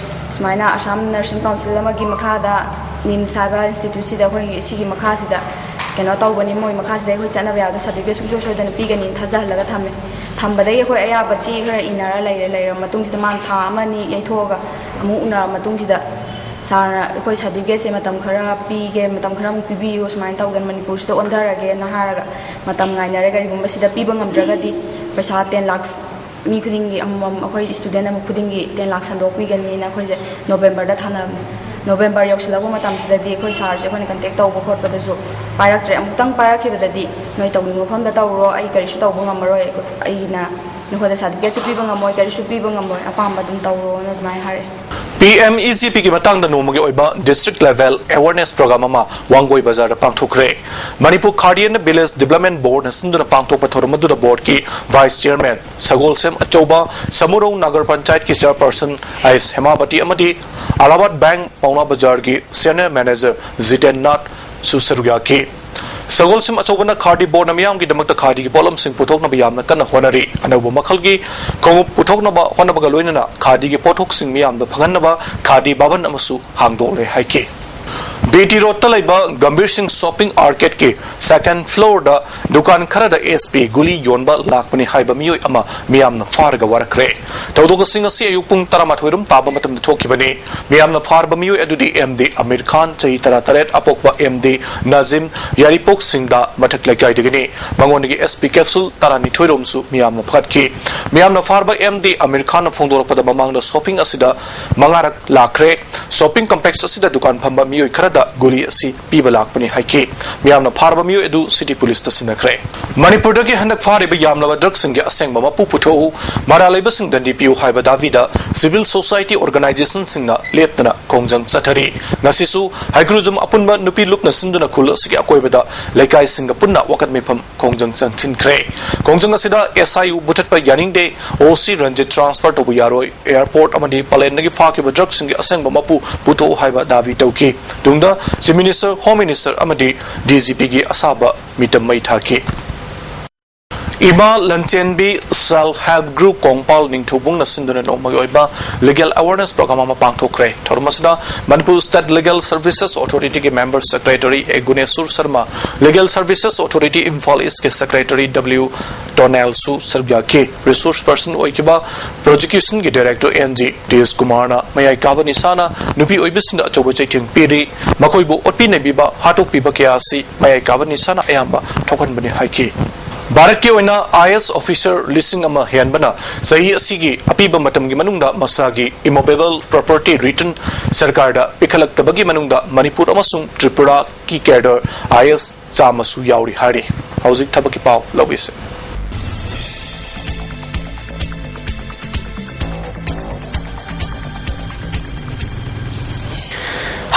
ꯁꯨꯃꯥꯏꯅ ꯑꯁꯥꯝ ꯅꯔꯁꯤꯡ ꯀꯥꯎꯟꯁꯤꯜ ꯑꯃꯒꯤ ꯃꯈꯥꯗ ꯅꯤꯝꯁ ꯍꯥꯏꯕ ꯏꯟꯁꯇꯤꯇ꯭ꯌꯨꯠꯁꯤꯗ ꯑꯩꯈꯣꯏꯒꯤ ꯁꯤꯒꯤ ꯃꯈꯥꯁꯤꯗ ꯀꯩꯅꯣ ꯇꯧꯒꯅꯤ, ꯃꯣꯏ ꯃꯈꯥꯁꯤꯗ ꯑꯩꯈꯣꯏ ꯆꯠꯅꯕ ꯌꯥꯕꯗ ꯁꯥꯔꯇꯤꯐꯤꯀꯦꯠ ꯁꯨꯡꯁꯣꯏ ꯁꯣꯏꯗꯅ ꯄꯤꯒꯅꯤꯅ ꯊꯥꯖꯍꯜꯂꯒ ꯊꯝꯃꯦ꯫ ꯊꯝꯕꯗꯒꯤ ꯑꯩꯈꯣꯏ ꯑꯌꯥꯕ ꯆꯦ ꯈꯔ ꯏꯅꯔ ꯂꯩꯔꯦ꯫ ꯂꯩꯔꯕ ꯃꯇꯨꯡꯁꯤꯗ ꯃꯥꯅ ꯊꯥ ꯑꯃ ꯑꯅꯤ ꯌꯩꯊꯣꯛꯑꯒ ꯑꯃꯨꯛ ꯎꯅꯔꯕ ꯃꯇꯨꯡꯁꯤꯗ ꯁꯥꯔꯅ ꯑꯩꯈꯣꯏ ꯁꯥꯔꯇꯤꯐꯤꯀꯦꯠꯁꯦ ꯃꯇꯝ ꯈꯔ ꯄꯤꯒꯦ, ꯃꯇꯝ ꯈꯔ ꯑꯃꯨꯛ ꯄꯤꯕꯤꯌꯨ, ꯁꯨꯃꯥꯏꯅ ꯇꯧꯗꯅ ꯃꯅꯤꯄꯨꯔꯁꯤꯗ ꯑꯣꯟꯊꯔꯒꯦꯅ ꯍꯥꯏꯔꯒ ꯃꯇꯝ ꯉꯥꯏꯅꯔꯦ꯫ ꯀꯔꯤꯒꯨꯝꯕ ꯁꯤꯗ ꯄꯤꯕ ꯉꯝꯗ꯭ꯔꯒꯗꯤ ꯄꯩꯁꯥ ꯇꯦꯟ ꯂꯥꯛ ꯃꯤ ꯈꯨꯗꯤꯡꯒꯤ ꯑꯃꯃꯝ ꯑꯩꯈꯣꯏ ꯏꯁꯇꯨꯗꯦꯟ ꯑꯃ ꯈꯨꯗꯤꯡꯒꯤ ꯇꯦꯟ ꯂꯥꯛ ꯁꯟꯗꯣꯛꯄꯤꯒꯅꯤꯅ ꯑꯩꯈꯣꯏꯁꯦ ꯅꯣꯕꯦꯝꯕꯔꯗ ꯊꯥꯅꯕꯅꯦ꯫ ꯅꯣꯕꯦꯝꯕꯔ ꯌꯧꯁꯤꯜꯂꯛꯄ ꯃꯇꯝꯁꯤꯗꯗꯤ ꯑꯩꯈꯣꯏ ꯁꯥꯔꯁꯦ ꯑꯩꯈꯣꯏꯅ ꯀꯟꯇꯦꯛ ꯇꯧꯕ ꯈꯣꯠꯄꯗꯁꯨ ꯄꯥꯏꯔꯛꯇ꯭ꯔꯦ꯫ ꯑꯃꯨꯛꯇꯪ ꯄꯥꯏꯔꯛꯈꯤꯕꯗ ꯗꯤ ꯅꯣꯏ ꯇꯧꯅꯤꯡꯕ ꯃꯐꯝꯗ ꯇꯧꯔꯣ, ꯑꯩ ꯀꯔꯤꯁꯨ ꯇꯧꯕ ꯉꯝꯃꯔꯣꯏ, ꯑꯩꯅ ꯅꯈꯣꯏꯗ ꯁꯥꯔꯇꯤꯐꯤꯀꯦꯠꯁꯨ ꯄꯤꯕ ꯉꯝꯃꯣꯏ, ꯀꯔꯤꯁꯨ ꯄꯤꯕ ꯉꯝꯃꯣꯏ, ꯑꯄꯥꯝꯕ ꯑꯗꯨꯝ ꯇꯧꯔꯣꯅ ꯑꯗꯨꯃꯥꯏꯅ ꯍꯥꯏꯔꯛꯑꯦ꯫ ꯄꯤ ꯑꯦꯝ ꯏ ꯖꯤ ꯄꯤꯒꯤ ꯃꯇꯥꯡꯗ ꯅꯣꯡꯃꯒꯤ ꯑꯣꯏꯕ district level awareness program ꯑꯃ ꯋꯥꯡꯒꯣꯏ ꯕꯖꯥꯔꯗ ꯄꯥꯡꯊꯣꯛꯈ꯭ꯔꯦ꯫ Manipur Khadi and Village Development Boardꯅ ꯁꯤꯟꯗꯨꯅ ꯄꯥꯡꯊꯣꯛꯄ ꯊꯧꯔꯝ ꯑꯗꯨꯗ ꯕꯣꯔꯗꯀꯤ vice chairman ꯁꯒꯣꯜꯁꯦꯝ ꯑꯆꯧꯕ, ꯁꯃꯨꯔꯧ ꯅꯥꯒꯔ ꯄꯟꯆꯥꯌꯠꯀꯤ chairperson ꯑꯥꯏꯁ ꯍꯦꯃꯥꯕꯇꯤ ꯑꯃꯗꯤ ꯑꯂꯥꯍꯥꯕꯥꯗ ꯕꯦꯡꯛ ꯄꯥꯎꯅꯥ ꯕꯖꯥꯔꯒꯤ senior manager ꯖꯤꯇꯦꯟ ꯅꯥꯠꯁꯨ ꯁꯔꯨꯛ ꯌꯥꯈꯤ꯫ ꯁꯒꯣꯜꯁꯦꯝ ꯑꯆꯧꯕꯅ ꯈꯥꯗꯤ ꯕꯣꯔꯗꯅ ꯃꯤꯌꯥꯝꯒꯤꯗꯃꯛꯇ ꯈꯥꯗꯤꯒꯤ ꯄꯣꯠꯂꯝꯁꯤꯡ ꯄꯨꯊꯣꯛꯅꯕ ꯌꯥꯝꯅ ꯀꯟꯅ ꯍꯣꯠꯅꯔꯤ꯫ ꯑꯅꯧꯕ ꯃꯈꯜꯒꯤ ꯈꯣꯡꯎꯞ ꯄꯨꯊꯣꯛꯅꯕ ꯍꯣꯠꯅꯕꯒ ꯂꯣꯏꯅꯅ ꯈꯥꯗꯤꯒꯤ ꯄꯣꯠꯊꯣꯛꯁꯤꯡ ꯃꯤꯌꯥꯝꯗ ꯐꯪꯍꯟꯅꯕ ꯈꯥꯗꯤ ꯚꯕꯟ ꯑꯃꯁꯨ ꯍꯥꯡꯗꯣꯛꯂꯦ ꯍꯥꯏꯈꯤ꯫ ꯕꯤ ꯇꯤ ꯔꯣꯗꯇ ꯂꯩꯕ ꯒꯝꯚꯤꯔ ꯁꯤꯡ ꯁꯣꯄꯤꯡ ꯑꯥꯔꯀꯦꯠꯀꯤ ꯁꯦꯀꯦꯟ ꯐ꯭ꯂꯣꯔꯗ ꯗꯨꯀꯥꯟ ꯈꯔꯗ ꯑꯦꯁ ꯄꯤ ꯒꯨꯂꯤ ꯌꯣꯟꯕ ꯂꯥꯛꯄꯅꯤ ꯍꯥꯏꯕ ꯃꯤꯑꯣꯏ ꯑꯃ ꯃꯤꯌꯥꯝꯅ ꯐꯥꯔꯒ ꯋꯥꯔꯛꯈ꯭ꯔꯦ꯫ ꯊꯧꯗꯣꯛ ꯑꯁꯤ ꯉꯁꯤ ꯑꯌꯨꯛ ꯄꯨꯡ ꯇꯔꯥꯃꯥꯊꯣꯏ ꯔꯣꯝ ꯇꯥꯕ ꯃꯇꯝꯗ ꯊꯣꯛꯈꯤꯕꯅꯤ꯫ ꯃꯤꯌꯥꯝꯅ ꯐꯥꯔꯕ ꯃꯤꯑꯣꯏ ꯑꯗꯨꯗꯤ ꯑꯦꯝ ꯗꯤ ꯑꯃꯤꯔ ꯈꯥꯟ, ꯆꯍꯤ ꯇꯔꯥꯇꯔꯦꯠ, ꯑꯄꯣꯛꯄ ꯑꯦꯝ ꯗꯤ ꯅꯖꯤꯝ, ꯌꯥꯏꯔꯤꯄꯣꯛ ꯁꯤꯡꯗꯥ ꯃꯊꯛ ꯂꯩꯀꯥꯏꯗꯒꯤꯅꯤ꯫ ꯃꯉꯣꯟꯗꯒꯤ ꯑꯦꯁ ꯄꯤ ꯀꯦꯞꯁꯨꯜ ꯇꯔꯥꯅꯤꯊꯣꯏ ꯔꯣꯝꯁꯨ ꯃꯤꯌꯥꯝꯅ ꯐꯒꯠꯈꯤ꯫ ꯃꯤꯌꯥꯝꯅ ꯐꯥꯔꯕ ꯑꯦꯝ ꯗꯤ ꯑꯃꯤꯔ ꯈꯥꯟꯅ ꯐꯣꯡꯗꯣꯔꯛꯄꯗ ꯃꯃꯥꯡꯗ ꯁꯣꯄꯤꯡ ꯑꯁꯤꯗ ꯃꯉꯥꯔꯛ ꯂꯥꯛꯈ꯭ꯔꯦ꯫ ꯁꯣꯄꯤꯡ ꯀꯝꯄ꯭ꯂꯦꯛꯁ ꯑꯁꯤꯗ ꯗꯨꯀꯥꯟ ꯐꯝꯕ ꯃꯤꯑꯣꯏ ꯈꯔꯗ ꯒꯨꯂꯤ ꯑꯁꯤ ꯄꯤꯕ ꯂꯥꯛꯄꯅꯤ ꯍꯥꯏꯈꯤ꯫ ꯃꯤꯌꯥꯝꯅ ꯐꯥꯔꯕ ꯃꯤꯑꯣꯏ ꯑꯗꯨ ꯁꯤꯇꯤ ꯄꯨꯂꯤꯁꯇ ꯁꯤꯟꯅꯈ꯭ꯔꯦ꯫ ꯃꯅꯤꯄꯨꯔꯗꯒꯤ ꯍꯟꯗꯛ ꯐꯥꯔꯤꯕ ꯌꯥꯝꯂꯕ ꯗ꯭ꯔꯒꯁꯤꯡꯒꯤ ꯑꯁꯦꯡꯕ ꯃꯄꯨ ꯄꯨꯊꯣꯛꯎ, ꯃꯔꯥꯜ ꯂꯩꯕꯁꯤꯡ ꯗꯟꯗꯤ ꯄꯤꯌꯨ ꯍꯥꯏꯕ ꯗꯥꯕꯤꯗ ꯁꯤꯚꯤꯜ ꯁꯣꯁꯥꯏꯇꯤ ꯑꯣꯔꯒꯅꯥꯏꯖꯦꯁꯟꯁꯤꯡꯅ ꯂꯦꯞꯇꯅ ꯈꯣꯡꯖꯪ ꯆꯠꯊꯔꯤ꯫ ꯉꯁꯤꯁꯨ ꯍꯩꯒ꯭ꯔꯨꯖꯝ ꯑꯄꯨꯟꯕ ꯅꯨꯄꯤ ꯂꯨꯞꯅ ꯁꯤꯟꯗꯨꯅ ꯈꯨꯜ ꯑꯁꯤꯒꯤ ꯑꯀꯣꯏꯕꯗ ꯂꯩꯀꯥꯏꯁꯤꯡꯒ ꯄꯨꯟꯅ ꯋꯥꯀꯠ ꯃꯤꯐꯝ ꯈꯣꯡꯖꯪ ꯆꯪꯁꯤꯟꯈ꯭ꯔꯦ꯫ ꯈꯣꯡꯖꯪ ꯑꯁꯤꯗ ꯑꯦꯁ ꯑꯥꯏ ꯌꯨ ꯃꯨꯊꯠꯄ ꯌꯥꯅꯤꯡꯗꯦ, ꯑꯣ ꯁꯤ ꯔꯟꯖꯤꯠ ꯇ꯭ꯔꯥꯟꯁꯐꯔ ꯇꯧꯕ ꯌꯥꯔꯣꯏ, ꯑꯦꯌꯔꯄꯣꯔꯠ ꯑꯃꯗꯤ ꯄꯂꯦꯟꯗꯒꯤ ꯐꯥꯈꯤꯕ ꯗ꯭ꯔꯒꯁꯤꯡꯒꯤ ꯑꯁꯦꯡꯕ ꯃꯄꯨ ꯄꯨꯊꯣꯛꯎ ꯍꯥꯏꯕ ꯗꯥꯕꯤ ꯇꯧꯈꯤ꯫ ꯇꯨꯡꯗ ꯆꯤꯐ ꯃꯤꯅꯤꯁꯇꯔ, ꯍꯣꯝ ꯃꯤꯅꯤꯁꯇꯔ ꯑꯃꯗꯤ ꯗꯤ ꯖꯤ ꯄꯤꯒꯤ ꯑꯁꯥꯕ ꯃꯤꯇꯝ ꯃꯩ ꯊꯥꯈꯤ꯫ ꯏꯃꯥ ꯂꯟꯆꯦꯟꯕꯤ ꯁꯦꯜꯐ ꯍꯦꯜꯞ ꯒ꯭ꯔꯨꯞ ꯀꯣꯡꯄꯥꯜ ꯅꯤꯡꯊꯧꯕꯨꯡꯅ ꯁꯤꯟꯗꯨꯅ ꯅꯣꯡꯃꯒꯤ ꯑꯣꯏꯕ ꯂꯤꯒꯦꯜ ꯑꯦꯋꯥꯔꯅꯦꯁ ꯄ꯭ꯔꯣꯒ꯭ꯔꯥꯝ ꯑꯃ ꯄꯥꯡꯊꯣꯛꯈ꯭ꯔꯦ꯫ ꯊꯧꯔꯝ ꯑꯁꯤꯗ ꯃꯅꯤꯄꯨꯔ ꯁ꯭ꯇꯦꯠ ꯂꯤꯒꯦꯜ ꯁꯔꯚꯤꯁꯦꯁ ꯑꯣꯊꯣꯔꯤꯇꯤꯒꯤ member secretary A Guneshur Sharma, legal services authority Imphal ꯏꯁꯀꯤ ꯁꯦꯀ꯭ꯔꯦꯇꯔꯤ ꯗꯕ꯭ꯂꯤꯎ ꯇꯣꯅꯦꯜꯁꯨ ꯁꯔꯨꯛ ꯌꯥꯈꯤ꯫ ꯔꯤꯁꯣꯔꯁ ꯄꯔꯁꯟ ꯑꯣꯏꯈꯤꯕ ꯄ꯭ꯔꯣꯁꯤꯀ꯭ꯌꯨꯁꯟꯒꯤ ꯗꯥꯏꯔꯦꯛꯇꯔ ꯑꯦꯟ ꯖꯤ ꯇꯦꯖ ꯀꯨꯃꯥꯔꯅ ꯃꯌꯥꯏ ꯀꯥꯕ ꯅꯤꯁꯥꯅ ꯅꯨꯄꯤ ꯑꯣꯏꯕꯁꯤꯡꯗ ꯑꯆꯧꯕ ꯆꯩꯊꯦꯡ ꯄꯤꯔꯤ, ꯃꯈꯣꯏꯕꯨ ꯑꯣꯠꯄꯤ ꯅꯩꯕꯤꯕ, ꯍꯥꯠꯇꯣꯛꯄꯤꯕ ꯀꯌꯥ ꯑꯁꯤ ꯃꯌꯥꯏ ꯀꯥꯕ ꯅꯤꯁꯥꯅ ꯑꯌꯥꯝꯕ ꯊꯣꯛꯍꯟꯕꯅꯤ ꯍꯥꯏꯈꯤ꯫ ꯚꯥꯔꯠꯀꯤ ꯑꯣꯏꯅ ꯑꯥꯏ ꯑꯦꯁ ꯑꯣꯐꯤꯁꯔ ꯂꯤꯁꯤꯡ ꯑꯃ ꯍꯦꯟꯕꯅ ꯆꯍꯤ ꯑꯁꯤꯒꯤ ꯑꯄꯤꯕ ꯃꯇꯝꯒꯤ ꯃꯅꯨꯡꯗ ꯃꯁꯥꯒꯤ ꯏꯃꯣꯚꯦꯕꯜ ꯄ꯭ꯔꯣꯄꯔꯇꯤ ꯔꯤꯇꯔꯟ ꯁꯔꯀꯥꯔꯗ ꯄꯤꯈꯠꯂꯛꯇꯕꯒꯤ ꯃꯅꯨꯡꯗ ꯃꯅꯤꯄꯨꯔ ꯑꯃꯁꯨꯡ ꯇ꯭ꯔꯤꯄꯨꯔꯥꯒꯤ ꯀꯦꯗꯔ ꯑꯥꯏ ꯑꯦꯁ ꯆꯥꯝꯃꯁꯨ ꯌꯥꯎꯔꯤ ꯍꯥꯏꯔꯤ꯫ ꯍꯧꯖꯤꯛ ꯊꯕꯛꯀꯤ ꯄꯥꯎ ꯂꯧꯏꯁꯦ꯫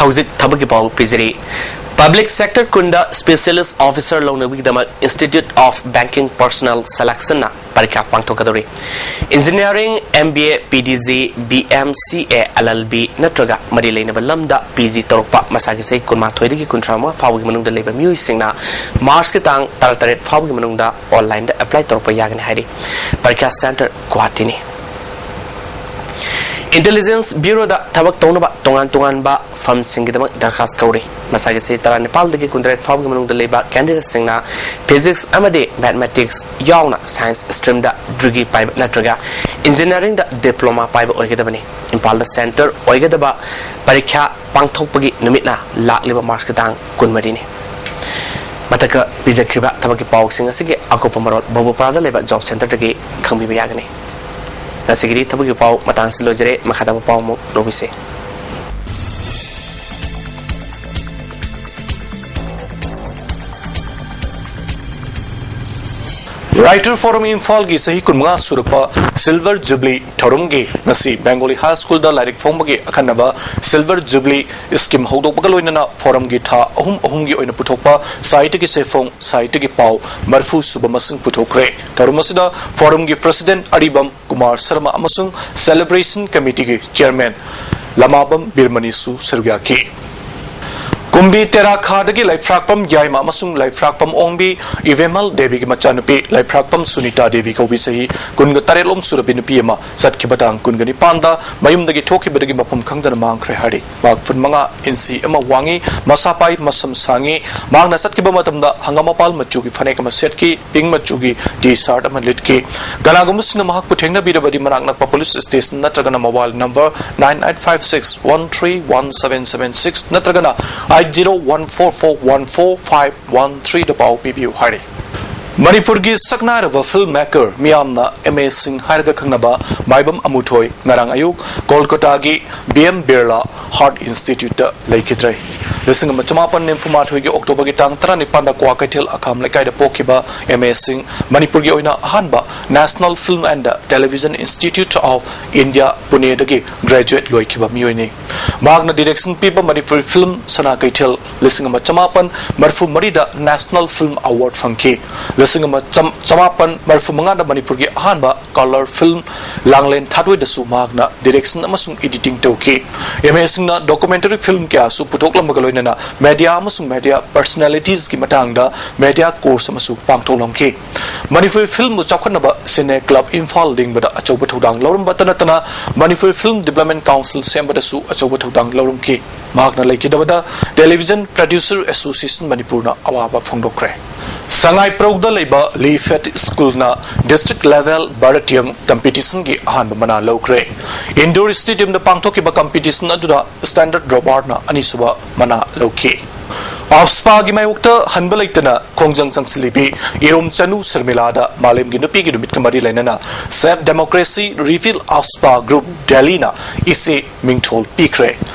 ꯍꯧꯖꯤꯛ ꯊꯕꯛꯀꯤ ꯄꯥꯎ ꯄꯤꯖꯔꯤ꯫ ꯄꯕ꯭ꯂꯤꯛ ꯁꯦꯛꯇꯔ ꯀꯨꯟꯗ ꯁ꯭ꯄꯦꯁꯤꯌꯦꯂꯤꯁ ꯑꯣꯐꯤꯁꯔ ꯂꯧꯅꯕꯒꯤꯗꯃꯛ ꯏꯟꯁꯇꯤꯇ꯭ꯌꯨꯠ ꯑꯣꯐ ꯕꯦꯡꯀꯤꯡ ꯄꯔꯁꯣꯅꯦꯜ ꯁꯦꯂꯦꯛꯁꯟꯅ ꯄꯔꯤꯈ꯭ꯌꯥ ꯄꯥꯡꯊꯣꯛꯀꯗꯧꯔꯤ꯫ Engineering, M B A, P D G, B M C A, L L B ꯅꯠꯇ꯭ꯔꯒ ꯃꯔꯤ ꯂꯩꯅꯕ ꯂꯝꯗ ꯄꯤ ꯖꯤ ꯇꯧꯔꯛꯄ, ꯃꯁꯥꯒꯤ ꯆꯍꯤ ꯀꯨꯟꯃꯥꯊꯣꯏꯗꯒꯤ ꯀꯨꯟꯊ꯭ꯔꯥ ꯃꯉꯥ ꯐꯥꯎꯕꯒꯤ ꯃꯅꯨꯡꯗ ꯂꯩꯕ ꯃꯤꯑꯣꯏꯁꯤꯡꯅ ꯃꯥꯔꯆꯀꯤ ꯇꯥꯡ ꯇꯔꯥꯇꯔꯦꯠ ꯐꯥꯎꯕꯒꯤ ꯃꯅꯨꯡꯗ ꯑꯣꯟꯂꯥꯏꯟꯗ ꯑꯦꯄ꯭ꯂꯥꯏ ꯇꯧꯔꯛꯄ ꯌꯥꯒꯅꯤ ꯍꯥꯏꯔꯤ꯫ ꯄꯔꯤꯈ꯭ꯌꯥ ꯁꯦꯟꯇꯔ ꯒꯨꯋꯥꯍꯥꯇꯤꯅꯤ꯫ Intelligence Bureau ꯗ ꯊꯕꯛ ꯇꯧꯅꯕ ꯇꯣꯉꯥꯟ ꯇꯣꯉꯥꯟꯕ ꯐꯝꯁꯤꯡꯒꯤꯗꯃꯛ ꯗꯔꯈꯥꯁ ꯀꯧꯔꯤ꯫ ꯃꯁꯥꯒꯤ ꯆꯍꯤ ꯇꯔꯥꯅꯤꯄꯥꯜꯗꯒꯤ ꯀꯨꯟꯇꯔꯦꯠ ꯐꯥꯎꯕꯒꯤ ꯃꯅꯨꯡꯗ ꯂꯩꯕ candidate ꯁꯤꯡꯅ physics ꯑꯃꯗꯤ mathematics ꯌꯥꯎꯅ science stream ꯗ degree ꯄꯥꯏꯕ ꯅꯠꯇ꯭ꯔꯒ engineering ꯗ diploma ꯄꯥꯏꯕ ꯑꯣꯏꯒꯗꯕꯅꯤ꯫ ꯏꯝꯐꯥꯜꯗ centre ꯑꯣꯏꯒꯗꯕ ꯄꯔꯤꯈ꯭ꯌꯥ ꯄꯥꯡꯊꯣꯛꯄꯒꯤ ꯅꯨꯃꯤꯠꯅ ꯂꯥꯛꯂꯤꯕ March ꯀꯤ ꯇꯥꯡ ꯀꯨꯟꯃꯔꯤꯅꯤ꯫ ꯃꯊꯛꯇ ꯄꯤꯖꯈ꯭ꯔꯤꯕ ꯊꯕꯛꯀꯤ ꯄꯥꯎꯁꯤꯡ ꯑꯁꯤꯒꯤ ꯑꯀꯨꯞꯄ ꯃꯔꯣꯜ ꯕꯕꯨꯄꯥꯔꯥꯗ ꯂꯩꯕ job centre ꯗꯒꯤ ꯈꯪꯕꯤꯕ ꯌꯥꯒꯅꯤ꯫ ꯉꯁꯤꯒꯤꯗꯤ ꯊꯕꯛꯀꯤ ꯄꯥꯎ ꯃꯇꯥꯡꯁꯤ ꯂꯣꯏꯖꯔꯦ꯫ ꯃꯈꯥ ꯇꯥꯕ ꯄꯥꯎ ꯑꯃꯨꯛ ꯂꯧꯕꯤꯁꯦ꯫ Writer Forum ꯏꯝꯐꯥꯜꯒꯤ ꯆꯍꯤ ꯀꯨꯟꯃꯉꯥ ꯁꯨꯔꯛꯄ Silver Jubilee ꯊꯧꯔꯝꯒꯤ ꯉꯁꯤ Bengali High School ꯗ ꯂꯥꯏꯔꯤꯛ ꯐꯣꯡꯕꯒꯤ ꯑꯈꯟꯅꯕ Silver Jubilee scheme ꯍꯧꯗꯣꯛꯄꯒ ꯂꯣꯏꯅꯅ forum ꯒꯤ ꯊꯥ ꯑꯍꯨꯝ ꯑꯍꯨꯝꯒꯤ ꯑꯣꯏꯅ ꯄꯨꯊꯣꯛꯄ ꯁꯥꯍꯤꯇ꯭ꯌꯒꯤ ꯁꯦꯐꯣꯡ, ꯁꯥꯍꯤꯇ꯭ꯌꯒꯤ ꯄꯥꯎ ꯃꯔꯤꯐꯨ ꯁꯨꯕ ꯃꯁꯤꯡ ꯄꯨꯊꯣꯛꯈ꯭ꯔꯦ꯫ ꯊꯧꯔꯝ ꯑꯁꯤꯗ forum ꯒꯤ president ꯑꯔꯤꯕꯝ ꯀꯨꯃꯥꯔ ꯁꯔꯃ ꯑꯃꯁꯨꯡ celebration committee ꯒꯤ chairman ꯂꯃꯥꯕꯝ ꯕꯤꯔꯃꯅꯤꯁꯨ ꯁꯔꯨꯛ ꯌꯥꯈꯤ꯫ ꯀꯨꯝꯕꯤ ꯇꯦꯔꯥꯈꯥꯗꯒꯤ ꯂꯩꯐ꯭ꯔꯥꯛꯄꯝ ꯌꯥꯏꯃ ꯑꯃꯁꯨꯡ ꯂꯩꯐ꯭ꯔꯥꯛꯄꯝ ꯑꯣꯡꯕꯤ ꯏꯕꯦꯝꯍꯜ ꯗꯦꯕꯤꯒꯤ ꯃꯆꯥꯅꯨꯄꯤ ꯂꯩꯐ꯭ꯔꯥꯛꯄꯝ ꯁꯨꯅꯤꯇꯥ ꯗꯦꯕꯤ ꯀꯧꯕꯤ ꯆꯍꯤ ꯀꯨꯟꯒ ꯇꯔꯦꯠꯂꯣꯝ ꯁꯨꯔꯕꯤ ꯅꯨꯄꯤ ꯑꯃ ꯆꯠꯈꯤꯕ ꯇꯥꯡ ꯀꯨꯟꯒ ꯅꯤꯄꯥꯟꯗ ꯃꯌꯨꯝꯗꯒꯤ ꯊꯣꯛꯈꯤꯕꯗꯒꯤ ꯃꯐꯝ ꯈꯪꯗꯅ ꯃꯥꯡꯈ꯭ꯔꯦ ꯍꯥꯏꯔꯤ꯫ ꯃꯍꯥꯛ ꯐꯨꯠ ꯃꯉꯥ ꯏꯟꯆꯤ ꯑꯃ ꯋꯥꯡꯉꯤ, ꯃꯁꯥ ꯄꯥꯏ, ꯃꯁꯝ ꯁꯥꯡꯉꯤ꯫ ꯃꯍꯥꯛꯅ ꯆꯠꯈꯤꯕ ꯃꯇꯝꯗ ꯍꯪꯒꯥꯝ ꯃꯄꯥꯜ ꯃꯆꯨꯒꯤ ꯐꯅꯦꯛ ꯑꯃ ꯁꯦꯠꯈꯤ, pink ꯃꯆꯨꯒꯤ T-shirt ꯑꯃ ꯂꯤꯠꯈꯤ꯫ ꯀꯅꯥꯒꯨꯝꯕꯁꯤꯡꯅ ꯃꯍꯥꯛꯄꯨ ꯊꯦꯡꯅꯕꯤꯔꯕꯗꯤ ꯃꯅꯥꯛ ꯅꯛꯄ police station ꯅꯠꯇ꯭ꯔꯒꯅ mobile number nine eight five six one three one seven seven six ꯅꯠꯇ꯭ꯔꯒꯅ eight zero one four four one four five one three ꯗ ꯄꯥꯎ ꯄꯤꯕꯤꯌꯨ ꯍꯥꯏꯔꯤ꯫ ꯃꯅꯤꯄꯨꯔꯒꯤ ꯁꯛꯅꯥꯏꯔꯕ film maker ꯃꯤꯌꯥꯝꯅ M A Singh ꯍꯥꯏꯔꯒ ꯈꯪꯅꯕ ꯃꯥꯏꯕꯝ ꯑꯃꯨꯊꯣꯏ ꯉꯔꯥꯡ ꯑꯌꯨꯛ ꯀꯣꯜꯀꯇꯥꯒꯤ B M Birla Heart Institute ꯇ ꯂꯩꯈꯤꯗ꯭ꯔꯦ꯫ ꯂꯤꯁꯤꯡ ꯑꯃ ꯆꯃꯥꯄꯟ ꯅꯤꯐꯨ ꯃꯥꯊꯣꯏꯒꯤ October ꯒꯤ ꯇꯥꯡ ꯇꯔꯥꯅꯤꯄꯥꯟꯗ ꯀ꯭ꯋꯥꯀꯩꯊꯦꯜ ꯑꯈꯥꯝ ꯂꯩꯀꯥꯏꯗ ꯄꯣꯛꯈꯤꯕ M A Singh ꯃꯅꯤꯄꯨꯔꯒꯤ ꯑꯣꯏꯅ ꯑꯍꯥꯟꯕ National Film and Television Institute of India Pune ꯗꯒꯤ graduate ꯂꯣꯏꯈꯤꯕ ꯃꯤꯑꯣꯏꯅꯤ꯫ ꯃꯍꯥꯛꯅ direction ꯄꯤꯕ ꯃꯅꯤꯄꯨꯔꯤ film ꯁꯅꯥ ꯀꯩꯊꯦꯜ ꯂꯤꯁꯤꯡ ꯑꯃ ꯆꯃꯥꯄꯟ ꯃꯔꯤꯐꯨ ꯃꯔꯤꯗ National Film Award ꯐꯪꯈꯤ꯫ ꯂꯤꯁꯤꯡ ꯑꯃ ꯆꯃꯥꯄꯟ ꯃꯔꯤꯐꯨ ꯃꯉꯥꯗ ꯃꯅꯤꯄꯨꯔꯒꯤ ꯑꯍꯥꯟꯕ colour film ꯂꯥꯡꯂꯦꯟ ꯊꯥꯗꯣꯏꯗꯁꯨ ꯃꯍꯥꯛꯅ direction ꯑꯃꯁꯨꯡ editing ꯇꯧꯈꯤ꯫ M A Singh ꯅ documentary film ꯀꯌꯥꯁꯨ ꯄꯨꯊꯣꯛꯂꯝꯕꯒ ꯂꯣꯏꯅꯅ ꯂꯣꯏꯅꯅ ꯃꯦꯗꯤꯌꯥ ꯑꯃꯁꯨꯡ ꯃꯦꯗꯤꯌꯥ ꯄꯔꯁꯅꯦꯂꯤꯇꯤꯁꯀꯤ ꯃꯇꯥꯡꯗ ꯃꯦꯗꯤꯌꯥ ꯀꯣꯔꯁ ꯑꯃꯁꯨ ꯄꯥꯡꯊꯣꯛꯂꯝꯈꯤ꯫ ꯃꯅꯤꯄꯨꯔꯤ ꯐꯤꯜꯝꯕꯨ ꯆꯥꯎꯈꯠꯅꯕ ꯁꯤꯅꯦ ꯀ꯭ꯂꯕ ꯏꯝꯐꯥꯜ ꯂꯤꯡꯕꯗ ꯑꯆꯧꯕ ꯊꯧꯗꯥꯡ ꯂꯧꯔꯝꯕꯇ ꯅꯠꯇꯅ ꯃꯅꯤꯄꯨꯔꯤ ꯐꯤꯜꯝ ꯗꯤꯕ꯭ꯂꯞꯃꯦꯟ ꯀꯥꯎꯟꯁꯤꯜ ꯁꯦꯝꯕꯗꯁꯨ ꯑꯆꯧꯕ ꯊꯧꯗꯥꯡ ꯂꯧꯔꯝꯈꯤ꯫ ꯃꯍꯥꯛꯅ ꯂꯩꯈꯤꯗꯕꯗ ꯇꯦꯂꯤꯚꯤꯖꯟ ꯄ꯭ꯔꯗ꯭ꯌꯨꯁꯔ ꯑꯦꯁꯣꯁꯤꯌꯦꯁꯟ ꯃꯅꯤꯄꯨꯔꯅ ꯑꯋꯥꯕ ꯐꯣꯡꯗꯣꯛꯈ꯭ꯔꯦ꯫ ꯁꯉꯥꯏ ꯄ꯭ꯔꯧꯗ ꯂꯩꯕ ꯂꯤꯐꯦꯠ ꯁ꯭ꯀꯨꯜꯅ ꯗꯤꯁꯇ꯭ꯔꯤꯛ ꯂꯦꯚꯦꯜ ꯚꯥꯔꯇꯤꯌꯝ ꯀꯝꯄꯤꯇꯤꯁꯟꯒꯤ ꯑꯍꯥꯟꯕ ꯃꯅꯥ ꯂꯧꯈ꯭ꯔꯦ꯫ ꯏꯟꯗꯣꯔ ꯁ꯭ꯇꯦꯗꯤꯌꯝꯗ ꯄꯥꯡꯊꯣꯛꯈꯤꯕ ꯀꯝꯄꯤꯇꯤꯁꯟ ꯑꯗꯨꯗ ꯁ꯭ꯇꯦꯟꯗꯔꯠ ꯔꯣꯕꯥꯔꯠꯅ ꯑꯅꯤꯁꯨꯕ ꯃꯅꯥ ꯂꯧꯈꯤ꯫ ꯑꯐꯁꯄꯥꯒꯤ ꯃꯥꯌꯣꯛꯇ ꯍꯟꯕ ꯂꯩꯇꯅ ꯈꯣꯡꯖꯪ ꯆꯪꯁꯤꯜꯂꯤꯕꯤ ꯏꯔꯣꯝ ꯆꯅꯨ ꯁꯔꯃꯤꯂꯥꯗ ꯃꯥꯂꯦꯝꯒꯤ ꯅꯨꯄꯤꯒꯤ ꯅꯨꯃꯤꯠꯀ ꯃꯔꯤ ꯂꯩꯅꯅ Save Democracy, Reveal Afspa Group, ꯗꯦꯜꯂꯤꯅ ꯏꯆꯦ ꯃꯤꯡꯊꯣꯜ ꯄꯤꯈ꯭ꯔꯦ꯫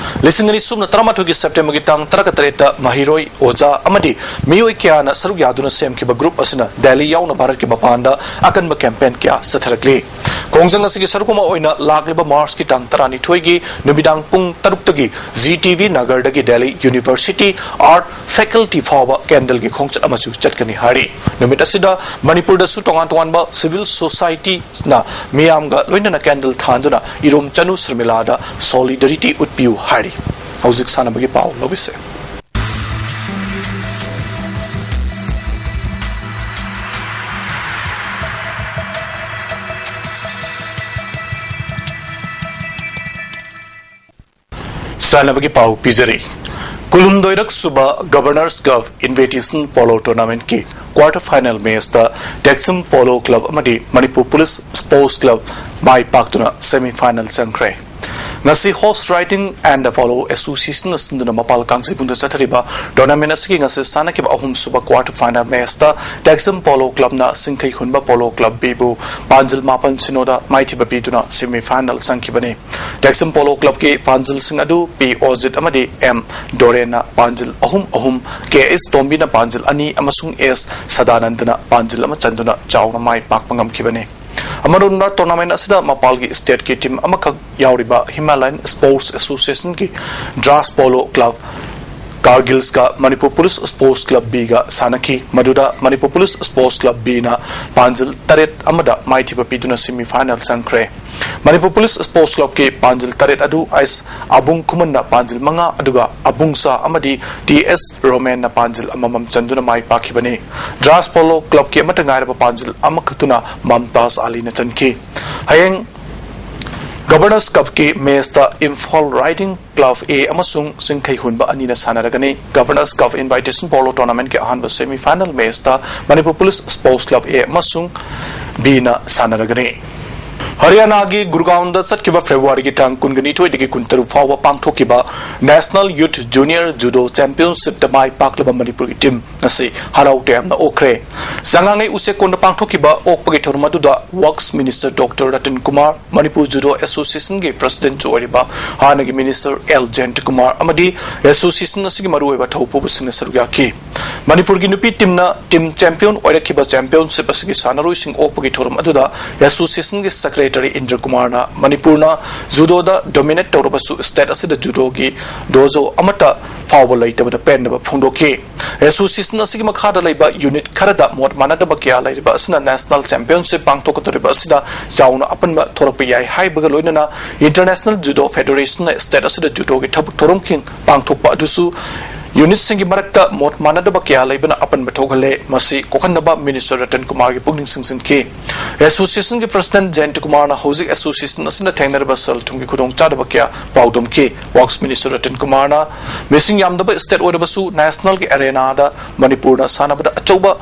ꯂꯤꯁꯤꯡ ꯑꯅꯤ ꯁꯨꯞꯅ ꯇꯔꯥꯃꯥꯊꯣꯏꯒꯤ ꯁꯦꯞꯇꯦꯝꯕꯔꯒꯤ ꯇꯥꯡ ꯇꯔꯥꯒ ꯇꯔꯦꯠꯇ ꯃꯍꯩꯔꯣꯏ, ꯑꯣꯖꯥ ꯑꯃꯗꯤ ꯃꯤꯑꯣꯏ ꯀꯌꯥꯅ ꯁꯔꯨꯛ ꯌꯥꯗꯨꯅ ꯁꯦꯝꯈꯤꯕ ꯒ꯭ꯔꯨꯞ ꯑꯁꯤꯅ ꯗꯦꯜꯂꯤ ꯌꯥꯎꯅ ꯚꯥꯔꯠꯀꯤ ꯃꯄꯥꯟꯗ ꯑꯀꯟꯕ ꯀꯦꯝꯄꯦꯟ ꯀꯌꯥ ꯆꯠꯊꯔꯛꯂꯤ꯫ ꯈꯣꯡꯖꯪ ꯑꯁꯤꯒꯤ ꯁꯔꯨꯛ ꯑꯃ ꯑꯣꯏꯅ ꯂꯥꯛꯂꯤꯕ ꯃꯥꯔꯆꯀꯤ ꯇꯥꯡ ꯇꯔꯥꯅꯤꯊꯣꯏꯒꯤ ꯅꯨꯃꯤꯗꯥꯡ ꯄꯨꯡ ꯇꯔꯨꯛꯇꯒꯤ ꯖꯤ ꯇꯤ ꯚꯤ ꯅꯒꯔꯗꯒꯤ ꯗꯦꯜꯂꯤ ꯌꯨꯅꯤꯚꯔꯁꯤꯇꯤ ꯑꯥꯔꯠ ꯐꯦꯀꯜꯇꯤ ꯐꯥꯎꯕ ꯀꯦꯟꯗꯜꯒꯤ ꯈꯣꯡꯆꯠ ꯑꯃꯁꯨ ꯆꯠꯀꯅꯤ ꯍꯥꯏꯔꯤ꯫ ꯅꯨꯃꯤꯠ ꯑꯁꯤꯗ ꯃꯅꯤꯄꯨꯔꯗꯁꯨ ꯇꯣꯉꯥꯟ ꯇꯣꯉꯥꯟꯕ ꯁꯤꯚꯤꯜ ꯁꯣꯁꯥꯏꯇꯤꯅ ꯃꯤꯌꯥꯝꯒ ꯂꯣꯏꯅꯅ ꯀꯦꯟꯗꯜ ꯊꯥꯟꯗꯨꯅ ꯏꯔꯣꯝ ꯆꯅꯨ ꯁꯔꯃꯤꯂꯥꯗ ꯁꯣꯂꯤꯗꯔꯤꯇꯤ ꯎꯠꯄꯤꯌꯨ ꯍꯥꯏꯔꯤ꯫ ꯍꯧꯖꯤꯛ ꯁꯥꯟꯅꯕꯒꯤ ꯄꯥꯎ ꯂꯧꯕꯤꯁꯦ꯫ ꯁꯥꯟꯅꯕꯒꯤ ꯄꯥꯎ ꯄꯤꯖꯔꯤ꯫ ꯀꯨꯟꯍꯨꯝꯗꯣꯏꯔꯛ ꯁꯨꯕ ꯒꯕꯔꯅꯔꯁ ꯀꯞ ꯏꯟꯚꯤꯇꯦꯁꯟ ꯄꯣꯂꯣ ꯇꯣꯔꯅꯥꯃꯦꯟꯠꯀꯤ ꯀ꯭ꯋꯥꯔꯇꯔ ꯐꯥꯏꯅꯦꯜ ꯃꯦꯆꯇ ꯇꯦꯛꯆꯝ ꯄꯣꯂꯣ ꯀ꯭ꯂꯕ ꯑꯃꯗꯤ ꯃꯅꯤꯄꯨꯔ ꯄꯨꯂꯤꯁ ꯁ꯭ꯄꯣꯔꯠꯁ ꯀ꯭ꯂꯕ ꯃꯥꯏ ꯄꯥꯛꯇꯨꯅ ꯁꯦꯃꯤ ꯐꯥꯏꯅꯦꯜ ꯆꯪꯈ꯭ꯔꯦ꯫ ꯉꯁꯤ Horse Riding and Polo Association ꯅ ꯁꯤꯟꯗꯨꯅ ꯃꯄꯥꯜ ꯀꯥꯡꯖꯩꯕꯨꯡꯗ ꯆꯠꯊꯔꯤꯕ ꯇꯣꯔꯅꯥꯃꯦꯟꯠ ꯑꯁꯤꯒꯤ ꯉꯁꯤ ꯁꯥꯟꯅꯈꯤꯕ ꯑꯍꯨꯝꯁꯨꯕ ꯀ꯭ꯋꯥꯔꯇꯔ ꯐꯥꯏꯅꯦꯜ ꯃꯦꯆꯇ ꯇꯦꯛꯆꯝ ꯄꯣꯂꯣ ꯀ꯭ꯂꯕꯅ ꯁꯤꯡꯈꯩ ꯍꯨꯟꯕ ꯄꯣꯂꯣ ꯀ꯭ꯂꯕ ꯕꯤꯕꯨ ꯄꯥꯟꯖꯤꯜ ꯃꯥꯄꯟ ꯁꯤꯅꯣꯗ ꯃꯥꯏꯊꯤꯕ ꯄꯤꯗꯨꯅ ꯁꯦꯃꯤ ꯐꯥꯏꯅꯦꯜ ꯆꯪꯈꯤꯕꯅꯤ꯫ ꯇꯦꯛꯆꯝ ꯄꯣꯂꯣ ꯀ꯭ꯂꯕꯀꯤ ꯄꯥꯟꯖꯤꯜꯁꯤꯡ ꯑꯗꯨ ꯄꯤ ꯑꯣꯖꯤꯠ ꯑꯃꯗꯤ ꯑꯦꯝ ꯗꯣꯔꯦꯟꯅ ꯄꯥꯟꯖꯤꯜ ꯑꯍꯨꯝ ꯑꯍꯨꯝ, ꯀꯦ ꯑꯦꯁ ꯇꯣꯝꯕꯤꯅ ꯄꯥꯟꯖꯤꯜ ꯑꯅꯤ ꯑꯃꯁꯨꯡ ꯑꯦꯁ ꯁꯗꯥꯅꯟꯗꯅ ꯄꯥꯟꯖꯤꯜ ꯑꯃ ꯆꯟꯗꯨꯅ ꯆꯥꯎꯅ ꯃꯥꯏ ꯄꯥꯛꯄ ꯉꯝꯈꯤꯕꯅꯤ꯫ ꯑꯃꯔꯣꯝꯗ ꯇꯣꯔꯅꯥꯃꯦꯟꯠ ꯑꯁꯤꯗ ꯃꯄꯥꯜꯒꯤ ꯁ꯭ꯇꯦꯠꯀꯤ ꯇꯤꯝ ꯑꯃꯈꯛ ꯌꯥꯎꯔꯤꯕ ꯍꯤꯃꯥꯂꯌꯟ ꯁ꯭ꯄꯣꯔꯠꯁ ꯑꯦꯁꯣꯁꯤꯌꯦꯁꯟꯒꯤ ꯗ꯭ꯔꯥꯁ ꯄꯣꯂꯣ ꯀ꯭ꯂꯕ ꯀꯥꯔꯒꯤꯜꯁꯀ ꯃꯅꯤꯄꯨꯔ ꯄꯨꯂꯤꯁ ꯁ꯭ꯄꯣꯔꯠꯁ ꯀ꯭ꯂꯕ ꯕꯤꯒ ꯁꯥꯟꯅꯈꯤ꯫ ꯃꯗꯨꯗ ꯃꯅꯤꯄꯨꯔ ꯄꯨꯂꯤꯁ ꯁ꯭ꯄꯣꯔꯠꯁ ꯀ꯭ꯂꯕ ꯕꯤꯅ ꯄꯥꯟꯖꯤꯜ ꯇꯔꯦꯠ ꯑꯃꯗ ꯃꯥꯏꯊꯤꯕ ꯄꯤꯗꯨꯅ ꯁꯦꯃꯤ ꯐꯥꯏꯅꯦꯜ ꯆꯪꯈ꯭ꯔꯦ꯫ ꯃꯅꯤꯄꯨꯔ ꯄꯨꯂꯤꯁ ꯁ꯭ꯄꯣꯔꯠꯁ ꯀ꯭ꯂꯕꯀꯤ ꯄꯥꯟꯖꯤꯜ ꯇꯔꯦꯠ ꯑꯗꯨ ꯑꯩꯁ ꯑꯕꯨꯡ ꯈꯨꯃꯟꯅ ꯄꯥꯟꯖꯤꯜ ꯃꯉꯥ, ꯑꯗꯨꯒ ꯑꯕꯨꯡꯁꯥ ꯑꯃꯗꯤ ꯇꯤ ꯑꯦꯁ ꯔꯣꯃꯦꯟꯅ ꯄꯥꯟꯖꯤꯜ ꯑꯃꯃꯝ ꯆꯟꯗꯨꯅ ꯃꯥꯏ ꯄꯥꯛꯈꯤꯕꯅꯤ꯫ ꯗ꯭ꯔꯥꯁ ꯄꯣꯂꯣ ꯀ꯭ꯂꯕꯀꯤ ꯑꯃꯠꯇ ꯉꯥꯏꯔꯕ ꯄꯥꯟꯖꯤꯜ ꯑꯃꯈꯛꯇꯨꯅ ꯃꯝꯇꯥꯖ ꯑꯂꯤꯅ ꯆꯟꯈꯤ꯫ ꯍꯌꯦꯡ ꯒꯕꯔꯅꯔꯁ ꯀꯞꯀꯤ ꯃꯦꯆꯇ ꯏꯝꯐꯥꯜ ꯔꯥꯏꯗꯤꯡ ꯀ꯭ꯂꯕ ꯑꯦ ꯑꯃꯁꯨꯡ ꯆꯤꯡꯈꯩ ꯍꯨꯟꯕ ꯑꯅꯤꯅ ꯁꯥꯟꯅꯔꯒꯅꯤ꯫ ꯒꯕꯔꯅꯔꯁ ꯀꯞ ꯏꯟꯚꯥꯏꯇꯦꯁꯟ ꯄꯣꯂꯣ ꯇꯣꯔꯅꯥꯃꯦꯟꯠꯀꯤ ꯑꯍꯥꯟꯕ ꯁꯦꯃꯤ ꯐꯥꯏꯅꯦꯜ ꯃꯦꯆꯇ Manipur police sports club A ꯑꯃꯁꯨꯡ ꯕꯤꯅ ꯁꯥꯟꯅꯔꯒꯅꯤ꯫ ꯍꯔꯤꯌꯥꯅꯥꯒꯤ ꯒꯨꯔꯒꯥꯎꯟꯗ ꯆꯠꯈꯤꯕ ꯐꯦꯕ꯭ꯔꯨꯋꯥꯔꯤꯒꯤ ꯇꯥꯡ ꯀꯨꯟꯒ ꯅꯤꯊꯣꯏꯗꯒꯤ ꯀꯨꯟꯇꯔꯨꯛ ꯐꯥꯎꯕ ꯄꯥꯡꯊꯣꯛꯈꯤꯕ ꯅꯦꯁꯅꯦꯜ ꯌꯨꯊ ꯖꯨꯅꯤꯌꯔ ꯖꯨꯗꯣ ꯆꯦꯝꯄꯤꯌꯟꯁꯤꯞꯇ ꯃꯥꯏ ꯄꯥꯛꯂꯕ ꯃꯅꯤꯄꯨꯔꯒꯤ ꯇꯤꯝ ꯉꯁꯤ ꯍꯔꯥꯎ ꯇꯌꯥꯝꯅ ꯑꯣꯛꯈ꯭ꯔꯦ꯫ ꯆꯉꯥꯡꯉꯩ ꯎꯆꯦꯛꯀꯣꯟꯗ ꯄꯥꯡꯊꯣꯛꯈꯤꯕ ꯑꯣꯛꯄꯒꯤ ꯊꯧꯔꯝ ꯑꯗꯨꯗ works minister doctor Ratan Kumar, Manipur judo ꯑꯦꯁꯣꯁꯤꯌꯦꯁꯟꯒꯤ ꯄ꯭ꯔꯁꯤꯗꯦꯟꯠꯁꯨ ꯑꯣꯏꯔꯤꯕ ꯍꯥꯟꯅꯒꯤ ꯃꯤꯅꯤꯁꯇꯔ ꯑꯦꯜ ꯖꯌꯟꯇ ꯀꯨꯃꯥꯔ ꯑꯃꯗꯤ ꯑꯦꯁꯣꯁꯤꯌꯦꯁꯟ ꯑꯁꯤꯒꯤ ꯃꯔꯨꯑꯣꯏꯕ ꯊꯧꯄꯨꯕꯁꯤꯡꯅ ꯁꯔꯨꯛ ꯌꯥꯈꯤ꯫ ꯃꯅꯤꯄꯨꯔꯒꯤ ꯅꯨꯄꯤ ꯇꯤꯝꯅ ꯇꯤꯝ ꯆꯦꯝꯄꯤꯌꯟ ꯑꯣꯏꯔꯛꯈꯤꯕ ꯆꯦꯝꯄꯤꯌꯟꯁꯤꯞ ꯑꯁꯤꯒꯤ ꯁꯥꯟꯅꯔꯣꯏꯁꯤꯡ ꯑꯣꯛꯄꯒꯤ ꯊꯧꯔꯝ ꯑꯗꯨꯗ ꯑꯦꯁꯣꯁꯤꯌꯦꯁꯟꯒꯤ ꯁꯦꯀ꯭ꯔꯦꯇꯔꯤ ꯏꯟꯗ꯭ꯔ ꯀꯨꯃꯥꯔꯅ ꯃꯅꯤꯄꯨꯔꯅ ꯖꯨꯗꯣꯗ ꯗꯣꯃꯤꯅꯦꯠ ꯇꯧꯔꯕꯁꯨ ꯁ꯭ꯇꯦꯠ ꯑꯁꯤꯗ ꯖꯨꯗꯣꯒꯤ ꯗꯣꯖꯣ ꯑꯃꯠꯇ ꯐꯥꯎꯕ ꯂꯩꯇꯕꯗ ꯄꯦꯟꯗꯕ ꯐꯣꯡꯗꯣꯛꯈꯤ꯫ ꯑꯦꯁꯣꯁꯤꯌꯦꯁꯟ ꯑꯁꯤꯒꯤ ꯃꯈꯥꯗ ꯂꯩꯕ ꯌꯨꯅꯤꯠ ꯈꯔꯗ ꯃꯣꯠ ꯃꯥꯟꯅꯗꯕ ꯀꯌꯥ ꯂꯩꯔꯤꯕ ꯑꯁꯤꯅ ꯅꯦꯁꯅꯦꯜ ꯆꯦꯝꯄꯤꯌꯟꯁꯤꯞ ꯄꯥꯡꯊꯣꯛꯀꯗꯧꯔꯤꯕ ꯑꯁꯤꯗ ꯆꯥꯎꯅ ꯑꯄꯟꯕ ꯊꯣꯛꯂꯛꯄ ꯌꯥꯏ ꯍꯥꯏꯕꯒ ꯂꯣꯏꯅꯅ ꯏꯟꯇꯔꯅꯦꯁꯅꯦꯜ ꯖꯨꯗꯣ ꯐꯦꯗꯔꯦꯁꯟꯅ ꯁ꯭ꯇꯦꯠ ꯑꯁꯤꯗ ꯖꯨꯗꯣꯒꯤ ꯊꯕꯛ ꯊꯧꯔꯝꯁꯤꯡ ꯄꯥꯡꯊꯣꯛꯄ ꯑꯗꯨꯁꯨ ꯌꯨꯅꯤꯠꯁꯤꯡꯒꯤ ꯃꯔꯛꯇ ꯃꯣꯠ ꯃꯥꯟꯅꯗꯕ ꯀꯌꯥ ꯂꯩꯕꯅ ꯑꯄꯟꯕ ꯊꯣꯛꯍꯜꯂꯦ꯫ ꯃꯁꯤ ꯀꯣꯛꯍꯟꯅꯕ ꯃꯤꯅꯤꯁꯇꯔ ꯔꯇꯟ ꯀꯨꯃꯥꯔꯒꯤ ꯄꯨꯛꯅꯤꯡ ꯆꯤꯡꯁꯤꯟꯈꯤ꯫ ꯑꯦꯁꯣꯁꯤꯌꯦꯁꯟꯒꯤ ꯄ꯭ꯔꯁꯤꯗꯦꯟꯠ ꯖꯌꯟꯇ ꯀꯨꯃꯥꯔꯅ ꯍꯧꯖꯤꯛ ꯑꯦꯁꯣꯁꯤꯌꯦꯁꯟ ꯑꯁꯤꯅ ꯊꯦꯡꯅꯔꯤꯕ ꯁꯦꯜ ꯊꯨꯝꯒꯤ ꯈꯨꯗꯣꯡꯆꯥꯗꯕ ꯀꯌꯥ ꯄꯥꯎꯗꯝꯈꯤ꯫ ꯋꯥꯔꯛꯁ ꯃꯤꯅꯤꯁꯇꯔ ꯔꯇꯟ ꯀꯨꯃꯥꯔꯅ ꯃꯤꯁꯤꯡ ꯌꯥꯝꯗꯕ ꯁ꯭ꯇꯦꯠ ꯑꯣꯏꯔꯕꯁꯨ ꯅꯦꯁꯅꯦꯜꯒꯤ ꯑꯦꯔꯦꯅꯥꯗ ꯃꯅꯤꯄꯨꯔꯅ ꯁꯥꯟꯅꯕꯗ ꯑꯆꯧꯕ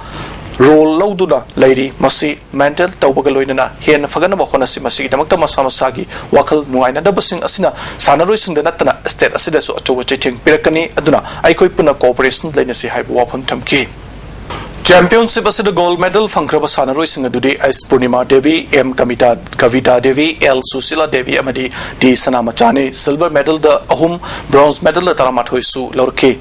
ꯔꯣꯜ ꯂꯧꯗꯨꯅ ꯂꯩꯔꯤ꯫ ꯃꯁꯤ ꯃꯦꯟꯇꯦꯟ ꯇꯧꯕꯒ ꯂꯣꯏꯅꯅ ꯍꯦꯟꯅ ꯐꯒꯠꯅꯕ ꯍꯣꯠꯅꯁꯤ꯫ ꯃꯁꯤꯒꯤꯗꯃꯛꯇ ꯃꯁꯥ ꯃꯁꯥꯒꯤ ꯋꯥꯈꯜ ꯅꯨꯡꯉꯥꯏꯅꯗꯕꯁꯤꯡ ꯑꯁꯤꯅ ꯁꯥꯟꯅꯔꯣꯏꯁꯤꯡꯗ ꯅꯠꯇꯅ ꯁ꯭ꯇꯦꯠ ꯑꯁꯤꯗꯁꯨ ꯑꯆꯧꯕ ꯆꯩꯊꯦꯡ ꯄꯤꯔꯛꯀꯅꯤ꯫ ꯑꯗꯨꯅ ꯑꯩꯈꯣꯏ ꯄꯨꯟꯅ ꯀꯣꯑꯣꯄꯔꯦꯁꯟ ꯂꯩꯅꯁꯤ ꯍꯥꯏꯕ ꯋꯥꯐꯝ ꯊꯝꯈꯤ꯫ ꯆꯦꯝꯄꯤꯌꯟꯁꯤꯞ ꯑꯁꯤꯗ ꯒꯣꯜꯗ ꯃꯦꯗꯜ ꯐꯪꯈ꯭ꯔꯕ ꯁꯥꯟꯅꯔꯣꯏꯁꯤꯡ ꯑꯗꯨꯗꯤ ꯑꯩꯁ ꯄꯨꯔꯅꯤꯃꯥ ꯗꯦꯕꯤ, ꯑꯦꯝ ꯀꯃꯤꯇꯥ, ꯀꯕꯤꯇꯥ ꯗꯦꯕꯤ, ꯑꯦꯜ ꯁꯨꯁꯤꯂꯥ ꯗꯦꯕꯤ ꯑꯃꯗꯤ ꯇꯤ ꯁꯅꯥꯃꯆꯥꯅꯤ꯫ ꯁꯤꯜꯚꯔ ꯃꯦꯗꯜꯗ ꯑꯍꯨꯝ, ꯕ꯭ꯔꯣꯟꯖ ꯃꯦꯗꯜꯗ ꯇꯔꯥꯃꯥꯊꯣꯏꯁꯨ ꯂꯧꯔꯛꯈꯤ꯫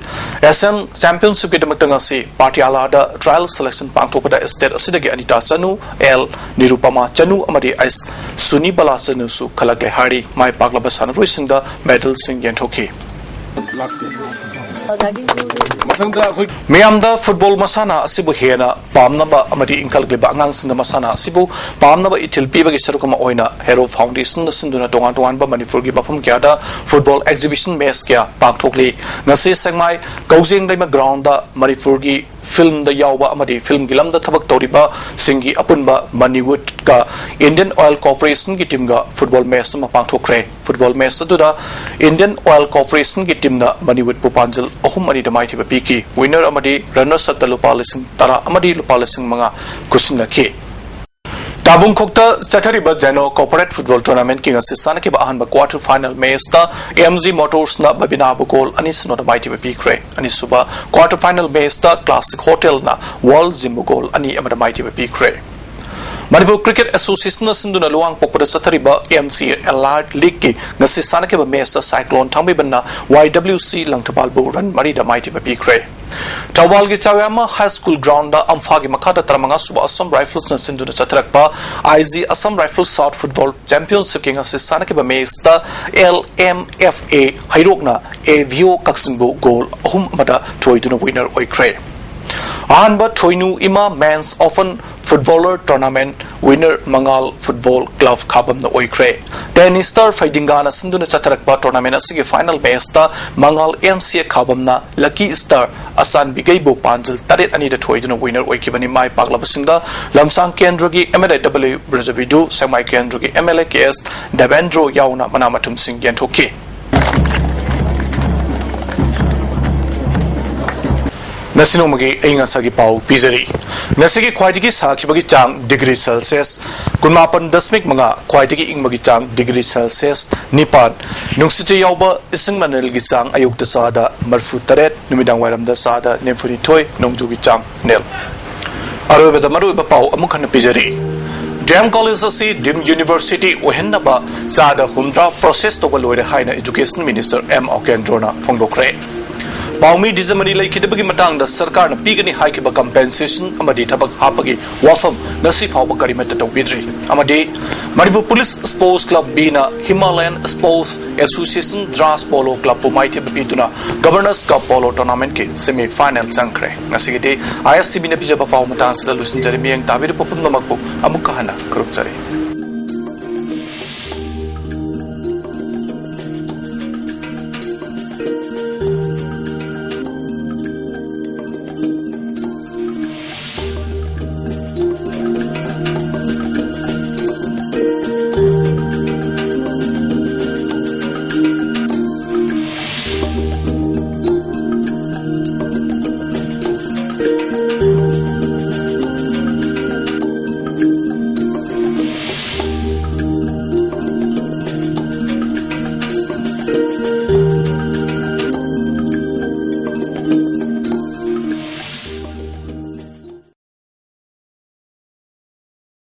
ꯑꯦꯁꯤꯌꯥꯟ ꯆꯦꯝꯄꯤꯌꯟꯁꯤꯞꯀꯤꯗꯃꯛꯇ ꯉꯁꯤ ꯄꯥꯇꯤꯌꯥꯂꯥꯗ ꯇ꯭ꯔꯥꯌꯦꯜ ꯁꯦꯂꯦꯛꯁꯟ ꯄꯥꯡꯊꯣꯛꯄꯗ ꯁ꯭ꯇꯦꯠ ꯑꯁꯤꯗꯒꯤ ꯑꯅꯤꯇꯥ ꯆꯅꯨ, ꯑꯦꯜ ꯅꯤꯔꯨꯄꯃꯥ ꯆꯅꯨ ꯑꯃꯗꯤ ꯑꯩꯁ ꯁꯨꯅꯤꯕꯂꯥ ꯆꯅꯨꯁꯨ ꯈꯜꯂꯛꯂꯦ ꯍꯥꯏꯔꯤ꯫ ꯃꯥꯏ ꯄꯥꯛꯂꯕ ꯁꯥꯟꯅꯔꯣꯏꯁꯤꯡꯗ ꯃꯦꯗꯜꯁꯤꯡ ꯌꯦꯟꯊꯣꯛꯈꯤ꯫ ꯃꯊꯪꯗ ꯑꯩꯈꯣꯏ ꯃꯤꯌꯥꯝꯗ ꯐꯨꯠꯕꯣꯜ ꯃꯁꯥꯟꯅ ꯑꯁꯤꯕꯨ ꯍꯦꯟꯅ ꯄꯥꯝꯅꯕ ꯑꯃꯗꯤ ꯏꯟꯈꯠꯂꯛꯂꯤꯕ ꯑꯉꯥꯡꯁꯤꯡꯗ ꯃꯁꯥꯟꯅ ꯑꯁꯤꯕꯨ ꯄꯥꯝꯅꯕ ꯏꯊꯤꯜ ꯄꯤꯕꯒꯤ ꯁꯔꯨꯛ ꯑꯃ ꯑꯣꯏꯅ ꯍꯦꯔꯣ ꯐꯥꯎꯟꯗꯦꯁꯟꯅ ꯁꯤꯟꯗꯨꯅ ꯇꯣꯉꯥꯟ ꯇꯣꯉꯥꯟꯕ ꯃꯅꯤꯄꯨꯔꯒꯤ ꯃꯐꯝ ꯀꯌꯥꯗ ꯐꯨꯠꯕꯣꯜ ꯑꯦꯛꯖꯤꯕꯤꯁꯟ ꯃꯦꯆ ꯀꯌꯥ ꯄꯥꯡꯊꯣꯛꯂꯤ꯫ ꯉꯁꯤ ꯁꯦꯛꯃꯥꯏ ꯀꯧꯖꯦꯡꯂꯩꯃ ꯒ꯭ꯔꯥꯎꯟꯗ ꯃꯅꯤꯄꯨꯔꯒꯤ ꯐꯤꯜꯝꯗ ꯌꯥꯎꯕ ꯑꯃꯗꯤ ꯐꯤꯜꯝꯒꯤ ꯂꯝꯗ ꯊꯕꯛ ꯇꯧꯔꯤꯕꯁꯤꯡꯒꯤ ꯑꯄꯨꯟꯕ ꯃꯅꯤꯋꯨꯗꯀ ꯏꯟꯗꯤꯌꯟ ꯑꯣꯏꯜ ꯀꯣꯔꯄꯣꯔꯦꯁꯟꯒꯤ ꯇꯤꯝꯒ ꯐꯨꯠꯕꯣꯜ ꯃꯦꯆ ꯑꯃ ꯄꯥꯡꯊꯣꯛꯈ꯭ꯔꯦ꯫ ꯐꯨꯠꯕꯣꯜ ꯃꯦꯆ ꯑꯗꯨꯗ ꯏꯟꯗꯤꯌꯟ ꯑꯣꯏꯜ ꯀꯣꯔꯄꯣꯔꯦꯁꯟꯒꯤ ꯇꯤꯝꯅ ꯃꯅꯤꯋꯨꯗꯄꯨ ꯄꯥꯟꯖꯜ ꯑꯍꯨꯝ ꯑꯅꯤꯗ ꯃꯥꯏꯊꯤꯕ ꯄꯤꯈꯤ꯫ ꯋꯤꯅꯔ ꯑꯃꯗꯤ ꯔꯟꯅꯔꯁ ꯑꯞꯇ ꯂꯨꯄꯥ ꯂꯤꯁꯤꯡ ꯇꯔꯥ ꯑꯃꯗꯤ ꯂꯨꯄꯥ ꯂꯤꯁꯤꯡ ꯃꯉꯥ ꯈꯨꯠꯁꯤꯟꯅꯈꯤ꯫ ꯇꯥꯕꯨꯡꯈꯣꯛꯇ ꯆꯠꯊꯔꯤꯕ ꯖꯦꯅꯣ ꯀꯣꯔꯄꯣꯔꯦꯠ ꯐꯨꯠꯕꯣꯜ ꯇꯣꯔꯅꯥꯃꯦꯟꯠꯀꯤ ꯉꯁꯤ ꯁꯥꯟꯅꯈꯤꯕ ꯑꯍꯥꯟꯕ ꯀ꯭ꯋꯥꯔꯇꯔ ꯐꯥꯏꯅꯦꯜ ꯃꯦꯆꯇ ꯑꯦꯝ ꯖꯤ ꯃꯣꯇꯣꯔꯁꯅ ꯕꯕꯤꯅꯥꯕꯨ ꯒꯣꯜ ꯑꯅꯤ ꯁꯤꯅꯣꯗ ꯃꯥꯏꯊꯤꯕ ꯄꯤꯈ꯭ꯔꯦ꯫ ꯑꯅꯤꯁꯨꯕ ꯀ꯭ꯋꯥꯔꯇꯔ ꯐꯥꯏꯅꯦꯜ ꯃꯦꯆꯇ ꯀ꯭ꯂꯥꯁꯤꯛ ꯍꯣꯇꯦꯜꯅ ꯋꯥꯔꯜ ꯖꯤꯝꯕꯨ ꯒꯣꯜ ꯑꯅꯤ ꯑꯃꯗ ꯃꯥꯏꯊꯤꯕ ꯄꯤꯈ꯭ꯔꯦ꯫ ꯃꯅꯤꯄꯨꯔ ꯀ꯭ꯔꯤꯀꯦꯠ ꯑꯦꯁꯣꯁꯤꯌꯦꯁꯟꯅ ꯁꯤꯟꯗꯨꯅ ꯂꯨꯋꯥꯡꯄꯣꯛꯄꯗ ꯆꯠꯊꯔꯤꯕ ꯑꯦꯝ ꯁꯤ ꯑꯦ ꯑꯦꯂꯥꯏꯠ ꯂꯤꯒꯀꯤ ꯉꯁꯤ ꯁꯥꯟꯅꯈꯤꯕ ꯃꯦꯆꯇ ꯁꯥꯏꯀ꯭ꯂꯣꯟ ꯊꯥꯡꯃꯩꯕꯟꯅ ꯋꯥꯏ ꯗꯕ꯭ꯂꯤꯎ ꯁꯤ ꯂꯪꯊꯕꯥꯜꯕꯨ ꯔꯟ ꯃꯔꯤꯗ ꯃꯥꯏꯊꯤꯕ ꯄꯤꯈ꯭ꯔꯦ꯫ ꯊꯧꯕꯥꯜꯒꯤ ꯆꯥꯎꯌꯥꯝꯃ ꯍꯥꯏ ꯁ꯭ꯀꯨꯜ ꯒ꯭ꯔꯥꯎꯟꯗ ꯑꯝꯐꯥꯒꯤ ꯃꯈꯥꯗ ꯇꯔꯥꯃꯉꯥ ꯁꯨꯕ ꯑꯁꯝ ꯔꯥꯏꯐꯜꯁꯅ ꯁꯤꯟꯗꯨꯅ ꯆꯠꯊꯔꯛꯄ I G Assam rifles south football ꯆꯦꯝꯄꯤꯌꯟꯁꯤꯞꯀꯤ ꯉꯁꯤ ꯁꯥꯟꯅꯈꯤꯕ ꯃꯦꯆꯇ ꯑꯦꯜ ꯑꯦꯝ ꯑꯦꯐ ꯑꯦ ꯍꯩꯔꯣꯛꯅ ꯑꯦ ꯚꯤ ꯑꯣ ꯀꯛꯆꯤꯡꯕꯨ ꯒꯣꯜ ꯑꯍꯨꯝ ꯑꯃꯗ ꯊꯣꯏꯗꯨꯅ ꯋꯤꯅꯔ ꯑꯣꯏꯈ꯭ꯔꯦ꯫ ꯑꯍꯥꯟꯕ ꯊꯣꯏꯅꯨ ꯏꯃꯥ ꯃꯦꯟꯁ ꯑꯣꯄꯟ ꯐꯨꯠꯕꯣꯂꯔ ꯇꯣꯔꯅꯥꯃꯦꯟꯠ ꯋꯤꯅꯔ ꯃꯉꯥꯜ ꯐꯨꯠꯕꯣꯜ ꯀ꯭ꯂꯕ ꯈꯥꯕꯝꯅ ꯑꯣꯏꯈ꯭ꯔꯦ꯫ ꯇꯦꯅꯤꯁ ꯁ꯭ꯇꯥꯔ ꯐꯩꯗꯤꯡꯒꯥꯅ ꯁꯤꯟꯗꯨꯅ ꯆꯠꯊꯔꯛꯄ ꯇꯣꯔꯅꯥꯃꯦꯟꯠ ꯑꯁꯤꯒꯤ ꯐꯥꯏꯅꯦꯜ ꯃꯦꯆꯇ ꯃꯉꯥꯜ ꯑꯦꯝ ꯁꯤ ꯑꯦ ꯈꯥꯕꯝꯅ ꯂꯛꯀꯤ ꯁ꯭ꯇꯥꯔ ꯑꯆꯥꯟꯕꯤꯒꯩꯕꯨ ꯄꯥꯟꯖꯜ ꯇꯔꯦꯠ ꯑꯅꯤꯗ ꯊꯣꯏꯗꯨꯅ ꯋꯤꯅꯔ ꯑꯣꯏꯈꯤꯕꯅꯤ꯫ ꯃꯥꯏ ꯄꯥꯛꯂꯕꯁꯤꯡꯗ ꯂꯝꯁꯥꯡ ꯀꯦꯟꯗ꯭ꯔꯒꯤ ꯑꯦꯝ ꯑꯦꯜ ꯑꯦ ꯗꯕ꯭ꯂꯤꯎ ꯕ꯭ꯔꯖꯕꯤꯗꯨ, ꯁꯦꯛꯃꯥꯏ ꯀꯦꯟꯗ꯭ꯔꯒꯤ ꯑꯦꯝ ꯑꯦꯜ ꯑꯦ ꯀꯦ ꯑꯦꯁ ꯗꯦꯕꯦꯟꯗ꯭ꯔꯣ ꯌꯥꯎꯅ ꯃꯅꯥ ꯃꯊꯨꯝꯁꯤꯡ ꯌꯦꯟꯊꯣꯛꯈꯤ꯫ ꯉꯁꯤ ꯅꯣꯡꯃꯒꯤ ꯑꯏꯪ ꯑꯁꯥꯒꯤ ꯄꯥꯎ ꯄꯤꯖꯔꯤ꯫ ꯉꯁꯤꯒꯤ ꯈ꯭ꯋꯥꯏꯗꯒꯤ ꯁꯥꯈꯤꯕꯒꯤ ꯆꯥꯡ ꯗꯤꯒ꯭ꯔꯤ ꯁꯦꯜꯁꯤꯌꯁ ꯀꯨꯟꯃꯥꯄꯟ ꯗꯁꯃꯤꯛ ꯃꯉꯥ, ꯈ꯭ꯋꯥꯏꯗꯒꯤ ꯏꯪꯕꯒꯤ ꯆꯥꯡ ꯗꯤꯒ꯭ꯔꯤ ꯁꯦꯜꯁꯤꯌꯁ ꯅꯤꯄꯥꯟ, ꯅꯨꯡꯁꯤꯠꯇ ꯌꯥꯎꯕ ꯏꯁꯤꯡ ꯃꯅꯤꯜꯒꯤ ꯆꯥꯡ ꯑꯌꯨꯛꯇ ꯆꯥꯗ ꯃꯔꯤꯐꯨ ꯇꯔꯦꯠ, ꯅꯨꯃꯤꯗꯥꯡ ꯋꯥꯏꯔꯝꯗ ꯆꯥꯗ ꯅꯤꯐꯨ ꯅꯤꯊꯣꯏ, ꯅꯣꯡꯖꯨꯒꯤ ꯆꯥꯡ ꯅꯦꯜ꯫ ꯑꯔꯣꯏꯕꯗ ꯃꯔꯨꯑꯣꯏꯕ ꯄꯥꯎ ꯑꯃꯨꯛ ꯍꯟꯅ ꯄꯤꯖꯔꯤ꯫ ꯗꯤ ꯑꯦꯝ ꯀꯣꯂꯦꯖ ꯑꯁꯤ ꯗꯤꯝ ꯌꯨꯅꯤꯚꯔꯁꯤꯇꯤ ꯑꯣꯏꯍꯟꯅꯕ ꯆꯥꯗ ꯍꯨꯝꯗ꯭ꯔꯥ ꯄ꯭ꯔꯣꯁꯦꯁ ꯇꯧꯕ ꯂꯣꯏꯔꯦ ꯍꯥꯏꯅ ꯏꯗꯨꯀꯦꯁꯟ ꯃꯤꯅꯤꯁꯇꯔ ꯑꯦꯝ ꯑꯣꯀꯦꯟꯗ꯭ꯔꯣꯅ ꯐꯣꯡꯗꯣꯛꯈ꯭ꯔꯦ꯫ ꯄꯥꯎꯃꯤ ꯗꯤꯖꯃꯅꯤ ꯂꯩꯈꯤꯗꯕꯒꯤ ꯃꯇꯥꯡꯗ ꯁꯔꯀꯥꯔꯅ ꯄꯤꯒꯅꯤ ꯍꯥꯏꯈꯤꯕ compensation ꯑꯃꯗꯤ ꯊꯕꯛ ꯍꯥꯞꯄꯒꯤ ꯋꯥꯐꯝ ꯉꯁꯤ ꯐꯥꯎꯕ ꯀꯔꯤꯃꯠꯇ ꯇꯧꯕꯤꯗ꯭ꯔꯤ꯫ ꯑꯃꯗꯤ ꯃꯅꯤꯄꯨꯔ ꯄꯨꯂꯤꯁ ꯁ꯭ꯄꯣꯔꯠꯁ ꯀ꯭ꯂꯕ ꯕꯤꯅ Himalayan sports association Dras polo ꯀ꯭ꯂꯕꯄꯨ ꯃꯥꯏꯊꯤꯕ ꯄꯤꯗꯨꯅ ꯒꯕꯔꯅꯔꯁ ꯀꯞ ꯄꯣꯂꯣ ꯇꯣꯔꯅꯥꯃꯦꯟꯠꯀꯤ ꯁꯦꯃꯤ ꯐꯥꯏꯅꯦꯜ ꯆꯪꯈ꯭ꯔꯦ꯫ ꯉꯁꯤꯒꯤꯗꯤ ISTVꯅ ꯄꯤꯖꯕ ꯄꯥꯎ ꯃꯇꯥꯡ ꯑꯁꯤꯗ ꯂꯣꯏꯁꯤꯟꯖꯔꯦ꯫ ꯃꯤꯠꯌꯦꯡ ꯇꯥꯕꯤꯔꯤꯕ ꯄꯨꯝꯅꯃꯛꯄꯨ ꯑꯃꯨꯛꯀ ꯍꯟꯅ ꯈꯨꯔꯨꯝꯖꯔꯤ꯫